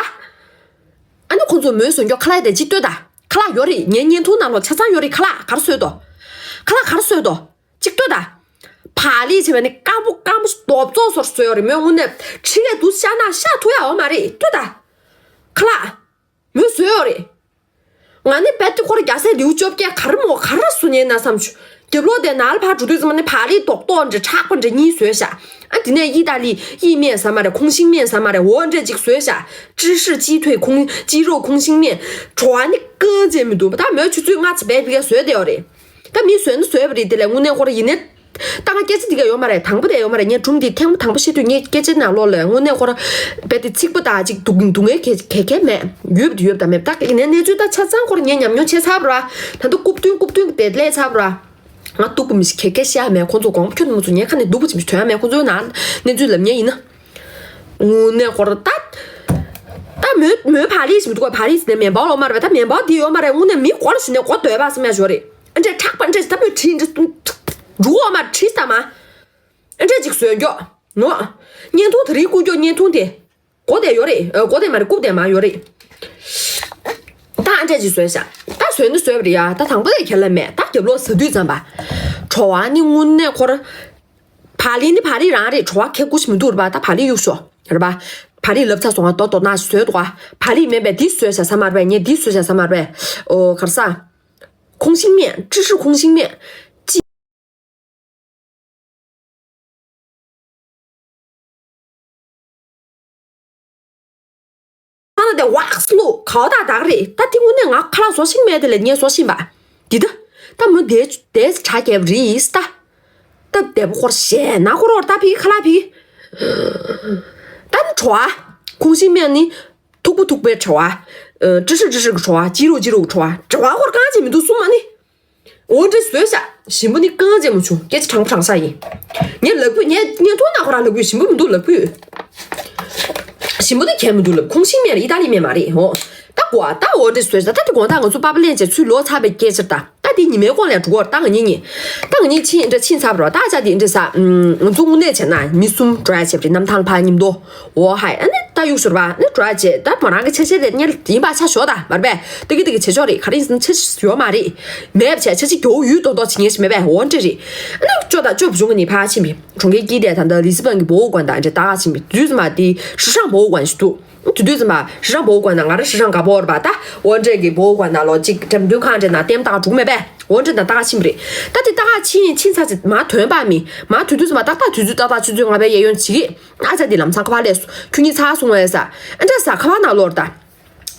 ཨ་ནི་ཁོང་ཚོ་མོས་བཟོས་མགྱོགས་ཁ་ལག་དེ་ཅིག་ལྟོས་ད། ཁ་ལག་ཡོད་རེད། ངའི་བརྙན་ཐུང་ནང་ལོགས་ཆ་ཚང་ཡོད་རེད། ཁ་ལག་ག་རེ་བཟོས་འདུག་ཁ་ལག་ག་རེ་བཟོས་འདུག་ཅིག་ལྟོས་ད། བག་ལེབ་བྱས་པ་ནི་སྐམ་པོ་སྐམ་པོ་རྡོབ་ཙོག་བཟོ་བཟོས་ཡོད་རེད། མོས་དངོས་གནས་ཁྲི་ལས་འདུག་ཤ་ན་ཤ་ཐུག་ཡག་ཡོད་མ་རེད། ལྟོས་ད། ཁ་ལག་མོས་བཟོས་ཡོད་རེད། ང་ནི་རྦད་དེ་ཁོ་ར་རྒྱལ་སྲས་ལེའུ་བཅོ་བརྒྱད་ག་རེ་མོ་ག་རེ་བཟོ་མཁན་ན་བསམ་བྱུང་། རྒྱབ་ལོགས་དེ་ནང་ལ་ཕར་འགྲོ་དུས་ཙམ་པ་ནི་བག་ལེབ་རྡོག་རྡོག་འདྲ་མཁྲེགས་པ་འདྲ་གཉིས་བཟོས་ཤག་ཨ་དེ་ནས་ཨི་ཏཱ་ལི་ཨི་སྨན་ཟ་མ་རེད། ཁོང་ཤིང་སྨན་ཟ་མ་རེད། འོ་འདྲ་ཅིག་བཟོས་ཤག་ཀྲི་ཧྲི་ཅི་ཐུའི་ཁོང་ཅི་རོ་ཁོང་ཤིང་སྨན། བྲོ་བ་ནི་རྐང་རྗེས་མི་འདུག་ད་མོས་ཆུ་ཚོད་ལྔ་ཙམ་རྦད་དེ་བཟོས་བསྡད་ཡོད་རེད། ད་མི་བཟོས་ན་བཟོས་པ་རེད། དེ་ལས་དངོས་གནས་ཁོ་ར་ཡིན་ནའི། ད་ང་སྐད་ཆ་འདི་ག་ཡོད་མ་རེད། དང་པོ་དེ་ཡོད་མ་རེད། ངས་སྒྲུང་འདི་ཐེངས་མ་དང་པོ་བཤད་དུས་ངའི་སྐད་ཆའི་ནང་ལོགས་ལ་དངོས་གནས་ཁོ་ར་རྦད་དེ་ཚིག་པ་དག་ཅིག་སྡུག་སྡུག་བསྔལ་ག་ག་ག་མེད། ཡོད་པ་དེ་ཡོད་པ་དང་མེད་པ། ད་ཡིན་ནའི་གནས་ཚུལ་ད་ཆ་ཚང་ཁོ་ར་ངས་ཉམས་མྱོང་བྱས་ཚར་བ་ར། ད་ལྟ་རྐུབ་སྟོན་རྐུབ་སྟོན་གྱི་དེ་ལས་ཚར་བ་ར། ང་སྡུག་པོ་མི་ཞིག་ག་ག་བཤད་ཡ་མེད། ཁོང་ཚོ་དགོངས་པ་ཁྱོན་ནས་མ་ཚོམ། ངས་ཁ་ནས་སྡུག་པོ་ཅིག་མི་ཞིག་དོན་ཡ་མེད། ཁོང་ཚོའི་ནང་གནས་ཚུལ་ལབ་མཁན་ཡིན་ན། དངོས་གནས་ཁོ་ར་ད། ད་མོའི་མོའི་བག་ལེབ་ཞིག་མི་འདུག་ག་བག་ལེབ་ཟེར་ནས་མེ་འབར་ལོག་མ་རེད་པས། ད་མེ་འབར་འདི་ཡོད་མ་རེད། དངོས་གནས་མི་མགོ་ལ་ཞུ་ནས་མགོ་རྡོལ་བ་བསམ་ཡ་ཞོ་རེད། ཨ་འདྲས་མཁྲེགས་པ་འདྲས་ད་མོས་བྲིས་འདྲས་འབྲུག་འོ་མ་བྲིས་ད་མ། ཨ་འདྲས་ཅིག་བཟོས་མགྱོགས་ནོ། བརྙན་ཐུང་དེ་རིང་བསྐུར་མགྱོགས། བརྙན་ཐུང་དེ། མགོ་དེ་ཡོད་རེད། ཨ་མགོ་དེ་མ་རེད། རྐུབ་དེ་མ་ཡོད་རེད། ད་ཨ་འདྲས་ཅིག་བཟོས་ཤག་ད་བཟོས་ནི་བཟོས་པ་རེད་ཡ། ད་དང་པོ་དེ་ཁས་ལེན་མེད། ད་རྒྱབ་ལོགས་ཟ་དུས་ཙམ་པ། བྲོ་བ་ནི་དངོས་གནས་ཁོ་ར། བག་ལེབ་ནི་བག་ལེབ་རང་རེད། བྲོ་བ་ཁེ་ཁུ་ཞིག་མི་འདུག་རེད་པ། ད་བག་ལེབ་གཡུག་ཤོག་རེད་པ། བག་ལེབ་ལབ་ཚར་སོང་ང་། རྡོག་རྡོག་ནག་ཞིག་བཟོས་འདུག་ག་བག་ལེབ་མིན་པས་འདི་བཟོས་ཤག་ཟ་མ་རེད་པས། ངས་འདི་བཟོས་ཤག་ཟ་མ་རེད་པས། ཨོ་ག་རེ་ཟ། ཁོང་ཤིང་སྨན། ཀྲི་ཧྲི་ཁོང་ཤིང་སྨན། ཅི། ཨ་ན་དེ་ཝག་སི་ལུ་གའོ་ད་དག་རེད། ད་དེ་དངོས་གནས་ང་ཁ་ལག་བཟོ་ཤེས་མེད་དེ་ལས་ངས་བཟོ་ཤེས་པ། འདི་ད་ད་མོ་དེ་དེ་གྲ་རྒྱས་པ་རེད་ད། སྟབས་བདེ་པོ་ཁོ་ར་བཤད་ན་ཁོ་ར་ད་ཕི་ཁ་ལག་ཕི། ད་ནི་བྲོ་བ། ཁོང་ཤིང་སྨན་ནི་མཐུག་པོ་མཐུག་པའི་བྲོ་བ། ཀྲི་ཧྲི་ཀྲི་ཧྲི་གི་བྲོ་བ། ཅི་རུ་ཅི་རུ་གི་བྲོ་བ། བྲོ་བ་ཁོ་ར་རྐང་རྗེས་མི་འདུག་གསུངས་མ་ནི། འོ་འདྲ་བཟོས་ཤག་ཞིམ་པོ་ནི་རྐང་རྗེས་མ་བྱུང་། སྐད་ཆ་དྲང་པོ་དྲང་ཤག་ཡིན། ངས་ལབ་དགོས། ངས་ངས་ཐོག་ན་ཁོ་རང་ལབ་དགོས། ཞིམ་པོ་མི་འདུག་ལབ་དགོས། ཞིམ་པོ་ནི་གས་མི་འདུག་ལབ། ཁོང་ཤིང་མེད་རེད། ཨི་ཏ་ལི་མི་མ་རེད། འོ་ད་གོ་ཨ། ད་འོ་འདྲ་བཟོས་ཤག་ད་དེ་དགོང་དག་ང་ཚོ་པ་ཕ་ལེན་བྱས་ཚུར་ལོག་ཚར་བའི་སྐད་ཆ་རེད་ད། ད་དེ་ཉི་མའི་གོང་ལ་འགྲོ་གི་ཡོད་རེད། ད་ང་གཉིས་གཉིས། ད་ང་གཉིས་ཕྱིན་འདྲ་ཕྱིན་ཚར་བ་རེད། ད་ཨ་ཅག་དེ་འདྲ་ཟ། ང་ཚོ་དངོས་གནས་བྱས་ན་མི་གསུམ་འགྲོ་ཡ་བྱས་པ་རེད། གནམ་ཐང་ལ་ཕར་མཉམ་དུ། འོ་ཧའི། ཨ་ནི་ད་གཡུག་ཞོར་བ་ནི་འགྲོ་ཡ་བྱས། ད་མོ་རང་གི་ཆ་ཤས་དེ་གཉེར་ཡིན་པ་ཆ་ཞོག་ད་མར་པས། ཏི་གི་ཏི་གི་བྱེད་ཆོག་རེད། ག་རེ་ཡིན་ཟེར་ན་ཆ་ཤས་ཡོད་མ་རེད། མེད་པ་བྱས་ཆ་ཤས་རྒྱོ་ཡུད་ཏོག་ཏོག་བྱེད་ངེས་ཤིག་མེད་པས། འོ་འདྲ་རེད། ཨ་ནི་ཅོ་ད་ཅོ་བུ་ཆུང་གི་ནི་ཕར་ཕྱིན་པས། གྲོང་ཁྱེར་དཀྱིལ་དེ་ད་ལྟ་ལི་སི་བན་གྱི་འབོ་བ་ཀོན་དང་འདྲ་ད་ག་ཕྱིན་པས། དུས་ཙམ་པ་དེ་ཧྲི་ཧྲང་འབོ་བ་ཀོན་ཞིག་འདུག་དེ་དུས་ཙམ་པ་ཧྲི་ཧྲང་འབོ་བ་ཀོན་ན་ང་རང་ཧྲི་ཧྲང་ག་པོ་རེད་པ། ད་འོ་འདྲ་གི་འབོ་བ་ཀོན་ན་ལོ་གཅིག་འགྲེམས་སྟོན་ཁང་འདྲ་ན་ལྟད་མོ་ལྟ་ག་འགྲོ་གི་མེད་པས། འོ་འདྲ་ན་ལྟ་ག་ཕྱིན་པ་རེད། ད་དེ་ལྟ་ག་ཕྱིན་ཕྱིན་ཚར་ཚེ་མར་ཐོན་པ་མི་མར་ཐོན་དུས་ཙམ་པ་ཏག་ཏག་དུས་ཚོད་ཏག་ཏག་ཆུ་ཚོད་ལྔ་པའི་གཡས་གཡོན་བྱེད་ཀྱི། ཨ་ཅག་དེ་ལམ་སང་ཁ་པར་སླེབས་སོང་། ཁྱོད་གཉིས་ཚར་སོང་ངས་ཟེར། ཨ་འདྲ་ཟེར་ཁ་པར་ནང་ལོག་རེད་ད།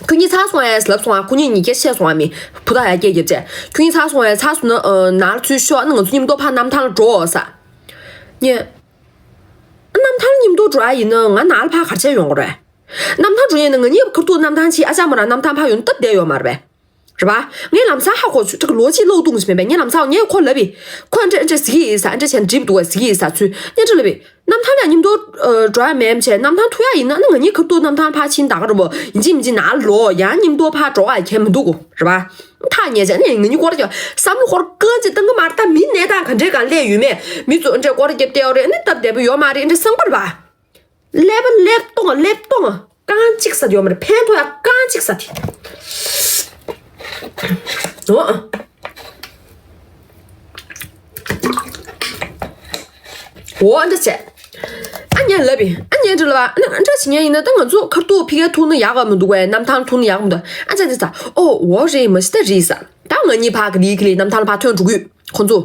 ཁྱོད་གཉིས་ཚར་སོང་ངས་ལབ་སོང་ཨ། ཁོ་གཉིས་གཉིས་ཀ་བཤད་སོང་ཨ། མི་བུ་དག་ཡར་སྐད་རྒྱབ་བྱས། ཁྱོད་གཉིས་ཚར་སོང་ངས་ཚར་སོང་ན་ཨ་ནང་ལ་ཚུར་ཤོག་ཨ་ནི་ང་ཚོ་མཉམ་དུ་ཕར་གནམ་ཐང་ལ་འགྲོ་ཟེར། ངས། གནམ་ཐང་ལ་མཉམ་དུ་འགྲོ་ཡ་ཡིན་ན་ང་ནང་ལ་ཕར་ག་རེ་བྱས་ཡོང་དགོས་རེད། གནམ་ཐང་འགྲོ་ཡ་ཡིན་ན་ང་གཉིས་ཁ་ཐུག་གནམ་ཐང་ཕྱིན། ཨ་ཅག་མོ་རང་གནམ་ཐང་ཕར་ཡོང་སྟབས་བདེ་ཡོད་མ་རེད་པས། རེད་པ། ངས་ལམ་སང་ཧ་གོ་བྱུང་། ལོ་གཅིག་ལོག་ཐུག་ཞིག་མེད་པས། ངས་ལམ་སང་ངས་ཁོ་ལབ་པས། ཁོས་འདྲ་འདྲ་ཟེར་གྱི་ཡིན་ཟེར། འདྲ་བྱས་འགྲིག་འདུག་ཟེར་གྱི་ཡིན་ཟེར་ཚུལ་ངས་འདྲ་ལབ་པས། གནམ་ཐང་ལ་མཉམ་དུ་འགྲོ་ཡ་མེད་བྱས། གནམ་ཐང་ཐུག་ཡ་ཡིན་ན་ནི་ང་གཉིས་ཁ་ཐུག་གནམ་ཐང་ཕར་ཕྱིན་ད་ག་རུ་བོ་ཡིན་གཅིག་མིན་གཅིག་ནང་ལོག་ཡང་མཉམ་དུ་ཕར་འགྲོ་ག་གལ་མི་འདུག་གོ། རེད་པ། ཐག་ཉེ་བྱས་ནས་ང་གཉིས་སྐོར་ར་རྒྱབ། བསམ་བློ་ཁོ་རང་རྐང་གཅིག་བཏང་གི་མ་རེད། ད་མི་གནས་སྟངས་ག་འདྲའི་སྒང་སླེབས་ཡོད་མེད། མི་ཚོ་འདྲ་སྐོར་ར་རྒྱབ་བསྡད་ཡོད་རེད། ཨ་ནི་སྟབས་བདེ་པོ་ཡོད་མ་རེད། འདྲ་བསམ་གི་རེད་པ། ཀླད་པ་ཀླད་སྟོང་ཀླད་སྟོང་། རྐང་གཅིག་ཟ་རྒྱུ་ཡོད་མ་རེད། ཕན་ཐོགས་ཡ་རྐང་གཅིག་ཟ་དེ། འོ། འོ་འདྲ་བྱས། ཨ་ནི་ལབ་པས། ཨ་ནི་འདྲ་ལབ་པ། ཨ་ནི་འདྲ་བྱེད་མཁན་ཡིན་ན་ད་ང་ཚོ་ཁ་ཐུག་ཕ་གིར་ཐུག་ན་ཡག་ག་མི་འདུག་གས། གནམ་ཐང་ཐུག་ན་ཡག་ག་མི་འདུག་ཨ་ཅག་དེ་ཟེར། ཨོ་འོ་རེད། མ་གཞི་ད་རེད་ཟེར། ད་ང་གཉིས་ཕར་ག་ལེ་ག་ལེ་གནམ་ཐང་ལ་ཕར་ཐོན་འགྲོ་གི་ཡོད། ཁོང་ཚོ།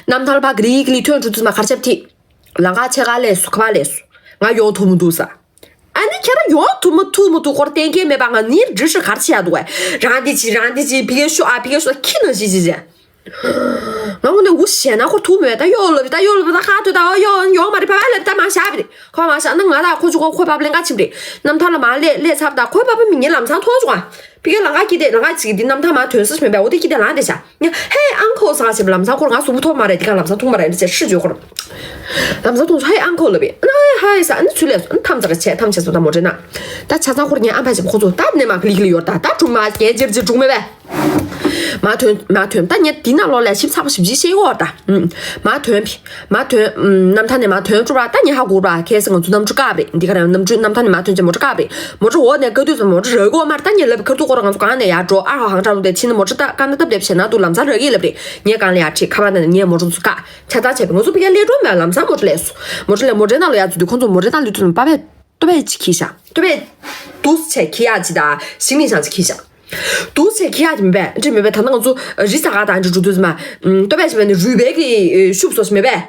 གནམ་ཐང་ལ་ཕར་ག་ལེ་ག་ལེ་ཐོན་འགྲོ་དུས་མ་ག་རེ་བྱས་པ་དེ། ལམ་ཁ་ཕྱེད་ཀ་སླེབས་སོང་། ཁ་པར་སླེབས་སོང་། ང་ཡོང་ཐུབ་མི་འདུག་ཟེར། ཨ་ནི་ཁྱེད་རང་ཡོང་ཐུབ་མ་ཐུབ་མ་ཐུབ་ཁོ་རང་གཏན་འཁེལ་མེད་པ། ང་གཉིས་འགྲིག་ཤོག་ག་རེ་བྱེད་ཡ་འདུག་གས། རང་འདི་བྱེད་རང་འདི་བྱེད། ཕ་གིར་ཤོག་ཨ་ཕ་གིར་ཤོག་ཁྱི་ནང་བཞིན་བྱེད་བྱེད། ང་དངོས་གནས་འུ་ཞེ་ན་ཁོ་ཐུག་མེད། ད་གཡོག་ལབ། ད་གཡོག་ལབ། ད་ཁ་ཐོད་ད་གཡོག་ཡོང་མ་རེད། ཕ་ཕ་ལབ། ད་མར་བཞག་པ་རེད། ཁོ་མར་བཞག་ན་ང་དང་ཁོ་གཅིག་པོ་ཁོའི་པ་ཕ་ལེན་ག་ཕྱིན་པ་རེད། གནམ་ཐང་ལ་མར་སླེབས་སླེབས་ཚར་བ་དང་ཁོའི་པ་ཕ་མི་ངའི་ལམ་སང་མཐོང་བྱུང་ཨ། ཕ་གིའི་ལམ་ཁ་དཀྱིལ་དེ་ལམ་ཁ་གཅིག་དེ་གནམ་ཐང་མར་ཐོན་ས་ཞིག་མེད་པས། འོ་དེ་དཀྱིལ་དེ་ལངས་བསྡད་ཤག་ངས་Hey uncle ཟེར་བྱས་པ། ལམ་སང་ཁོར་ང་གཟུགས་པོ་མཐོང་མ་རེད། དེ་ག་ལམ་སང་མཐོང་མ་རེད་ཟེར་ཧྲི་བརྗོད། ཁོ་རང་ལམ་སང་མཐོང་སོང་། Hey uncle ལབ་པས། ཨ་ནི་ཧའི་ཧའི་ཟེར། ཨ་ནི་ཚུར་སླེབས་སོང་། ཨ་ནི་ཐམ་ཚ་ར་བྱས། ཐམ་བྱས་སོང་། ད་མོ་ཊའི་ནང་ད་ཆ་ཚང་ཁོ་ར་ངའི་ཨ་ཕ་བྱས་པ། ཁོ་ཚོ་ད་ནས་མར་ག་ལེ་ག་ལེ་ཡོད་རེད། ད་ད་གྲུབ་མ་རྒྱལ་ཇེར་ཇེར་འགྲོ་གི་མེད་པས། མར་ཐོན་མར་ཐོན། ད་ངས་དེ་ནང་ལོགས་ལ་ཞིབ་ཚགས་པོ་ཞིབ་ཞིབ་བཤད་ཡོད་རེད་ད། ཨུམ། མར་ཐོན་པས། མར་ཐོན། ཨུམ། གནམ་ཐང་ནས་མར་ཐོན་གྲུབ་ར། ད་ངས་ཧ་གོ་ར། གལ་སྲིད་ང་ཚོ་གནམ་གྲུ་བཀག་པ་རེད། འདི་ག་རང་གནམ་གྲུ་གནམ་ཐང་ནས་མར་ཐོན་བྱས་མོ་ཊ་བཀག་པ་རེད། མོ་ཊ་འོག་ནས་བཀག་དུས་ཙམ་མོ་ཊ་རག་གི་ཡོད་མ་རེད། ད་ངས་ལབ་པ། ཁ་ཐུག་ཁོ་རང་ང་ཚོ་གང་ནས་ཡར་འགྲོ། ཨར་ཧ་ཧང་ཁྲ་ལུང་དེ་ཕྱིན་ན་མོ་ཊ་ད་བཀག་ན་སྟབས་བདེ་བྱས་ན་འདུག་ལམ་སང་རག་གི་ལབ་པ་རེད། ངས་སྒང་ལ་ཡར་ཁྲིད། ཁ་པར་ནང་ནས་ངས་མོ་ཊ་ཚུར་བཀག་ཆ་ཚང་བྱས་པ། ང་ཚོ་ཕ་གིར་སླེབས་འགྲོ་མེད། ལམ་སང་མོ་ཊ་སླེབས་སོང་། མོ་ཊ་སླེབས། མོ་ཊའི་ནང་ལ་ཡར་འཛུལ་དུས་ཁོང་ཚོ་མོ་ཊའི་ནང་སླེབས་དུས་ཙམ་པ་ཕར་ལྟོ་ཕད་ཅིག་འཁྱེར་ཤག་ལྟོ་ཕད་འདུག་སེ་འཁྱེར་ཡག་ཅིག་དང་ཞིང་ལས་ཤང་ཅིག་འཁྱེར་ཤག་འདུག་སེ་འཁྱེར་ཡག་དེ་མེད་པས། འདི་མེད་པས། ད་ལྟ་ང་ཚོ་རི་ས་ག་དང་འདྲ་འགྲོ་དུས་ཙམ་པ། ལྟོ་ཕད་ཅིག་མེད་ནས་རུས་སྦལ་གྱི་ཤུབས་བཟོ་ཞིག་མེད་པས།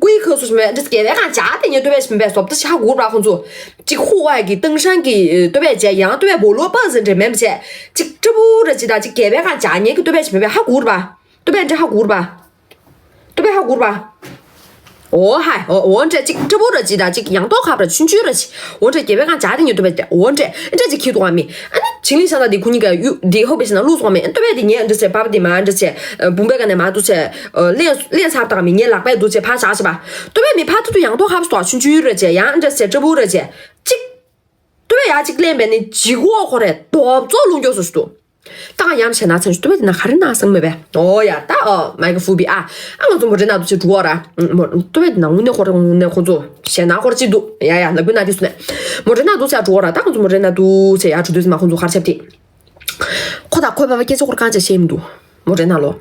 ཀུའི་ཁ་བཟོ་ཞིག་མེད། འདི་རྒྱལ་བའི་སྒང་འཇགས་དེ་ཉིད་ལྟོ་ཕད་ཞིག་མེད་པས། བཟོ་ལྟ་ཞིག་ཧ་གོ་ར། ཁོང་ཚོ་གཅིག་ཧུ་ཝའི་གི་ཏིང་ཧྲན་གྱི་ལྟོ་ཕད་བྱས། ཡང་ལྟོ་ཕད་སྦོ་ལོ་པ་ཟེར་འདྲ་མེད་པ་བྱས། གཅིག་སྤྲ་པོ་ར་ཅིག་དང་གཅིག་རྒྱལ་བའི་སྒང་འཇགས་ཉན་གྱི་ལྟོ་ཕད་ཞིག་མེད་པས། ཧ་གོ་ར། ལྟོ་ཕད་འདྲ་ཧ་གོ་ར། ལྟོ་ཕད་ཧ་གོ་ར། འོ་ཧའི། འོ་འདྲ་གཅིག་སྤྲ་པོ་ར་ཅིག་དང་གཅིག་ཡང་ཏོག་ཁ་པོ་ར་ཆུང་ཆུང་ར་ཅིག་འོ་འདྲ་རྒྱལ་བའི་སྒང་འཇགས་དེ་ཉིད་ལྟོ་ཕད་དེ་འོ་འདྲ་འདྲ་ཅིག་འཁྱེར་འདུག་ག་མི། ཨ་ནི་ཞིང་ལས་ཤང་ད་དེ་ཁོ་གཉིས་ཀ་གཡུག་དེ་ཧོ་པེ་ཞིག་ན་བླུགས་སོང་ག་མི། ཨ་ནི་ལྟོ་ཕད་དེ་ངས་འདྲ་བྱས། པ་ཕ་དེ་མར་འདྲ་བྱས། བུམ་པའི་སྒང་ནས་མར་འདུག་སེ་ལེན་ལེན་ཚར་དུས་ང་མི་ངའི་ལག་པས་འདུག་སེ་ཕར་བཞག་བྱས་པ། ལྟོ་ཕད་མི་ཕར་ཐུག་དུས་ཡང་ཏོག་ཁ་པོ་ཞིག་ཆུང་ཆུང་ར་བྱས། ཡང་འདྲ་བྱས་སྤྲ་པོ་ར་བྱས། གཅིག་ལྟོ་ཕད་ཡར་གཅིག་ལེན་པ་ཡིན་ན་ལྗིད་ཁོག་ཁོ་རའི་རྡོབ་ཙོག་རླུང་རྒྱག་བཟོ་ཞིག་འདུག་ད་ཡང་བྱས་ན་ཚང་ཞིག་ལྟོ་ཕད་དེ་ནང་ག་རེ་ནང་བཟང་མེད་པས། འོ་ཡ། ད་ཨ་མའི་ཀི་ཧྥུ་པི་ཨ། ཨ་ང་ཚོ་མོ་ཊའི་ནང་འདུག་སེ་འགྲོ་གི་ཡོད་ར། མོ་ལྟོ་ཕད་དེ་ནང་དངོས་གནས་ཁོ་རང་དངོས་གནས་ཁོ་ཚོ་ཞེད་སྣང་ཁོ་ར་ཅིག་འདུག་ཡ་ཡ། ལབ་དགོས་ན་དེ་སུ་ནས། མོ་ཊའི་ནང་འདུག་སེ་འགྲོ་གི་ཡོད་ར། ད་ང་ཚོ་མོ་ཊའི་ནང་འདུག་སེ་ཡར་འགྲོ་དུས་ཙམ་པ་ཁོང་ཚོ་ག་རེ་བྱས་པ་དེ། ཁོ་དང་ཁོའི་པ་ཕ་སྐད་ཆ་ཁོ་རང་རྐང་བྱས་བཤད་མི་འདུག་མོ་ཊའི་ནང་ལོགས།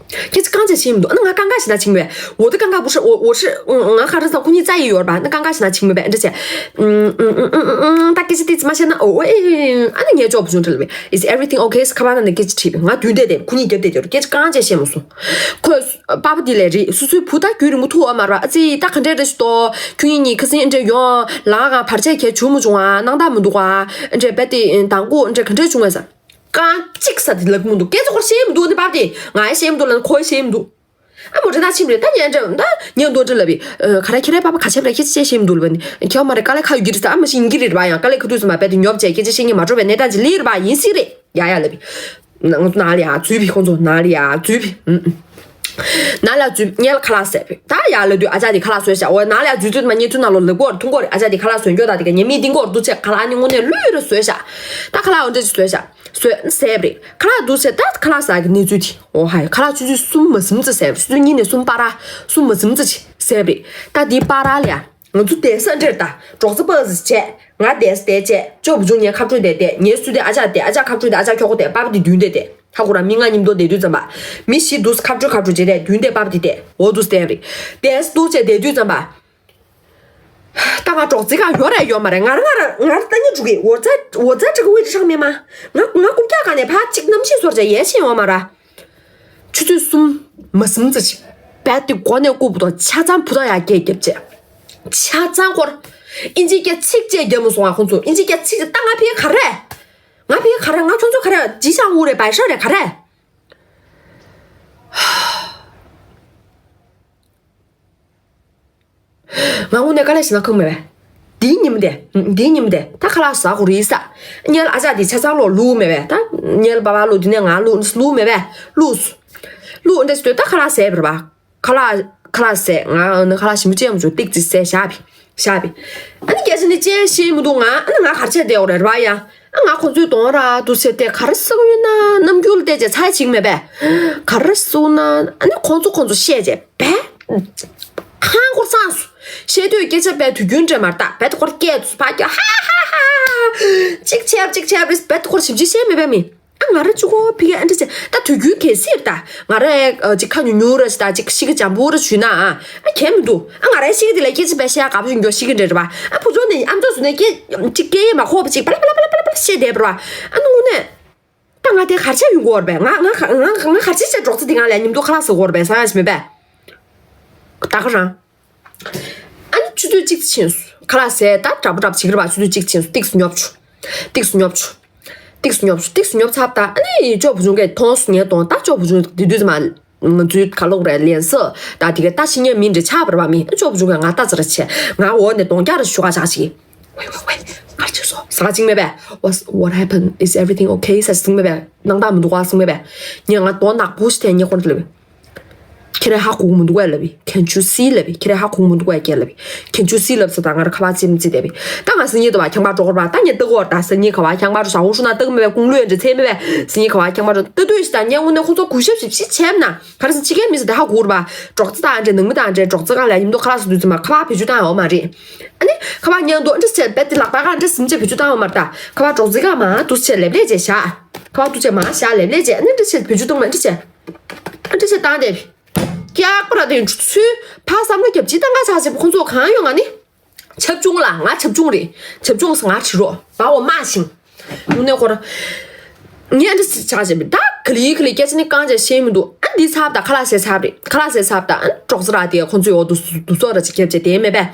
སྐད་ཆ་རྐང་བྱས་བཤད་མི་འདུག་ཨ་ནི་ང་རྐང་རྐང་ཞེད་སྣང་བྱེད་ཀྱི་མེད། 我的尴尬不是我，我是，嗯，ང་ག་རེ་ཟེར། ཁོ་གཉིས་རྩ་ཡི་ཡོད་རེད་པ། ཨ་ནི་རྐང་རྐང་ཞེད་སྣང་བྱེད་ཀྱི་མེད་པས། འདྲ་བྱས། ཨུམ་ཨུམ་ཨུམ་ཨུམ་ཨུམ། ད་སྐད་ཆ་ཏོག་ཙམ་མ་བཤད་ན། ཨོ་ཨེ་ཨེ། ཨ་ནི་ངས་ཅོག་བུ་ཆུང་འདྲ་ལབ་པས། Is everything okay ཟེར་ཁ་པར་ནང་ནས་སྐད་ཆ་དྲིས་པས། ང་མདུན་བསྡད་དེ་ཁོ་གཉིས་རྒྱབ་བསྡད་དེ་སྐད་ཆ་རྐང་བྱས་བཤད་མ་སོང་། ཁོས་པ་ཕ་དེ་ལས་རེད། སོ་སོའི་བུ་ད་རྒྱུན་རིང་པོ་ཐུག་ཡོད་མ་རེད་པ། ཨ་ཙི། ད་ག་འདྲས་རེད་ཤག་ཏོ། ཁྱོད་གཉིས་གཉིས་ཁ་སང་འདྲ་ཡོང་ལ་གང་བར་ཆད་གལ་བྱུང་མ་བྱུང་ཨ། སྣང་དག་མི་འདུག་ཨ། འདྲ་རྦད་དེ་མདང་དགོང་འདྲ་ག་འདྲས་བྱུང་བས་ཟེར། རྐང་གཅིག་ཟ་དེ་ལབ་མི་འདུག་སྐད་ཆ་ཁོ་བཤད་མི་འདུག་ཨ་ནི་པ་ཕ་དེ་ང་ཡང་བཤད་མི་འདུག་ལབ་ན་ཁོ་ཡང་བཤད་མི་འདུག་ཨ་མོ་ཊའི་ནང་ཕྱིན་པ་རེད། ད་ངས་འདྲ་ད་ངས་མདོ་འདྲ་ལབ་པས། ཨ་ག་རེ། ཁྱེད་རའི་པ་ཕ་ག་བྱས་པ་རེད། སྐད་ཆ་བཤད་མི་འདུག་ལབ་པ་ནི། ཁྱོད་མ་རེད། དཀའ་ལས་ཁག་ཡོད་ཀྱི་རེད་ཟེར། ཨ་མ་གཞི་ཡིན་གྱི་རེད་པ། ཡང་དཀའ་ལས་ཁག་དུས་ཙམ་པ་རྦད་དེ་ཉོབ་བྱས་སྐད་ཆ་བཤད་མཁན་མ་འགྲོ་བའི་གནས་སྟངས་ཅིག་སླེབས་རེད་པ། ཡིན་སྲིད་རེད། ཡ་ཡ་ལབ་པས། ང་ཚོ་ནང་ལ་ཡ་འཛུལ་བི། ཁོང་ཚོ་ནང་ལ་ཡ་འཛུལ་བི། ཨུམ། ནང་ལ་འཛུལ། ངས་ལ་ཁ་ལག་ཟས་བི། ད་ཡ་ལ་དུས་ཨ་ཅག་དེ་ཁ་ལག་བཟོས་ཤག་འོ་ནང་ལ་ཡ་འཛུལ་དུས་མ་ཉེ་ཚུལ་ནང་ལོ་ལབ་གོ་ཐུང་གོ་རེད། ཨ་ཅག་དེ་ཁ་ལག་བཟོས་འགྱོ་ད་དེ་ག་ཉེ་མི་འདི་གོ་རུ་འདུག་ཆེ་ཁ་ལག་ནི་དངོས་གནས་ལུས་རུ་བཟོས་ཤག་ད་ཁ་ལག་འོ་འདྲ་ཅིག་བཟོས་ཤག་བཟོས་ཟས་བི། ཁ་ལག་འདུག་ཆེ་ད་ཁ་ལག་ཟ་གི་གནས་ཚུལ་དེ་འོ་ཧ་ཡ་ཁ་ལག་ཆུ་ཚོད་གསུམ་མ་ཟིན་ཙམ་ཟས་བི། ཆུ་ཚོད་གཉིས་ནས་གསུམ་བར་གསུམ་མ་ཟིན་ཙམ་ཅིག་ཟས་བི། ད་དེའི་བར་ལ་ཡ། ང་ཚོ་བསྡད་ས་འདྲེར་ད་གྲོགས་ཚོ་པ་ཟི་བྱས། ང་བསྡད་ས་བསྡད་བྱས། ཅོ་བུ་ཆུང་ངའི་ཁ་སྤྲོད་བསྡད་བསྡད། ངའི་སུ་དེ་ཨ་ཅག་བསྡད། ཨ་ཅག་ཁ་སྤྲོད་བསྡད། ཨ་ཅག་ཁྱོ་གོ་བསྡད། པ་པ་དེ་མདུན་བསྡད་བསྡད། ཧ་གོ་ར། མི་ལྔ་མཉམ་དུ་བསྡད་དུས་ཙམ་པ། མི་བཞི་འདུག་ཁ་སྤྲོད་ཁ་སྤྲོད་བྱས་བསྡད། མདུན་བསྡད། པ་པ་དེ་བསྡད། འོ་འདུག་བསྡད་རེད། བསྡད་ས་འདུག་བྱས་བསྡད་དུས་ཙམ་པ། ད་ང་གྲོགས་ཚོའི་སྒང་ཡོད་རེད་ཡོད་མ་རེད། ང་རང་ང་རང་ང་རང་ལྟ་ཉན་འགྲོ་གི། 我在我在这个位置上面吗？ང་ང་རྐུབ་བཀྱག་སྒང་ནས་ཕར་གཅིག་གནམ་གཤིས་བཟོ་བྱས་ཡལ་ཕྱིན་ཡོད་མ་རེད། ཆུ་ཚོད་གསུམ་མ་ཟིན་ཙམ་ཅིག་བད་དེ་མགོ་ནས་རྐུབ་བར་དུ་ཆ་ཚང་བུ་ཐག་ཡར་རྒྱས་རྒྱབ་བྱས། ཆ་ཚང་སྐོར། ཨིན་ཇི་སྐད་ཚིག་གཅིག་རྒྱབ་མ་སོང་ང་ཁོང་ཚོ། ཨིན་ཇི་སྐད་ཚིག་གཅིག་ད་ང་ཕི་ག་རེ། ང་ཕི་ག་རེ། ང་ཁྱོད་ཚོ་ག་རེ། ཇི་ཤང་ཨུ་རེ་བའི་ཤ་རེ་ག་རེ། ང་དངོས་གནས་དཀའ་ལས་ཞེ་དྲག་ཁག་མེད་པས། དེའི་ཉིན་མོ་དེ། དེའི་ཉིན་མོ་དེ་ད་ཁ་ལག་ཟ་དགོས་རེད་ས། ཉལ་ཨ་ཅག་དེ་ཆ་ཚང་ལོག་ལུག་མེད་པས། ད་ཉལ་པ་པ་ལུག་དེ་ནས་ང་ལུག་ལུག་མེད་པས། ལུག་ལུག་འདྲ་ཞིག་ལྟོས། ད་ཁ་ལག་ཟས་པར་བ། ཁ་ལག་ཁ་ལག་ཟས། ང་ཁ་ལག་ཞིམ་པོ་ཅན་མ་བྱུང་། ཏིག་ཙི་ཟས་བཞག་པས། བཞག་པས། ཨ་ནི་སྐད་ཆ་ནི་ཅན་ཤེས་མི་འདུག་ང་ཨ་ནི་ང་ག་རེ་བྱས་བསྡད་ཡོད་རེད་ར་ཡ། ཨ་ང་ཁོང་ཚོའི་གདོང་ར་འདུག་ཟེར་ཏེ་ག་རེ་ཟེར་གི་ཡོད་ན། རྣམ་འགྱུར་བལྟས་བྱས་ཚ་ཡ་བྱེད་ཀྱི་མེད་པས། ག་རེ་ཟེར་ན་ཨ་ནི་ཁོང་ཚོ་ཁོང་ཚོ་བཤད་བྱས་བས། ཧང་སྐོར་སངས་སོ། བཤད་དུས་སྐད་ཆ་བས་དུས་རྒྱུན་འདྲེས་མར་བཏགས། བས་དེ་ཁོར་སྐད་དུ་ཕ་སྐད་ཧ་ཧ་ཧ། གཅིག་བྱས་གཅིག་བྱས་རེད། བས་དེ་ཁོར་ཞིབ་ཅིག་བཤད་མེད་པས་མི། ཨ་ང་རང་གཅིག་གོ་ཕི་གའི་ཨ་འདྲ་བྱས་ད་དུས་རྒྱུན་གལ་སྲིད་ད་ང་རང་ཨ་ཅིག་ཁ་ཉུང་ཉུང་ར་ཞིག་ད་ཅིག་ཤི་གི་འཇམ་པོ་ར་ཞུས་ན་ཨ་ཨ་གལ་མི་འདུག་ཨ་ང་རང་ཤི་གི་དེ་ལ་སྐད་ཆ་བས་བཤད་ཡ་དགའ་པོ་ཞིག་འགྱོ་ཤི་གི་འདྲ་རེད་པ། ཨ་བུ་ཚོ་ནས་ཨམ་ཅོག་བཟོས་ནས་སྐད་ཅིག་སྐད་ཡིག་མ་གོ་བ་ཅིག་པ་ལ་པ་ལ་པ་ལ་པ་ལ་བཤད་བསྡད་པ་ར་བ། ཨ་ནི་དངོས་གནས། ད་ང་དེ་གར་ཆ་ཡོང་གི་ཡོད་རེད་པས། ང་ང་ང་ང་གར་ཆ་བྱས་གྲོགས་ཚོ་དེ་ང་ལ་མཉམ་དུ་ཁ་ལག་ཟ་གི་ཡོད་རེད་པས། ཟ་ཡ་ཞིག་མེད་པས། ད་ག་རང་། ཨ་ནི་ཆུ་ཚོད་གཅིག་ཕྱིན་སོང་། ཁ་ལག་ཟས་ད་འདྲ་པོ་འདྲ་པོ་བྱེད་ཀྱི་རེད་པ། ཆུ་ཚོད་གཅིག་ཕྱིན་སོང་། ཏིག་སུ་ཉོབ་བྱུང་། ཏིག་སུ་ཉོབ་བྱུང་། ཏིག་སུ་ཉོབ་བྱུང་། ཏིག་སུ་ཉོབ་ཚར་ད་ཨ་ནི་ཅོ་བུ་ཆུང་གིས་མཐོང་སོང་། ངས་མཐོང་ད་ཅོ་བུ་ཆུང་དེ་དུས་ཙམ་མ། ང་ཚོའི་ག་ལོག་རེད་ལན་ས། ད་དེ་ག་ད་ཤི་ཉན་མི་འདྲ་ཆགས་པ་རེད་པ། མི་ཅོ་བུ་ཆུང་གིས་ང་ལྟ་ཙམ་ར་བྱས། ང་འོག་ནས་གདོང་བརྒྱབ་ར་ཞུ་ག་ཆགས་ཤིག་ཝེ་ཝེ་ཝེ། ག་རེ་བྱས་སོང་། ཟ་ག་བྱེད་ཀྱི་མེད་པས། What's- what happened? Is everything okay? ཟེར་ཟིན་མེད་པས། སྣང་དག་མི་འདུག་ག་ཟིན་མེད་པས། ངས་ང་གདོང་ནག་པོ་ཞིག་བསྟན། ངས་ཁོང་ཚོ་ལབ་པས། ཁྱེད་རང་ཧ་གོ་གི་མི་འདུག་གས་ལབ་པས། Can't you see? ལབ་པས། ཁྱེད་རང་ཧ་གོ་གི་མི་འདུག་གས་ལབ་པས། Can't you see? ལབ་ས་ད་ང་རང་ཁ་པར་ཙེམ་ཙེ་བསྡད་པས། ད་ང་སང་ཉིན་དུ་བ་ཁྱང་པ་འགྲོ་གི་རེད་པ། ད་ངས་ལྟ་གི་ཡོད་རེད། ད་སང་ཉིན་ག་བ་ཁྱང་པ་འགྲོ་ཞག་འོང་ཤུ་ན་ལྟ་གི་མེད་པས། ཀུང་ལུས་འདྲ་ཚེ་མེད་པས། སང་ཉིན་ག་བ་ཁྱང་པ་འགྲོ་ལྟ་དུས་ཤི་ད་ངས་དངོས་གནས་ཁོང་ཚོ་གུས་ཞབས་ཞིབ་ཅིག་བྱས་ན། ག་རེ་ཟེར་ཕྱི་རྒྱལ་མི་ཟེར་དེ་ཧ་གོ་རེད་པ། གྲོགས་ཚོ་དང་འདྲ་ནང་མི་དང་འདྲ་གྲོགས་ཚོ་སྒང་ལ་མཉམ་དུ་ཁ་ལག་ཟ་དུས་ཙམ་མ་ཁ་པར་བེད་སྤྱོད་བཏང་ཡོད་མ་རེད། ཨ་ནི་ཁ་པར་ཉན་དུ་འདྲ་བྱས་རྦད་དེ་ལག་པ་གང་འདྲ་ཟིན་བྱས་བེད་སྤྱོད་བཏང་ཡོད་མ་རེད། ད་ཁ་པར་གྲོགས་ཚོའི་སྒང་མར་འདུག་བྱས་ལེབ་ལེབ་བྱས་བཞག་ཁ་པར་འདུག་བྱས་མར་བཞག་ལེབ་ལེབ་བྱས་ཨ་ནི་འདྲ་བྱས་བེད་སྤྱོད་བཏང་མ་འདྲ་བྱས། ཨ་འདྲ་བྱས་བཏང་བསྡད། སྐྱག་པ་ར་དེ་ཚུལ་ཕར་བསམ་བློ་རྒྱབ་ཅིག་བཏང་ག་ཆགས་ཅིག་ཁོང་ཚོ་གང་ཡོང་ང་ནི། ཆབ་ཆུང་ལ་ང་ཆབ་ཆུང་རེད། ཆབ་ཆུང་ང་ཁྲི་རོ་བ་འོ་མ་ཤིང་། དངོས་གནས་ཁོ་རང་། ངས་འདི་ཆགས་བྱས་པས་ད་ག་ལི་ག་ལི་སྐད་ཆ་ནི་རྐང་བྱས་ཤེས་མི་འདུག་ཨ་འདི་ཚབ་ད་ཁ་ལག་ཟས་ཚབ་རེད། ཁ་ལག་ཟས་ཚབ་ད་ཨ་གྲོགས་ཚོ་ར་དེ་ཁོང་ཚོས་འོ་དུ་དུ་ཚོགས་ར་ཅིག་རྒྱབ་བྱས་དེ་མེད་པས།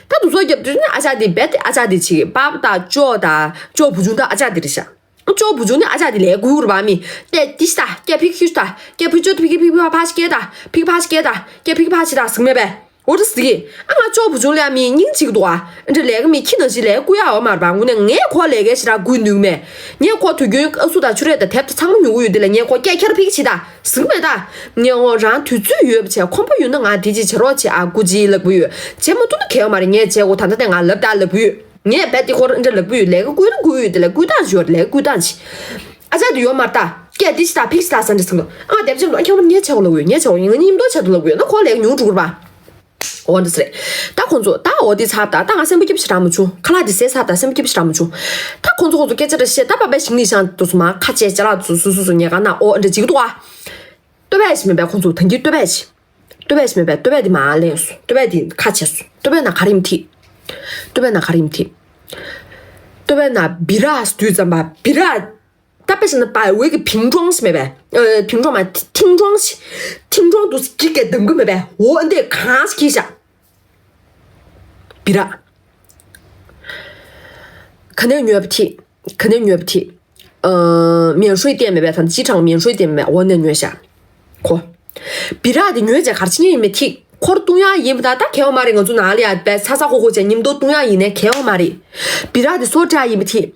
ད་དུ་ཚོགས་རྒྱབ་དུས་ནི་ཨ་ཅག་དེ་རྦད་དེ་ཨ་ཅག་དེ་ཅིག་པ་ད་ཅོ་ད་ཅོ་བུ་ཆུང་ད་ཨ་ཅག་དེ་རེད་ཤག་ཅོ་བུ་ཆུང་ནི་ཨ་ཅག་དེ་ལས་དགོས་ར་བ་མི། ཏེ་ཏི་ཤི་ད་ཀྱ་ཕིག་ཤུ་ད་ཀྱ་ཕིག་ཅོ་ད་ཕིག་ཕིག་ཕིག་ཕ་ཕ་ཤི་ཀྱ་ད་ཕིག་ཕ་ཤི་ཀྱ་ད་ཀྱ་ཕིག་ཕ་ཤི་ད་ཟིག་མེད་པས། འོ་འདྲ་ཟིག་ཨ་ང་ཅོ་བུ་ཆུང་ལ་མི་སྙིང་རྗེ་གི་འདུག་ཨ། འདྲ་ལས་ཀ་མི་ཁྱི་ནང་བཞིན་ལས་བསྐུར་ཡ་ཡོད་མ་རེད་པ། དངོས་གནས་ངས་ཁོ་ལས་ཀའི་ཞེ་དྲག་བསྐུར་ནུས་མེད། ངས་ཁོ་དུས་རྒྱུན་ཨ་སུ་དང་ཆུ་རས་དང་དེབ་དང་ཚང་མ་ཉོ་གི་ཡོད། དེ་ལ་ངས་ཁོ་སྐད་ཁྱེར་ཕིག་བྱེད་ད་ཟིག་མེད་ད། ངས་ཁོ་རང་དུས་ཚོད་ཡོད་པ་བྱས་ཁོམ་པ་ཡོད་ན་ང་དེ་ཅིག་བྱེད་རོགས་བྱེད་ཨ། སྐུ་ཅིག་ལབ་གི་ཡོད། བྱེད་མ་ཐུབ་ན་གལ་ཡོད་མ་རེད། ངས་བྱེད་དགོས། ད་ལྟ་དེ་ང་ལབ་ད་ལབ་གི་ཡོད། ངས་རྦད་དེ་ཁོ་རང་འདྲ་ལབ་གི་ཡོད། ལས་ཀ་བསྐུར་ན་བསྐུར་ཡོད། དེ་ལ་བསྐུར་སྟངས་ཡོད། ལས་ཀ་བསྐུར་སྟངས་ཅིག་ཨ་ཅག་དེ་ཡོད་མ་རེད་ད། སྐད་འདི་ཞིག་ད་ཕིག་ཞིག་ད་ཟེར་འདྲ་ཟེར་གི་འདུག་ཨ་ང་དེབ་ཅིག་ལོ་ཨ་ཁྱོད་མ་ངས་བྱེད་དགོས་ལབ་གི་ཡོད། ངས་བྱེད་དགོས། ངས་མཉམ་དུ་བྱེད་དོ་ལབ་གི་ཡོད་ན་ཁོ་ལས་ཀ་ཉུང་འགྲོ་གི་རེད་པ། འོ་འདི་ཟེར། ད་ཁོང་ཚོ་ད་འོ་འདི་ཚབ་ད་ད་ང་སེམས་པ་སྐྱིད་པོ་ཞེ་དྲག་མ་བྱུང་། ཁ་ལག་འདི་ཟས་ཚབ་ད་སེམས་པ་སྐྱིད་པོ་ཞེ་དྲག་མ་བྱུང་། ད་ཁོང་ཚོ་ཁོང་ཚོ་སྐད་ཆ་འདྲ་བཤད་ད་པ་པའི་ཞིང་ལི་ཤང་དུ་སུ་མ་ཁ་ཆེ་ཅ་ལག་ཚོ་སུ་སུ་སུ་ཉེ་ག་ན་འོ་འདྲ་ཅིག་འདུག་ཨ། ལྟོས་པས་ཞིག་མེད་པས་ཁོང་ཚོ་ད་གིན་ལྟོས་པས་ཞིག་ལྟོས་པས་ཞིག་མེད་པས་ལྟོས་པས་འདི་མ་ལེན་སོང་། ལྟོས་པས་འདི་ཁ་ཆེ་སོང་། ལྟོས་པས་ན་ག་རེ་ཡིན་ཐིག་ལྟོས་པས་ན་ག་རེ་ཡིན་ཐིག་ལྟོས་པས་ན་བི་ར་དུས་ཙམ་པ་བི་ར། ད་དཔེ་བཞག་ན་པ་འོས་ཀྱི་ཕིང་ཀྲོང་ཞིག་མེད་པས། ཨ་ཕིང་ཀྲོང་མ་ཐིང་ཀྲོང་ཞིག་ཐིང་ཀྲོང་དུ་སྒྱིད་ཀྱི་འདམ་གི་མེད་པས། འོ་འདི་གང་ཞིག་གིས་བཞག་བི་ར། ག་ནས་ཉོས་པ་ཐིག་ག་ནས་ཉོས་པ་ཐིག་ཨ་免税店མེད་པས། ད་机场免税店མེད། འོ་ནས་ཉོས་ཤག་ཁོ། བི་ར་དེ་ཉོས་བྱས་ག་རེ་བྱེད་ཉན་ཡིན་མེད་ཐིག་ཁོར་བཏུང་ཡག་ཡིན་པ་ད་ད་གལ་བ་མ་རེད། ང་ཚོ་ནང་ལ་ཡ་བས་ཚ་ཚ་ཁོ་ཁོ་བྱས་མཉམ་དུ་བཏུང་ཡག་ཡིན་ནའི་གལ་བ་མ་རེད། བི་ར་དེ་སོ་སྐྲ་ཡིན་པ་ཐིག་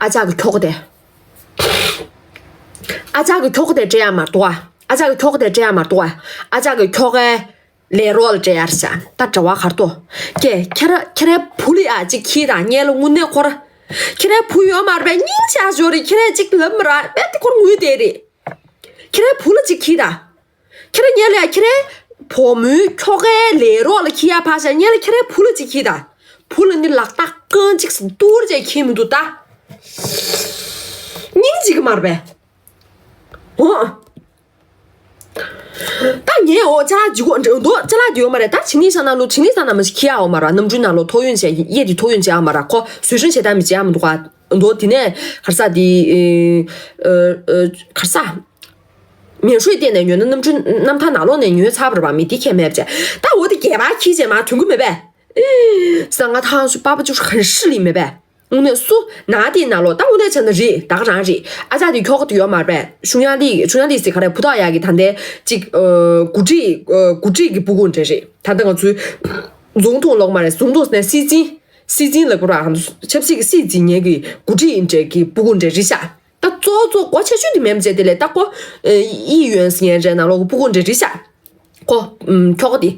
ཨ་ཅག་གི་ཁྱོ་ག་དེ། ཨ་ཅག་གི་ཁྱོ་ག་དེ་སྤྲད་ཡ་མ་གཏོགས་ཨ། ཨ་ཅག་གི་ཁྱོ་ག་དེ་སྤྲད་ཡ་མ་གཏོགས་ཨ། ཨ་ཅག་གི་ཁྱོ་གའི་ལས་རོགས་ལ་སྤྲད་ཡར་བཞག་ད་གྲྭ་བ་གར་ཏོ། ཀྱེ་ཁྱེད་ར་ཁྱེད་རའི་བུ་ལ་ཡ་གཅིག་གྱིས་དང་སྔོན་ལ་དངོས་གནས་ཁོ་ར། ཁྱེད་རའི་བུ་ཡོད་མ་རེད་པས། སྙིང་རྗེ་ཞོ་རེད། ཁྱེད་རས་གཅིག་ལབ་མ་ར་པས་དེ་ཁོར་ངུས་བསྡད་རེད། ཁྱེད་རའི་བུ་ལ་གཅིག་གྱིས་དང་། ཁྱེད་ར་སྔོན་ལ་ཡ་ཁྱེད་རའི་བུ་མོའི་ཁྱོ་གའི་ལས་རོགས་ལ་གྱིས་ཡ་ཕར་བཞག་སྔོན་ལ་ཁྱེད་རའི་བུ་ལ་གཅིག་གྱིས་དང་། བུ་ལ་ནི་ལག་རྟགས་རྐང་གཅིག་སུ་ཏུར་བྱས་གྱིས་མི་འདུག་ད། སྙིང་རྗེ་གི་མ་རེད་པས། འོ། ད་ངས་འོ་ཅ་ལག་ལྗིད་ཁོག་འདྲ་འདུག་ཅ་ལག་འདི་ཡོད་མ་རེད། ད་བྱིན་ནི་ས་ན་ལོ་བྱིན་ནི་ས་ན་མ་ཞིག་ཁྱི་ཡ་འོ་མ་ར། གནམ་གྲུའི་ནང་ལོ་ཐོག་ཡོན་བྱས་གཡས་དེ་ཐོག་ཡོན་བྱས་ཨ་མ་ར། ཁོ་བཟོད་སྲན་བྱེད་ད་མི་བྱེད་ཨ་མ་འདུག་ག་འདུག་དེ་ནས་གར་ས་དེ་ཨ་ཨ་གར་ས་མེ་ཧྲོས་བལྟས་ནས་ཉོས་ན་གནམ་གྲུ་གནམ་ཐང་ནང་ལོགས་ནས་ཉོས་ཚར་བ་ར་བ། མི་དེ་ཁྱད་མེད་བྱས་ད་འོ་དེ་རྒྱལ་བ་ཁྱི་བྱས་མ་ཐོན་གི་མེད་པས། ས་ང་ཐང་སུ་པ་པ་ཅུ་ཧན་ཧྲི་ལི་མེད་པས། དངོས་གནས་སུ་ན་དེའི་ནང་ལོགས་ད་དངོས་གནས་བྱས་ན་རེད། ད་ག་རང་རེད། ཨ་ཅག་དེ་ཁྱོ་ག་དེ་ཡོད་མ་རེད་པས། ཤུང་ཡང་ལི་ཤུང་ཡང་ལི་ཟེར་ག་རེ་བུ་ཐག་ཡག་གི་ད་ལྟའི་གཅིག་ཨ་འགོ་ཁྲིད་ཨ་འགོ་ཁྲིད་ཀྱི་སྤུ་གུ་འདྲ་རེད། ད་ལྟ་ང་ཚོའི་རྫོང་ཐོང་ལོག་མ་རེད། རྫོང་ཐོང་ཟེར་ནས་སྲིད་འཛིན་སྲིད་འཛིན་ལབ་དགོས་ར། ཆབ་སྲིད་ཀྱི་སྲིད་འཛིན་ངེད་ཀྱི་འགོ་ཁྲིད་འདྲ་གི་སྤུ་གུ་འདྲ་རེད་ཤག་ད་གཙོ་བོ་གཙོ་གོ་ཆེ་ཤོས་དེ་མེད་མ་བྱས་དེ་ལས་ད་ཀོ་ཨི་ཡོན་སི་ཡན་རེད་ནང་ལོག་གི་སྤུ་གུ་འདྲ་རེད་ཤག་ཁོ། ཨུམ། ཁྱོ་ག་དེ།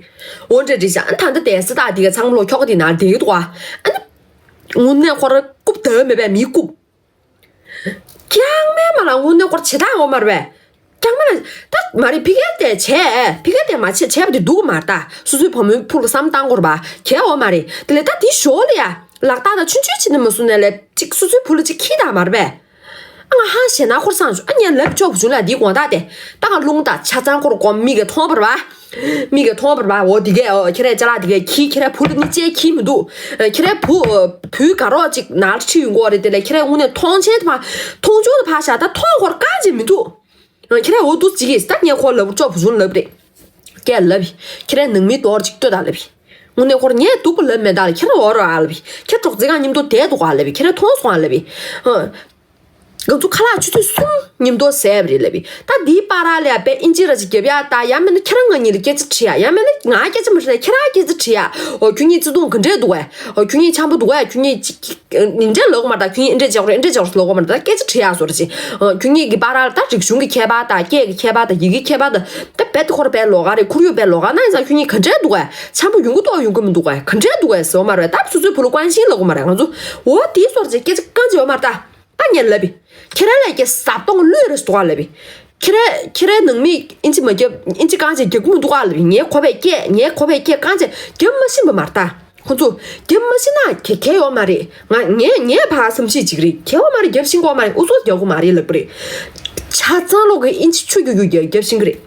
འོ་འདྲ་འདྲ་བྱ། ཨ་ད་འདི་དེ་སི་ད་དེ་ག་ཚང་མ་ལོ་ཁྱོ་ག་དེ་ན་བསྡད་ཀྱི་འདུག་ཨ། ཨ་ནི། དངོས་གནས་ཁོ་ར་རྐུབ་དར་མེད་པའི་མི་རྐུབ། ཀྱང་མེད་མ་ལ་དངོས་གནས་ཁོ་ར་བྱེད་སྟངས་འོ་མ་རེད་པས། ཀྱང་མེད་ལ། ད་མ་རེད་ཕི་ཀེ་དེ་བྱས། ཕི་ཀེ་དེ་མ་བྱས་བྱས་པ་དེ་འདུག་གི་མ་རེད་ད། སོ་སོའི་བུ་མོའི་ཕུགས་ལ་བསམ་བཏང་དགོས་རེད་པ། གལ་འོ་མ་རེད། དེ་ལས་ད་དེ་ཞོར་ལ་ཡ། ལག་རྟགས་ད་ཆུང་ཆུང་བྱེད་ནི་མ་སོང་ནས་ལས་གཅིག་སོ་སོའི་བུ་ལ་གཅིག་ཁྱི་དང་མ་རེད་པས། ཨ་ང་ཧང་ཞེ་ན་ཁོར་སང་ཞུ། ཨ་ངས་ལབ་ཆོག་བུ་ཆུང་ལ་འདིའི་དགོངས་དག་དེ། ད་ང་རླུང་དང་ཆ་ཚང་ཁོར་གོམ་མིག་གིས་མཐོང་བར་བ། མིག་གིས་མཐོང་བར་བ། འོ་འདི་གས་འོ་ཁྱེད་རས་ཅ་ལག་འདི་གས་ཁྱི། ཁྱེད་རས་བུ་ལ་ནི་ཅེས་ཁྱི་མི་འདུག་ཁྱེད་རས་བུ་བུའི་དགའ་རོགས་ཅིག་ནར་ཁྲིད་ཡོང་གི་རེད། དེ་ལས་ཁྱེད་རས་དངོས་གནས་མཐོང་ཆེན་དུ་མ་མཐོང་ཆུང་དུ་ཕར་བཞག་ད་མཐོང་ཁོར་གང་བྱེད་མི་འདུག་ཁྱེད་རས་འོ་འདུག་ཅིག་གིས་ད་ངས་ཁོ་ལབ་ཆོག་བུ་ཆུང་ལབ་རེད། སྐད་ལབ་ཡི། ཁྱེད་རས་ནང་མི་དོར་ཅིག་ལྟོས་དང་ལབ་ཡི། དངོས་གནས་ཁོར་ངས་སྡུག་པོ་ལབ་མེད་ད་ལ། ཁྱེད་ར་འོ་ར་ཨ་ལབ་ཡི། ཁྱེད་གྲོགས་རྩེ་གང་མཉམ་དུ་བསྡད་འདུག་ཨ་ལབ་ཡི། ཁྱེད་ར་མཐོང་སོང་ཨ་ལབ་ཡི། ཧ། ང་ཚོ་ཁ་ལག་ཆུ་ཚོད་གསུམ་མཉམ་དུ་ཟས་པ་རེད་ལབ་ཡི། ད་འདིའི་བར་ལ་ཡ་པའི་ཨིན་ཇི་ར་ཅིག་རྒྱབ་ཡ་ད་ཡང་མིན་ན་ཁྱེད་རང་ང་གཉིས་ལ་སྐད་ཆ་དྲིས་ཡ། ཡང་མིན་ན་ང་སྐད་ཆ་མ་དྲིས་ན་ཁྱེད་རང་སྐད་ཆ་དྲིས་ཡ། འོ་ཁྱོད་གཉིས་བརྩེ་དུང་ག་འདྲས་འདུག་གས། འོ་ཁྱོད་གཉིས་འཆམ་པོ་འདུག་གས། ཁྱོད་གཉིས་ཅིག་འདི་འདྲས་ལོག་མ་རེད་ད། ཁྱོད་གཉིས་འདི་འདྲས་བྱེད་དགོས་རེད། འདི་འདྲས་བྱེད་དགོས་རེད་ལོག་མ་རེད་ད། སྐད་ཆ་དྲིས་ཡ་བཟོ་འདྲ་ཅིག་ཁྱོད་གཉིས་ཀྱི་བར་ལ་ད་རིག་གཞུང་གི་ཁྱད་པར་དང་སྐད་ཀྱི་ཁྱད་པར་དང་ཡི་གེའི་ཁྱད་པར་དང་ད་རྦད་དེ་ཁོ་ར་རྦད་ལོགས་ཀ་རེད། ཁོར་ཡུག་རྦད་ལོགས་ཀ་ན་ཡིན་ཙང་ཁྱོད་གཉིས་ག་འདྲས་འདུག་གས། འཆམ་པོ་ཡོང་གི་འདུག་ཡོང་གི་མི་འདུག་གས། ག་འདྲས་འདུག་གས་ཟེར་བ་མ་རེད་ད། སོ་སོའི་བུ་ལ་ཀུན་ཤིང་ལབ་དགོས་མ་རེད། ང་ཚོ་འོ་དེའི་སོར་ཅིག་སྐད་ཆ་གང་ཅི་ཡོད་མ་རེད་ད། ད་ངས་ལབ་ཡི། ཁྱེད་རང་ལས་ཀྱི་ཟབ་གཏོང་ལུས་རེ་སྡུག་ག་ལབ་ཡི། ཁྱེད་ར་ཁྱེད་རའི་ནང་མི་ཨིན་ཇི་མ་རྒྱབ་ཨིན་ཇི་གང་ཅི་རྒྱབ་གི་མི་འདུག་ག་ལབ་ཡི། ངས་ཁོ་པའི་སྐད་ངས་ཁོ་པའི་སྐད་གང་ཅི་རྒྱབ་མ་ཤེས་པ་མ་རེད་ད། ཁོ་ཚོ་རྒྱབ་མ་ཤེས་ན་གལ་གལ་ཡོད་མ་རེད། ང་ངས་ངས་ཕར་བསམ་ཤེས་ཅིག་རེད། གལ་ཡོད་མ་རེད། རྒྱབ་ཤེས་ཀྱི་ཡོད་མ་རེད། ཨུ་ཚུགས་རྒྱག་གི་མ་རེད་ལབ་གི་རེད། ཆ་ཚང་ལོག་གི་ཨིན་ཇི་ཆུ་རྒྱུག་རྒྱུག་རྒྱབ་རྒྱབ་ཤེས་ཀྱི་རེད།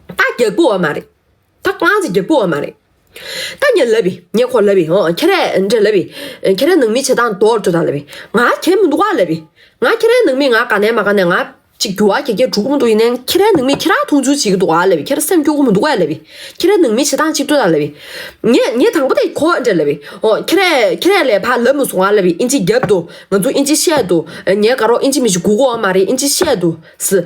ད་རྒྱག་གི་ཡོད་མ་རེད། ད་གང་ཅི་རྒྱག་གི་ཡོད་མ་རེད། ད་ངས་ལབ་ཡི། ངས་ཁོ་ལབ་ཡི། ཨོ་ཁྱེད་རས་འདྲ་ལབ་ཡི། ཁྱེད་རས་ནང་མི་བྱེད་སྟངས་དོར་འགྲོ་ད་ལབ་ཡི། ང་གལ་མི་འདུག་ག་ལབ་ཡི། ང་ཁྱེད་རའི་ནང་མི་ང་ག་ནས་མ་ག་ནས་ང་ཅིག་འགྱུར་བ་གེ་གེ་འགྲོ་གི་མི་འདུག་ཡིན་ནའི་ཁྱེད་རའི་ནང་མི་ཁྱེད་རང་མཐོང་ཆུང་བྱེད་ཀྱི་འདུག་ག་ལབ་ཡི། ཁྱེད་རང་སེམས་སྐྱོ་གི་མི་འདུག་ག་ལབ་ཡི། ཁྱེད་རའི་ནང་མི་བྱེད་སྟངས་ཅིག་ལྟོས་ད་ལབ་ཡི། ངས་ངས་དང་པོ་དེ་ཁོ་འདྲ་ལབ་ཡི། ཨོ་ཁྱེད་རས་ཁྱེད་རས་ལས་ཕར་ལབ་མ་སོང་ང་ལབ་ཡི། ཨིན་ཇི་རྒྱབ་འདུག་ང་ཚོ་ཨིན་ཇི་བཤད་འདུག་ངའི་དགའ་རོགས་ཨིན་ཇི་མི་ཞིག་སྒུག་གི་ཡོད་མ་རེད། ཨིན་ཇི་བཤད་འདུག་ཟེར།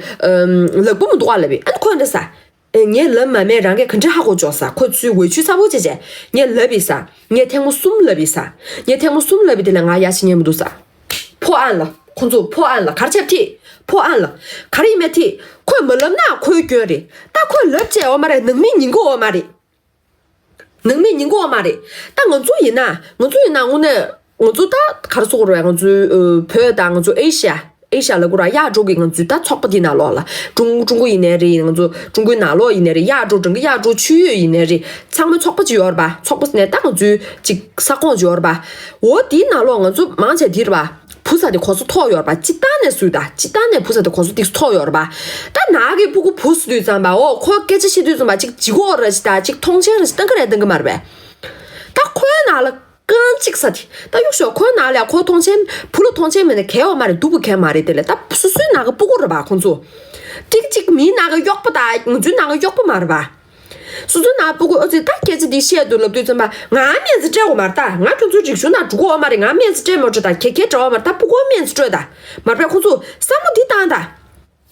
ལབ་ཀྱི་མི་འདུག་ག་ལབ་ཡི། ཨ་ནི་ཁོ་འདྲ་ཟེར། ཨེ་ངས་ལབ་མ་མེད། རང་གིས་ག་འདྲ་ཧ་གོ་ཆོག་ས། ཁོ་ཚོའི་འོས་ཆོས་གསལ་པོ་བྱས་བྱས་ངས་ལབ་ཡི་ས། ངས་ཐེངས་མ་གསུམ་ལབ་ཡི་ས། ངས་ཐེངས་མ་གསུམ་ལབ་ཡི་དེ་ལས་ང་ཡ་ཤི་ཉན་མི་འདུག་ས། ཕོ་ཨན་ལ་ཁོ་ཚོ་ཕོ་ཨན་ལ་གར་ཆབ་ཐིག་ཕོ་ཨན་ལ་གར་ཡིན་མེད་ཐིག་ཁོས་མ་ལབ་ན་ཁོའི་སྐྱོན་རེད། ད་ཁོས་ལབ་བྱས་འོ་མ་རེད། ནང་མི་ཉན་གི་འོ་མ་རེད། ནང་མི་ཉན་གི་འོ་མ་རེད། ད་ང་ཚོ་ཡིན་ན་ང་ཚོ་ཡིན་ན་དངོས་གནས། ང་ཚོ་ད་ག་རེ་ཟེར་དགོས་རེད། ང་ཚོའི་ཨ་བོད་དང་ང་ཚོ་ཨེ་ཤ་ཡ་ཨེ་ཤ་ཡ་ལབ་དགོས་རེད། གཡག་འབྲོག་གི་ང་ཚོའི་ད་ཚོགས་པ་འདི་ནང་ལོགས་ལ་ཀྲུང་ཀྲུང་གོ་ཡིན་ནའི་རེད། ང་ཚོ་ཀྲུང་གོའི་ནང་ལོགས་ཡིན་ནའི་རེད། གཡག་འབྲོག་འབྲང་གི་གཡག་འབྲོག་ཆོས་ཡོད་ཡིན་ནའི་རེད། ཚང་མའི་ཚོགས་པ་ཅིག་ཡོད་རེད་པ། ཚོགས་པ་ཟེར་ནས་ད་ང་ཚོའི་ཅིག་ས་ཁོངས་ཅིག་ཡོད་རེད་པ། འོ་དེའི་ནང་ལོགས་ང་ཚོ་མང་ཆེ་འདི་རེད་པ། བུ་ཚ་དེ་གོ་སོ་མཐོ་ཡོད་རེད་པ། སྤྱི་བཏང་ནས་སུས་ད་སྤྱི་བཏང་ནས་བུ་ཚ་དེ་གོ་སོ་ཏིག་མཐོ་ཡོད་རེད་པ། ད་ནག་གི་སྤུ་གུ་བུ་ཟེར་དུས་ཙམ་པ་འོ་ཁོ་སྐད་ཆ་བཤད་དུས་ཙམ་པ་ཅིག་ལྗིད་ཁོག་ར་ཅིག་ད་ཅིག་མཐོང་ཆེན་ར་ཅིག་བཏང་གི་རེད་བཏང་གི་མ་རེད་པས། ད་ཁོའི་ནང་ལ། རྐང་གཅིག་ས་དེ་ད་གཡུག་ཞོག་ཁོའི་ནང་ལ་ཁོ་མཐོང་ཆེན་བུ་ལ་མཐོང་ཆེན་མེད་ན་གལ་ཡོད་མ་རེད། སྡུག་པོ་གལ་མ་རེད། དེ་ལས་ད་སོ་སོའི་ནང་གི་སྤུ་གུ་རེད་པ། ཁོང་ཚོ་ཏིག་ཅིག་མིའི་ནང་གི་གཡོག་པོ་དང་ང་ཚོའི་ནང་གི་གཡོག་པོ་མ་རེད་པ། སོ་སོའི་ནང་སྤུ་གུ་ཨོ་ཙི་ད་སྐད་ཆ་འདི་བཤད་དུ་ལབ་དུས་ཙམ་པ་ང་སྨན་རྩིས་སྤྲད་དགོས་མ་རེད། ད་ང་ཁྱོད་ཚོའི་རིག་གཞུང་ནང་འགྲོ་གི་ཡོད་མ་རེད། ང་སྨན་རྩིས་སྤྲད་མ་སྤྲད་ད་གལ་གལ་འདྲ་བ་མ་རེད། ད་སྤུ་གུ་སྨན་རྩིས་སྤྲོད་ད་མ་རེད་པས། ཁོང་ཚོ་བསམ་བློ་འདི་བཏང་ད།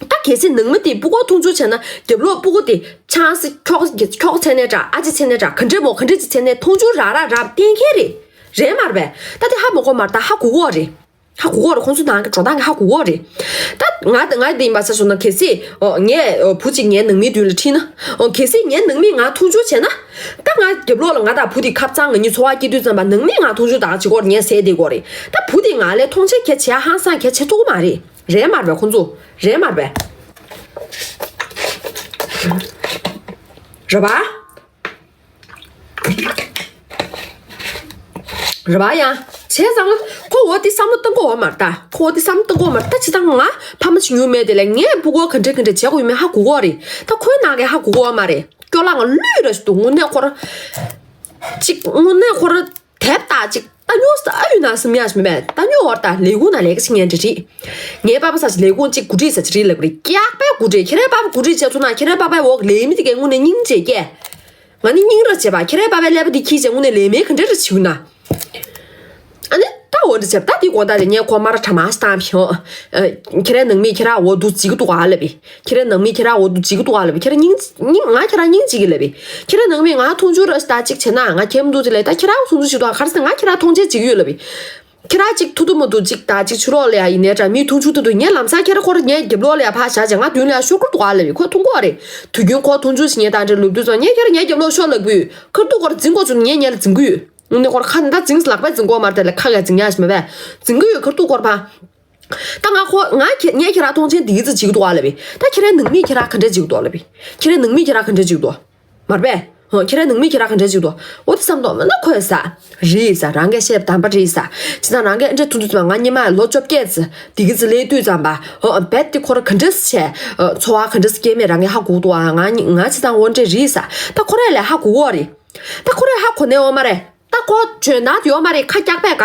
ད་གལ་སྲིད་ནང་མི་དེ་སྤུ་གུ་མཐོང་ཆུང་བྱས་ན་རྒྱབ་ལོགས་སྤུ་གུ་དེ་ཆང་སི་ཁྱོག་ཁྱོག་ཚད་ནས་འདྲ་ཨ་ཅེ་ཚད་ནས་འདྲ་ག་འདྲས་མོ་ག་འདྲས་ཅིག་ཚད་ནས་མཐོང་ཆུང་རག་རག་རག་གཏན་འཁེལ་རེད། རེད་མ་རེད་པས། ད་དེ་ཧ་མ་གོ་མ་རེད། ད་ཧ་གོ་གོ་རེད། ཧ་གོ་གོ་རེད། ཁོང་ཚོ་ནང་གི་འགྲོ་སྟངས་ཀྱི་ཧ་གོ་གོ་རེད། ད་ང་ང་དེ་ཡིན་པ་ས་སོང་ན། གལ་སྲིད་ཨོ་ངས་ཨོ་བུ་གཅིག་ངའི་ནང་མི་མདུན་ལ་ཁྲིད་ན། ཨོ་གལ་སྲིད་ངའི་ནང་མིས་ང་མཐོང་ཆུང་བྱས་ན། ད་ང་རྒྱབ་ལོགས་ལ་ང་དང་བུ་དེ་ཁ་གཙང་ང་གཉིས་འཚོ་བ་སྐྱེལ་དུས་ཙམ་པ་ནང་མིས་ང་མཐོང་ཆུང་དག་བྱེད་གོ་རེད། ངས་ཟས་བསྡད་གོ་རེད། ད་བུ་དེ་ང་ལས་མཐོང་ཆེན་གལ་བྱེད་ཧང་སང་གལ་བྱེད་ཐུབ་ཀྱི་མ་རེད། རེད་མ་རེད་པས། ཁོང་ཚོ་རེད་མ་རེད་པས། རེད་པ། རེད་པ། ཡང་བྱས་ཙང་ཁོ་འོ་དེ་བསམ་བློ་གཏོང་གི་ཡོད་མ་རེད། ད་ཁོ་འོ་དེ་བསམ་བློ་གཏོང་གི་ཡོད་མ་རེད། ད་བྱས་ཙང་ང་ཕ་མ་ཆུང་ཉུང་མེད་དེ་ལས་ངས་སྤུ་གུ་ག་འདྲ་ག་འདྲ་བྱེད་དགོས་ཡོད་མེད་ཧ་གོ་གོ་རེད། ད་ཁོའི་ནང་གི་ཧ་གོ་གོ་མ་རེད། སྐྱོ་ལ་ང་ལུས་ར་ཞིག་འདུག་དངོས་གནས་ཁོ་ར་ཅིག་དངོས་གནས་ཁོ་ར་དེབ་ལྟ་ཅིག་ལྟ་ཉོ་ས་ཨ་ཡོད་ན་སེམས་ཡག་ཞིག་མེད་པས། ལྟ་ཉོ་བར་ད་ལས་ཁུངས་ན་ལས་ཀ་བྱེད་མཁན་འདྲ་རེད། ངའི་པ་ཕ་ས་ཅིག་ལས་ཁུངས་ཅིག་འགོ་ཁྲིད་ས་ཅིག་རེད་ལབ་རེད། སྐྱག་པའི་འགོ་ཁྲིད། ཁྱེད་རའི་པ་ཕ་འགོ་ཁྲིད་བྱས་ཚུགས་ན། ཁྱེད་རའི་པ་ཕའི་འོག་ལས་མི་དེ་གའི་དངོས་གནས་སྙིང་རྗེ་སྐྱེ། ང་ནི་སྙིང་ར་བྱེད་པ། ཁྱེད་རའི་པ་ཕའི་ཀླད་པ་འདི་འཁྱེར་བྱས་དངོས་གནས་ལས་མེད་ག་འདྲ་རེ་བྱེད་ན། ཨ་ནི་ད་འོ་འདྲ་བྱེད་པ། ད་འདི་དགོངས་དག་དེ་ངས་ཁོ་མ་ར་གྲ་མ་སྟངས་བྱུང་། ཁྱེད་རའི་ནང་མིས་ཁྱེད་ར་འོ་འདུག་བྱེད་ཀྱི་འདུག་ག་ལབ་པས། ཁྱེད་རའི་ནང་མིས་ཁྱེད་ར་འོ་འདུག་བྱེད་ཀྱི་འདུག་ག་ལབ་པས། ཁྱེད་ར་སྙིང་སྙིང་ང་ཁྱེད་ར་སྙིང་རྗེ་གི་ལབ་པས། ཁྱེད་རའི་ནང་མིས་ང་མཐོང་ཆུང་ར་ཞིག་ད་ཅིག་བྱས་ན། ང་ཁྱེད་མ་འདུག་དེ་ལས་ད་ཁྱེད་ར་མཐོང་ཆུང་ཞིག་འདུག་ག་ག་རེ་ཟེར། ང་ཁྱེད་ར་མཐོང་ཆེན་བྱེད་ཀྱི་ཡོད་ལབ་པས། ཁྱེད་ར་ཅིག་ཐུག་ཐུག་མ་ཐུག་ཅིག་ད་ཅིག་ཕྱི་ལོགས་ལ་ཡ་ཡིན་ནའི་འདྲ། མི་མཐོང་ཆུང་ཐུག་ཐུག་ངའི་ལམ་སང་ཁྱེད་ར་ཁོ་ར་ངའི་རྒྱབ་ལོགས་ལ་ཡ་ཕར་བཞག་བྱས་ང་མདུན་ལ་ཡ་ཤོར་གྱི་འདུག་ག་ལབ་པས། ཁོས་མཐོང་གི་ཡོད་རེད། དུས་རྒྱུན་ཁོ་མཐོང་ཆུང་ཞིག་ངའི་དང་འདྲ་ལབ་དུས་ཙང་ངས་ཁྱེད་ར་ངའི་རྒྱབ་ལོགས་ཤོར་ལབ་གི་ཡོད། ཁ་ཐུག་ཁོ་ར་འཛིང་དགོས་བྱུང་ན་ངས་ངས་ལ་འཛིང་གི་ཡོད། དངོས་གནས་ཁོ་ར་ཁ་ནས་ད་འཛིང་ལག་པས་འཛིང་དགོས་མ་རེད། དེ་ལ་ཁ་གས་འཛིང་ཡག་ཞིག་མེད་པས། འཛིང་གི་ཡོད། ཁ་ཐུག་ཁོ་ར་ཕ། ད་ང་ཁོ་ང་ཁྱེད་ངས་ཁྱེད་ར་མཐོང་ཆེན་དེ་གི་ཙི་བྱེད་ཀྱི་འདུག་ག་ལབ་པས། ད་ཁྱེད་རའི་ནང་མིས་ཁྱེད་ར་ག་འདྲ་བྱེད་ཀྱི་འདུག་ལབ་པས། ཁྱེད་རའི་ནང་མིས་ཁྱེད་ར་ག་འདྲ་བྱེད་ཀྱི་འདུག་མ་རེད་པས། ཧོ། ཁྱེད་རའི་ནང་མིས་ཁྱེད་ར་ག་འདྲ་བྱེད་ཀྱི་འདུག་འོ་དེ་བསམ་དོགས་མེད་ན་ཁོས་ས། རེད་ས། རང་གིས་བཤད་པ་དམ་པ་རེད་ས། བྱས་ཙང་རང་གིས་ཨ་འདྲ་ཐུག་དུས་ཙམ་པ་ང་སྔོན་མ་ལོ་བཅོ་བརྒྱད་ཙམ་དེ་གི་ཙི་སླེབས་དུས་ཙམ་པ། ཧོ། རྦད་དེ་ཁོ་ར་ག་འདྲ་བྱས། འཚོ་བ་ག་འདྲ་སྐྱེལ་མེད་རང་གིས་ཧ་གོ་འདུག་ཨ། ང་ང་བྱས་ཙང་འོ་འདྲ་རེད་ས། ད་ཁོ་ར་ལས་ཧ་གོ་གོ་རེད། ད་ཁོ་ར་ཧ་གོ་ནས་འོ་མ་རེད། ད་ཁོ་འཇོན་ཐང་ཡོད་མ་རེད། ཁ་སྐྱག་པས་ག་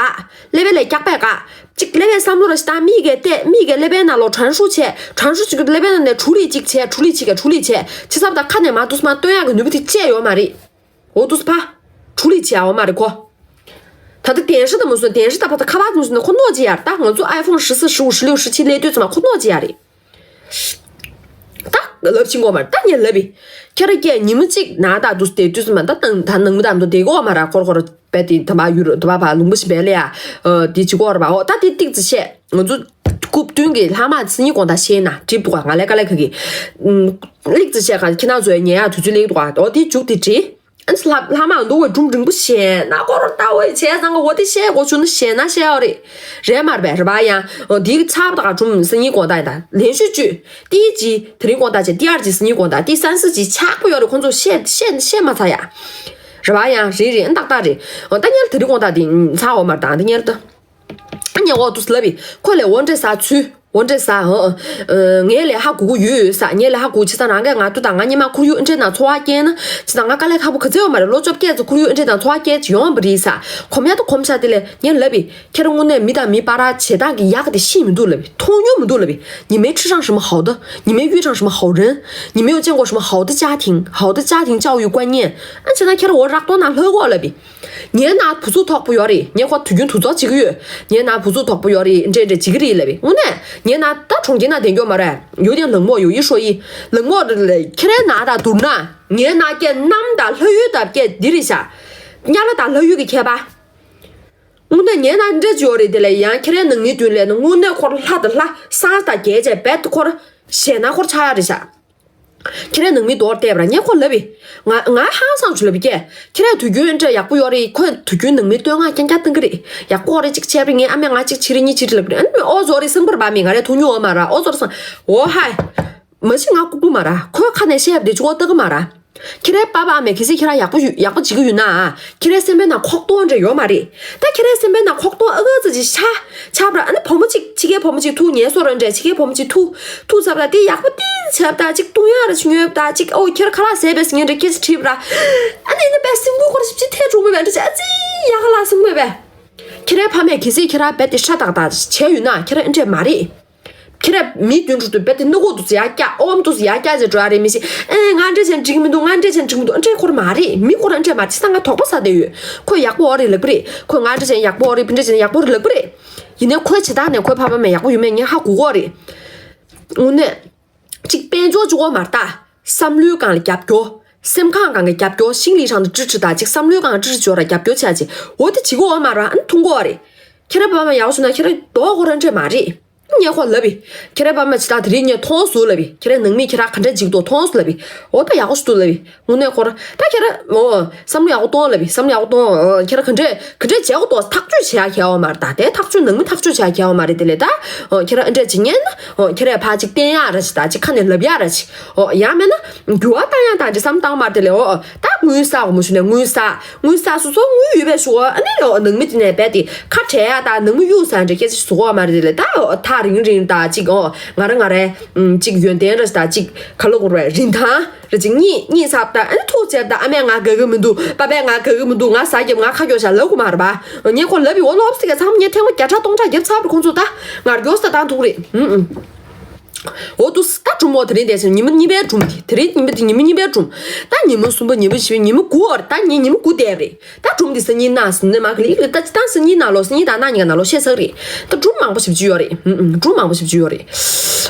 ཀླད་པའི་ལས་སྐྱག་པས་ག་ཅིག་ཀླད་པའི་བསམ་བློ་ར་ཞིག་བཏང་། མིག་གིས་བལྟས། མིག་གིས་ཀླད་པའི་ནང་ལོགས་དྲན་ཤུགས་བྱས། དྲན་ཤུགས་ཅིག་ཀླད་པའི་ནང་ནས་འཕྲུལ་ལས་ཅིག་བྱས། འཕྲུལ་ལས་ཅིག་ག་འཕྲུལ་ལས་བྱས། བྱས་ཙང་ད་ཁ་ནས་མར་འདུག་སེ་མར་བཏོན་ཡག་གི་ནུས་པ་དེ་བཅས་ཡོད་མ་རེད། འོ་འདུག་སེ་ཕ། འཕྲུལ་ལས་བྱས་ཡོད་མ་རེད་ཁོ། ད་ལྟ་གདན་ས་དང་མ་སོང་། གདན་ས་དང་ཕ་ད་ཁ་པར་དང་མ་སོང་ན་ཁོ་ནོར་གྱི་ཡ་རེད། ད་ང་ཚོ་ཨའི་ཕོན་ཧྲི་སི་ཧྲི་དྲུག་ཧྲི་ལྔ་ཧྲི་བཅུ་སླེབས་དུས་ཙམ་པ་ཁོ་ནོར་གྱི་ཡ་རེད། ད་ལབ་ཕྱིན་གོ་མ་རེད། ད་ངས་ལབ་པས། ཁྱེད་ར་སྐད་ཉི་མ་གཅིག་ནང་ད་འདུག་སེ་བསྡད་དུས་ཙམ་པ་ད་ནང་ད་ནང་མི་དང་མདོ་བསྡད་གོ་མ་ར། ཁོར་ཁོར་རྦད་དེ་ད་བ་ཡུར་ད་བ་བ་ལུང་པ་ཞིག་བལ་ལ་ཡ། ཨ་དེ་བྱེད་གོ་ར་བ། འོ་ད་དེ་ཏིག་ཙི་བཤད། ང་ཚོ་སྐུ་མདུན་གྱི་ལྷག་མ་སང་ཉིན་དགོང་དག་བཤད་ན་འགྲིག་འདུག་ག་ང་ལས་ཀ་ལས་ཁ་གི་ལིག་ཙི་བཤད་ག་ཁྱེད་རང་ཚོའི་ཉལ་ཡག་དུས་ཚོད་སླེབས་འདུག་ག་འོ་དེ་མཇུག་དེ་བྲིས། ཨ་ནི་ལྷ་ལྷ་མ་འདུག་བའི་སྒྲུང་རིང་པོ་བཤད་ན་ཁོ་ར་ལྟ་བའི་བྱས་ཙང་ག་འོ་དེ་བཤད་དགོས་བྱུང་ན་བཤད་ན་བཤད་ཡོད་རེད། རེད་མ་རེད་པས། རེད་པ། ཡང་འོ་དེའི་ཚབ་ད་ག་སྒྲུང་སང་ཉིན་དགོང་དག་ཡིན། ད་ལན་ཤོད་བཅུ། ཏི་ཇི་དེ་རིང་དགོང་དག་བྱས། ཏི་ཨར་ཇི་སང་ཉིན་དགོང་དག་ཏི་སན་སི་ཇི་ཆག་པོ་ཡོད་རེད། ཁོང་ཚོ་བཤད་བཤད་བཤད་མ་ཚར་ཡ། རེད་པ། ཡང་རེད་རེད། ཨ་ཏག་ཏག་རེད། འོ་ད་ཉལ་དེ་རིང་དགོང་དག་དེ་ཚར་འོ་མ་རེད། ད་འདི་ཉལ་ད། ཨ་ནི་འོ་འདུག་སེ་ལབ་པས། ཁོ་ལས་འོ་འདྲས་ཟ་ཚུལ། འོ་འདྲས་ཟ། ཧང་། ངས་ལས་ཧ་གོ་གི་ཡོད་ས། ངས་ལས་ཧ་གོ། བྱས་ཙང་རང་གིས་ང་དུ་དང་ང་སྔོན་མ་ཁོར་ཡུག་འདྲས་ནང་འཚོ་བ་སྐྱེལ་ན། བྱས་ཙང་ང་དཀའ་ལས་ཁག་པོ་ག་ཚོད་ཡོད་མ་རེད། ལོ་བཅོ་བརྒྱད་ཙམ་ཁོར་ཡུག་འདྲས་ནང་འཚོ་བ་སྐྱེལ་ཡོང་བ་རེད་ས། གོམས་ཡག་ད་གོམས་ཤག་དེ་ལས་ངས་ལབ་པས། ཁྱེད་རང་དངོས་གནས་མི་དང་མི་བར་བྱེད་སྟངས་ཀྱི་ཡག་ག་དེ་ཤེས་མི་འདུག་ལབ་པས། མཐོང་མྱོང་མི་འདུག་ལབ་པས། 你没吃上什么好的，你没遇上什么好人，你没有见过什么好的家庭，好的家庭教育观念。ཨ་བྱས་ན་ཁྱེད་རང་འོ་རག་ཏོ་ནང་ལྷོད་གོ་ལབ་པས། ངའི་ནང་བུ་ཚུགས་དོག་པོ་ཡོད་རེད། ངས་ཁོ་དུས་རྒྱུན་དུ་ཚོགས་བྱེད་ཀྱི་ཡོད། ངའི་ནང་བུ་ཚུགས་དོག་པོ་ཡོད་རེད། འདྲེ་འདྲེ་བྱེད་ཀྱི་རེད་ལབ་པས། དངོས་གནས་ངའི་ནང་ད་གྲོང་ཁྱེར་ནང་བསྡད་མགྱོགས་མ་རེད། ཡོད་དེ་ལངས་མོ་ཡོད་ཡི་ཧྲོ་ཡི། ལངས་མོ་རེད་ལ་ཁྱེད་རའི་ནང་དང་བསྡུར་ན། ངའི་ནང་སྐད་གནམ་དང་ལྷ་ཡུལ་དང་སྐད་འདི་རེད་ཤག་དམྱལ་བ་དང་ལྷ་ཡུལ་གྱི་ཁྱད་པར། དངོས་གནས་ངའི་ནང་འདྲེ་བྱེད་ཡོད་རེད། དེ་ལས་ཡང་ཁྱེད་རའི་ནང་ངའི་མདུན་ལས་ན་དངོས་གནས་ཁོ་ར་ལྷ་དང་ལྷ་སངས་དང་རྒྱལ་བྱས་རྦད་དེ་ཁོ་ར་ཞེད་སྣང་ཁོ་ར་ཆགས་ཡ་རེད་ཤག་ཁྱེད་རའི་ནང་མི་མདོར་བལྟས་པ་ར་ངས་ཁོ་ལབ་པས། ང་ང་ཧང་སང་ཆུ་ལབ་པས་ཀྱེ། ཁྱེད་རའི་དུས་རྒྱུན་འདྲ་ཡག་པོ་ཡོད་རེད། ཁོས་དུས་རྒྱུན་ནང་མི་བསྟོད་བསྔགས་རྐྱང་རྐྱང་གཏོང་གི་རེད། ཡག་པོ་ཡོད་རེད། གཅིག་བྱས་པ་རེད། ངའི་ཨ་མས་ང་གཅིག་བྱེད་རེད་གཉིས་བྱེད་རེད་ལབ་གི་རེད། ཨ་ནི་ཨོ་ཟོ་རེད། སེམས་པར་བབས་མེད། ང་རའི་ཐུག་མྱོང་ཡོད་མ་ར། ཨོ་ཟོ་རེད་སང་། འོ་ཧའི། མ་གཞི་ང་ལྐུགས་པོ་མ་ར། ཁོའི་ཁ་ནས་བཤད་པ་དེ་ཅུང་ལྟ་གི་མ་ར། ཁྱེད་རའི་པ་ཕ་ཨ་མས་གལ་སྲིད་ཁྱེད་རང་ཡག་པོ་ཡོད་ཡག་པོ་བྱེད་ཀྱི་ཡོད་ན། ཁྱེད་རའི་སེམས་པའི་ནང་ཁོག་སྟོང་འདྲ་ཡོད་མ་རེད། ད་ཁྱེད་རའི་སེམས་པའི་ནང་ཁོག་སྟོང་ཨ་ག་ཙི་ཅིག་ཆགས་ཆགས་པ་ར། ཨ་ནི་བུ་མོ་གཅིག་ཕྱི་རྒྱལ་བུ་མོ་གཅིག་ཐུག་ངལ་གསོ་ར་འདྲ་ཕྱི་རྒྱལ་བུ་མོ་གཅིག་ཐུག་ཐུག་ཚར་བ་ད་དེ་ཡག་པོ་ཏིག་ཚར་བ་ད་གཅིག་བཏུང་ཡག་ར་ཆུང་ཡོད་ད་གཅིག་ཨོ་ཁྱེད་ར་ཁ་ལག་ཟས་པས་ཟིན་འདྲ་སྐད་ཆ་དྲིས་པ་ར། ཨ་ནི་ཨ་ནི་པས་སེམས་ཁུར་ཁོ་ར་ཞིབ་ཅིག་ཐེ་གྲུང་མེད་པས་འདྲ་ཅིག་ཨ་ཙི་ཡག་ག་ལ་སེམས་མེད་པས། ཁྱེད་རའི་ཕ་མས་གལ་སྲིད་ཁྱེད་རང་རྦད་དེ་ཧྲ་ཏག་ཏག་བྱས་ཡོད་ན་ཁྱེད་རང་ཨ་འདྲས་མ་རེད། ཁྱེད་ར་མི་མདུན་དུ་རྦད་དེ་སྣ་ཁུག་ཏུ་ཡར་བཀྱག་ཨོམ་དུ་ཡར་བཀྱག་ཅེས་འགྲོ་ཡ་རེད། མི་ཞིག་ཨེ་ང་འདྲ་བྱས་འགྲིག་མི་འདུག་ང་འདྲ་བྱས་འགྲིག་མི་འདུག་ཨ་འདྲས་ཁོ་ར་མ་རེད། མི་ཁོ་ར་ཨ་འདྲས་མ་རེད། ས་ང་དོགས་པ་ཟ་བསྡད་ཡོད། ཁོས་ཡག་པོ་ཡོད་རེད་ལབ་ཀྱི་རེད། ཁོས་ང་འདྲ་བྱས་ཡག་པོ་ཡོད་རེད། ཕི་འདྲ་བྱས་ཡག་པོ་རེད་ལབ་ཀྱི་རེད། ཡིན་ནའི་ཁོའི་བྱེད་སྟངས་ནས་ཁོའི་ཕ་མ་མས་ཡག་པོ་ཡོད་མེད་ངས་ཧ་གོ་གོ་རེད། དངོས་གནས། གཅིག་དཔལ་འབྱོར་གཅིག་པོ་མ་རེད་ད། བསམ་བློའི་སྒང་ལ་རྒྱབ་སྐྱོར། སེམས་ཁམས་སྒང་གི་རྒྱབ་སྐྱོར། ཤིང་ལི་ཧྲང་དུ་ཀྲི་ཀྲི་ད་གཅིག་བསམ་བློའི་སྒང་ཀྲི་ཀྲི་འབྱོར་ར་རྒྱབ་སྐྱོར་བྱས་ཅིག་འོ་དེ་བྱེད་གོ་འོ་མ་ར་ཨ་ནི་མཐོང་གོ་བ་རེད། ཁྱེད་རང་པ་མ་ཡག་པོ་བྱུང་ན་ཁྱེད་རང་རྡོག་ཁོ་རང་འདྲས་མ་རེད། ངས་ཁོ་ལབ་པས། ཁྱེད་རང་པ་མ་ཇི་ལྟར་དེ་རིང་ངས་མཐོང་སོང་ལབ་པས། ཁྱེད་རང་ནང་མི་ཁྱེད་རང་ག་འདྲས་འཇིགས་འདུག་མཐོང་སོང་ལབ་པས། འོ་ད་ཡག་པོ་ཞིག་འདུག་ལབ་པས། དངོས་གནས་ཁོ་རང་ད་ཁྱེད་རང་འོ་བསམ་བློ་ཡག་པོ་གཏོང་ལབ་པས། བསམ་བློ་ཡག་པོ་གཏོང་། ཨ། ཁྱེད་རང་ག་འདྲས་ག་འདྲས་བྱེད་དགོས་འདུག་ཐག་གཅོད་བྱེད་ཡ་གལ་བ་མ་རེད། ད་དེ་ཐག་གཅོད་ནང་མི་ཐག་གཅོད་བྱེད་ཡ་གལ་བ་མ་རེད། དེ་ལས་ད་འོ་ཁྱེད་རང་ཨ་འདྲས་ཅིག་ཉན་ན་འོ་ཁྱེད་རང་ཕར་ཅིག་བསྟན་ཡ་ར་ཅིག་ད་ཅིག་ཁ་ནས་ལབ་ཡ་ར་ཅིག་འོ་ཡང་མེད་ན་འགྱུར་བ་བཏང་ཡ་དང་ཅིག་བསམ་བཏང་མ་རེད། དེ་ལས་འོ་ད་དངུལ་ས་འོ་མོ་ཞུ་ནས་དངུལ་ས་དངུལ་ས་སོ་སོ་དངུལ་ཡོད་པའི་ཞུ་འོ། ཨ་ནི་འོ་ནང་མི་དེ་ནས་རྦད་དེ་ཁ་བྲལ་ཡ་དང་ནང་མི་གཡུག་ས་འདྲ་སྐད་ཆ་ཞིག་གསུང་གི་ཡོད་མ་རེད། དེ་ལས་ད་ཐག་རིང་རིང་དང་ཅིག་འོ་ང་རང་ང་རའི་ཅིག་ཡོན་ཏན་རེད་ད་ཅིག་ག་ལ་གོ་རེད། རིན་ཐང་རེད་ཅིག་གཉིད་གཉིད་སད་ད། ཨ་ནི་ཐུག་ཚར་ད། ཨ་མས་ང་དགའ་གི་མི་འདུག་པ་པས་ང་དགའ་གི་མི་འདུག་ང་ཟ་རྒྱབ་ང་ཁ་རྒྱོབ་བཞག་ལབ་དགོས་མ་རེད་པ། ངས་ཁོ་ལབ་པའི་འོ་ལོབ་སི་ག་ཚང་མ་ངས་ཐེངས་མ་བརྒྱ་ཕྲག་སྟོང་ཕྲག་རྒྱབ་ཚར་བ་རེད། ཁོང་ཚོ་ད་ང་རྒྱོབ་ས་བཏང་ཐུག་རེད། ཨུ་ཨུ། འོ་དུ་ད་སྒྲུང་མོ་དེ་རིང་བསྡད་སོང་། ཉི་མ་གཉིས་པའི་སྒྲུང་དེ། དེ་རིང་ཉི་མ་དེ་ཉི་མ་གཉིས་པའི་སྒྲུང་། ད་ཉི་མ་གསུམ་པ་ཉི་མ་བཞི་པ་ཉི་མ་དགུ་བར་ད་ངས་ཉི་མ་དགུ་བསྡད་པ་རེད། ད་སྒྲུང་དེ་སང་ཉིན་གནང་སོང་ནས་མ་ག་ལིག་ལིག་ད་ཅི་ད་སང་ཉིན་གནང་ལོ། སང་ཉིན་དང་གནངས་ཉིན་གནང་ལོ་བཤད་ས་རེད། ད་སྒྲུང་མང་པོ་ཞིག་ཅིག་ཡོད་རེད། ཨུ་ཨུ། སྒྲུང་མང་པོ་ཞིག་ཅིག་ཡོད་རེད།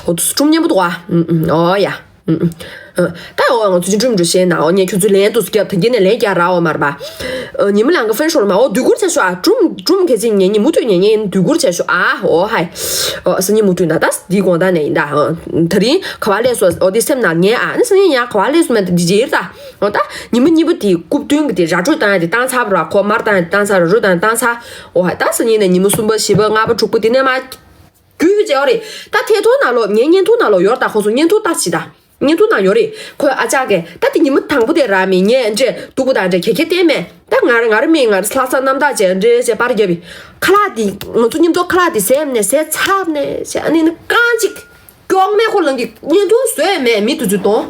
འོ་དུ་སྒྲུང་སྙན་པོ་འདུག་ཨ། ཨུ་ཨུ། འོ་ཡ། ཨུ་ཨུ། ཨ། ད་འོ་ང་ཚོ་ཅི་སྒྲུང་འགྲོ་བཤད་ན་འོ་ངས་ཁྱོད་ཚོ་ལན་དུ་རྒྱབ་ད་གིན་ནས་ལན་རྒྱག་ར་འོ་མར་པ། ཨ། ཉི་མ་ལང་གི་ཧྥན་ཤོར་མ་འོ་དུས་འགོར་ཆ་ཤོ་ཨ། སྒྲུང་སྒྲུང་གལ་ཆེན་ཉན་ཉིན་མུ་མཐུད་ཉན་ཉན་དུས་འགོར་ཆ་ཤོ་ཨ། འོ་ཧའི། འོ་སང་ཉིན་མུ་མཐུད་ད་ད་འདི་དགོང་དག་ནས་ཡིན་ད། དེ་རིང་ག་བ་ལས་སོ་འོ་དེ་སེམས་ནང་ཉན་ཨ། ནི་སང་ཉིན་ཡང་ག་བ་ལས་སོ་མེད་དེ་འདི་རྗེས་ད། འོ་ད་ཉི་མ་གཉིས་པོ་དེ་རྐུབ་སྟོན་གི་དེ་ར་སྤྲོད་བཏང་ཡ་དེ་བཏང་ཚར་བ་ར། ཁོ་མར་བཏང་ཡ་དེ་བཏང་ཚར། ར་སྤྲོད་བཏང་ཡ་བཏང་ཚར། འོ་ཧ་ད་སང་ཉིན་ནས་ཉི་མ་གསུམ་པ་བཞི་པ་ལྔ་པ་དྲུག་པ་དེ་ནས་མ། རྒྱུས་བྱས་ཡོད་རེད། ད་ཐད་ཐོག་ནང་ལོགས་ངའི་བརྙན་ཐུང་ནང་ལོགས་ཡོད་རེད། ད་ཁོང་ཚོ་བརྙན་ཐུང་ལྟ་ཞིག་ད། བརྙན་ཐུང་ནང་ཡོད་རེད། ཁོས་ཨ་ཅག་གིས་ད་དེ་ཉི་མ་དང་པོ་དེ་ར་མི་ངས་འདྲེ་སྡུག་པོ་དང་འདྲེ་གེ་གེ་བསྟན་མེད། ད་ང་ར་ང་ར་མི་ང་ར་ལྷག་བསམ་རྣམ་དག་བྱས་འདྲེ་བྱས་པར་བརྒྱབ་པའི་ཁ་ལག་དེ་ང་ཚོ་མཉམ་དུ་ཁ་ལག་དེ་ཟས་ནས་ཟས་ཚབ་ནས་བྱས། ཨ་ནི་ནི་རྐང་གཅིག་ཀྱོག་མེད་ཁོ་རང་གི་བརྙན་ཐུང་བཟོས་མེད། མི་དུ་ཚོད་གཏོང་།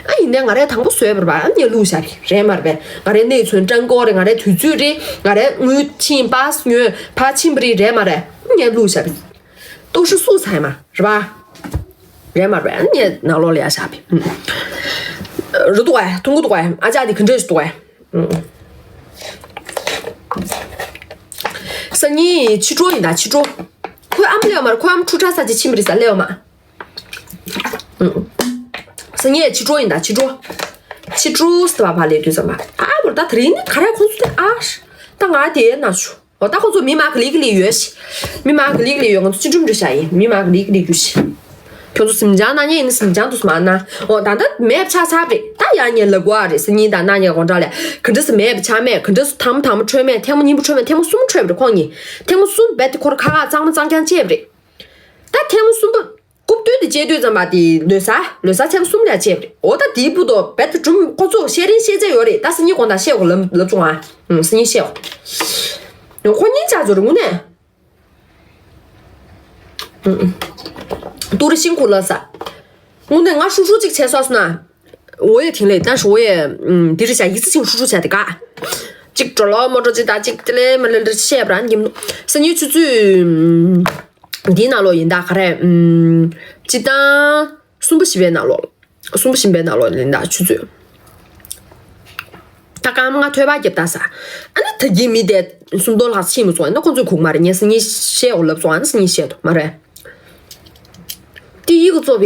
ཨ་ཡིན་ནའི་ང་རས་དང་པོ་བཟོས་པ་རེད་པ། ཨ་ངས་བླུགས་བཞག་པ་རེད་མ་རེད་པས། ང་རའི་གནས་ཚུལ་སྤྲང་སྐོར་རེད། ང་རའི་དུས་ཚོད་རེད། ང་རའི་དངུལ་ཕྱིན་པ་ཉོས་ཕ་ཕྱིན་པ་རེད་རེད་མ་རེད། ཨ་ངས་བླུགས་བཞག་པ། ལྟོགས་ཤི་སུ་ཚང་མ་རེད་པ། རེད་མ་རེད། ཨ་ངས་ནང་ལོགས་ལ་ཡར་བཞག་པ། རུ་འདུག་གས། ཐུང་གུ་འདུག་གས། ཨ་ཅག་འདི་ག་འདྲས་ཞིག་འདུག་གས། སང་ཉིན་ཕྱི་དྲོ་ཡིན་ད་ཕྱི་དྲོ། ཁོའི་ཨ་མ་སླེབས་མ་རེད། ཁོའི་ཨ་མ་ཕྲུ་ཁྲ་ས་ཅིག་ཕྱིན་པ་རེད་ས་སླེབས་མ། སང་ཉིན་ཕྱི་དྲོ་ཡིན་ད་ཕྱི་དྲོ། ཕྱི་དྲོ་སྟབས་བ་ལས་དུས་ཙམ་པ་ཨ་བོར་ད་དེ་རིང་ནི་ག་རེ་ཁོང་ཚོ་དེ་ཨ། ད་ང་དེ་ན་ཞུ། འོ་ད་ཁོང་ཚོ་མི་མང་ག་ལེ་ག་ལེ་ཡོད་ཤི། མི་མང་ག་ལེ་ག་ལེ་ཡོད། ང་ཚོ་ཅི་འགྲུམ་འགྲུ་བྱ་ཡིན། མི་མང་ག་ལེ་ག་ལེ་རྒྱུ་ཤི། ཁྱོད་ཚོ་སིམ་ཅང་ན་ཉེ་ཡིན་ན་སིམ་ཅང་དུ་སྨ་ན། འོ་ད་ད་མེབ་ཆ་ཚ་རེད། ད་ཡང་ཉེ་ལ་གོ་ཨ་རེད། སི་ཉིན་ད་ན་ཉེ་དགོང་གྲ་ལས་ག་འདྲ་སི་མེབ་ཆ་མེད། ག་འདྲ་སི་ཐང་མ་ཐང་མ་འཕྲོད་མེད། ཐེངས་མ་གཉིས་པ་འཕྲོད་མེད། ཐེངས་མ་གསུམ་འཕྲོད་པ་རེད་ཁོང་གཉིས། ཐེངས་མ་གསུམ་རྦད་དེ་ཁོར་ཁ་ཁ་གཙང་མ་གཙང་རྐྱང་བྱས་པ་རེད། ད་ཐེངས་མ་གསུམ་པ། རྐུབ་སྟོན་དེ་བཅད་དུས་ཙམ་པ་དེ་ལོ་གསར་ལོ་གསར་ཚེས་པ་གསུམ་ལ་བྱས་པ་རེད། འོ་ད་དེའི་བུ་དོ་རྦད་དེ་སྒྲུང་ཁོ་ཚོ་བཤད་རིན་བཤད་ཚད་ཡོད་རེད། ད་སང་ཉིན་དགོང་དག་བཤད་དགོས་ལབ་ལབ་བྱུང་ཨ། ཨུམ། སང་ཉིན་བཤད་དགོས། ཁོ་གཉིས་ཅག་ཚོ་རེད་དངོས་གནས། ཨུམ། ཏུ་རི་ཤིང་ཁུ་ལ་ས། དངོས་གནས་ང་ཧྲུག་ཧྲུག་ཅིག་བྱས་སོང་ན། འོ་ཡེ་དེང་ལས་ད་ཧྲུ་འོ་ཡེ། ཨུམ། དེ་རེད་བྱ་ཡིག་ཚིག་ཅིག་ཧྲུག་ཧྲུག་བྱས་ཏེ་ག་ཅིག་འགྲོ་ལོ་མོ་འགྲོ་ཅིག་ད་ཅིག་དེ་ལས་མ་ལེ་ལེ་བཤད་པ་རང་གི་སང་ཉིན་ཆུ་ཚོད། ཨུམ། འདིའི་ནང་ལོགས་ཡིན་ད་ག་རེ། ཨུམ། སྤྱི་བཏང་གསུམ་པ་བཞི་པའི་ནང་ལོགས། གསུམ་པ་བཞི་པའི་ནང་ལོགས་ཡིན་ད་ཆུ་ཚོད། ད་སྐར་མ་ལྔ་ཐོལ་པ་བརྒྱབ་ད་ས། ཨ་ནི་ད་གིན་མི་དེ་སུམ་མདོ་ལྷག་ཕྱིན་མི་སོང་། ཨ་ནི་ཁོང་ཚོས་སྒུག་མ་རེད། ངས་སང་ཉིན་བཤད་འོ་ལབ་སོང་། ཨ་ནི་སང་ཉིན་བཤད་དོ་མ་རེད། དེ་ཡིག་ག་གཙོ་བའི།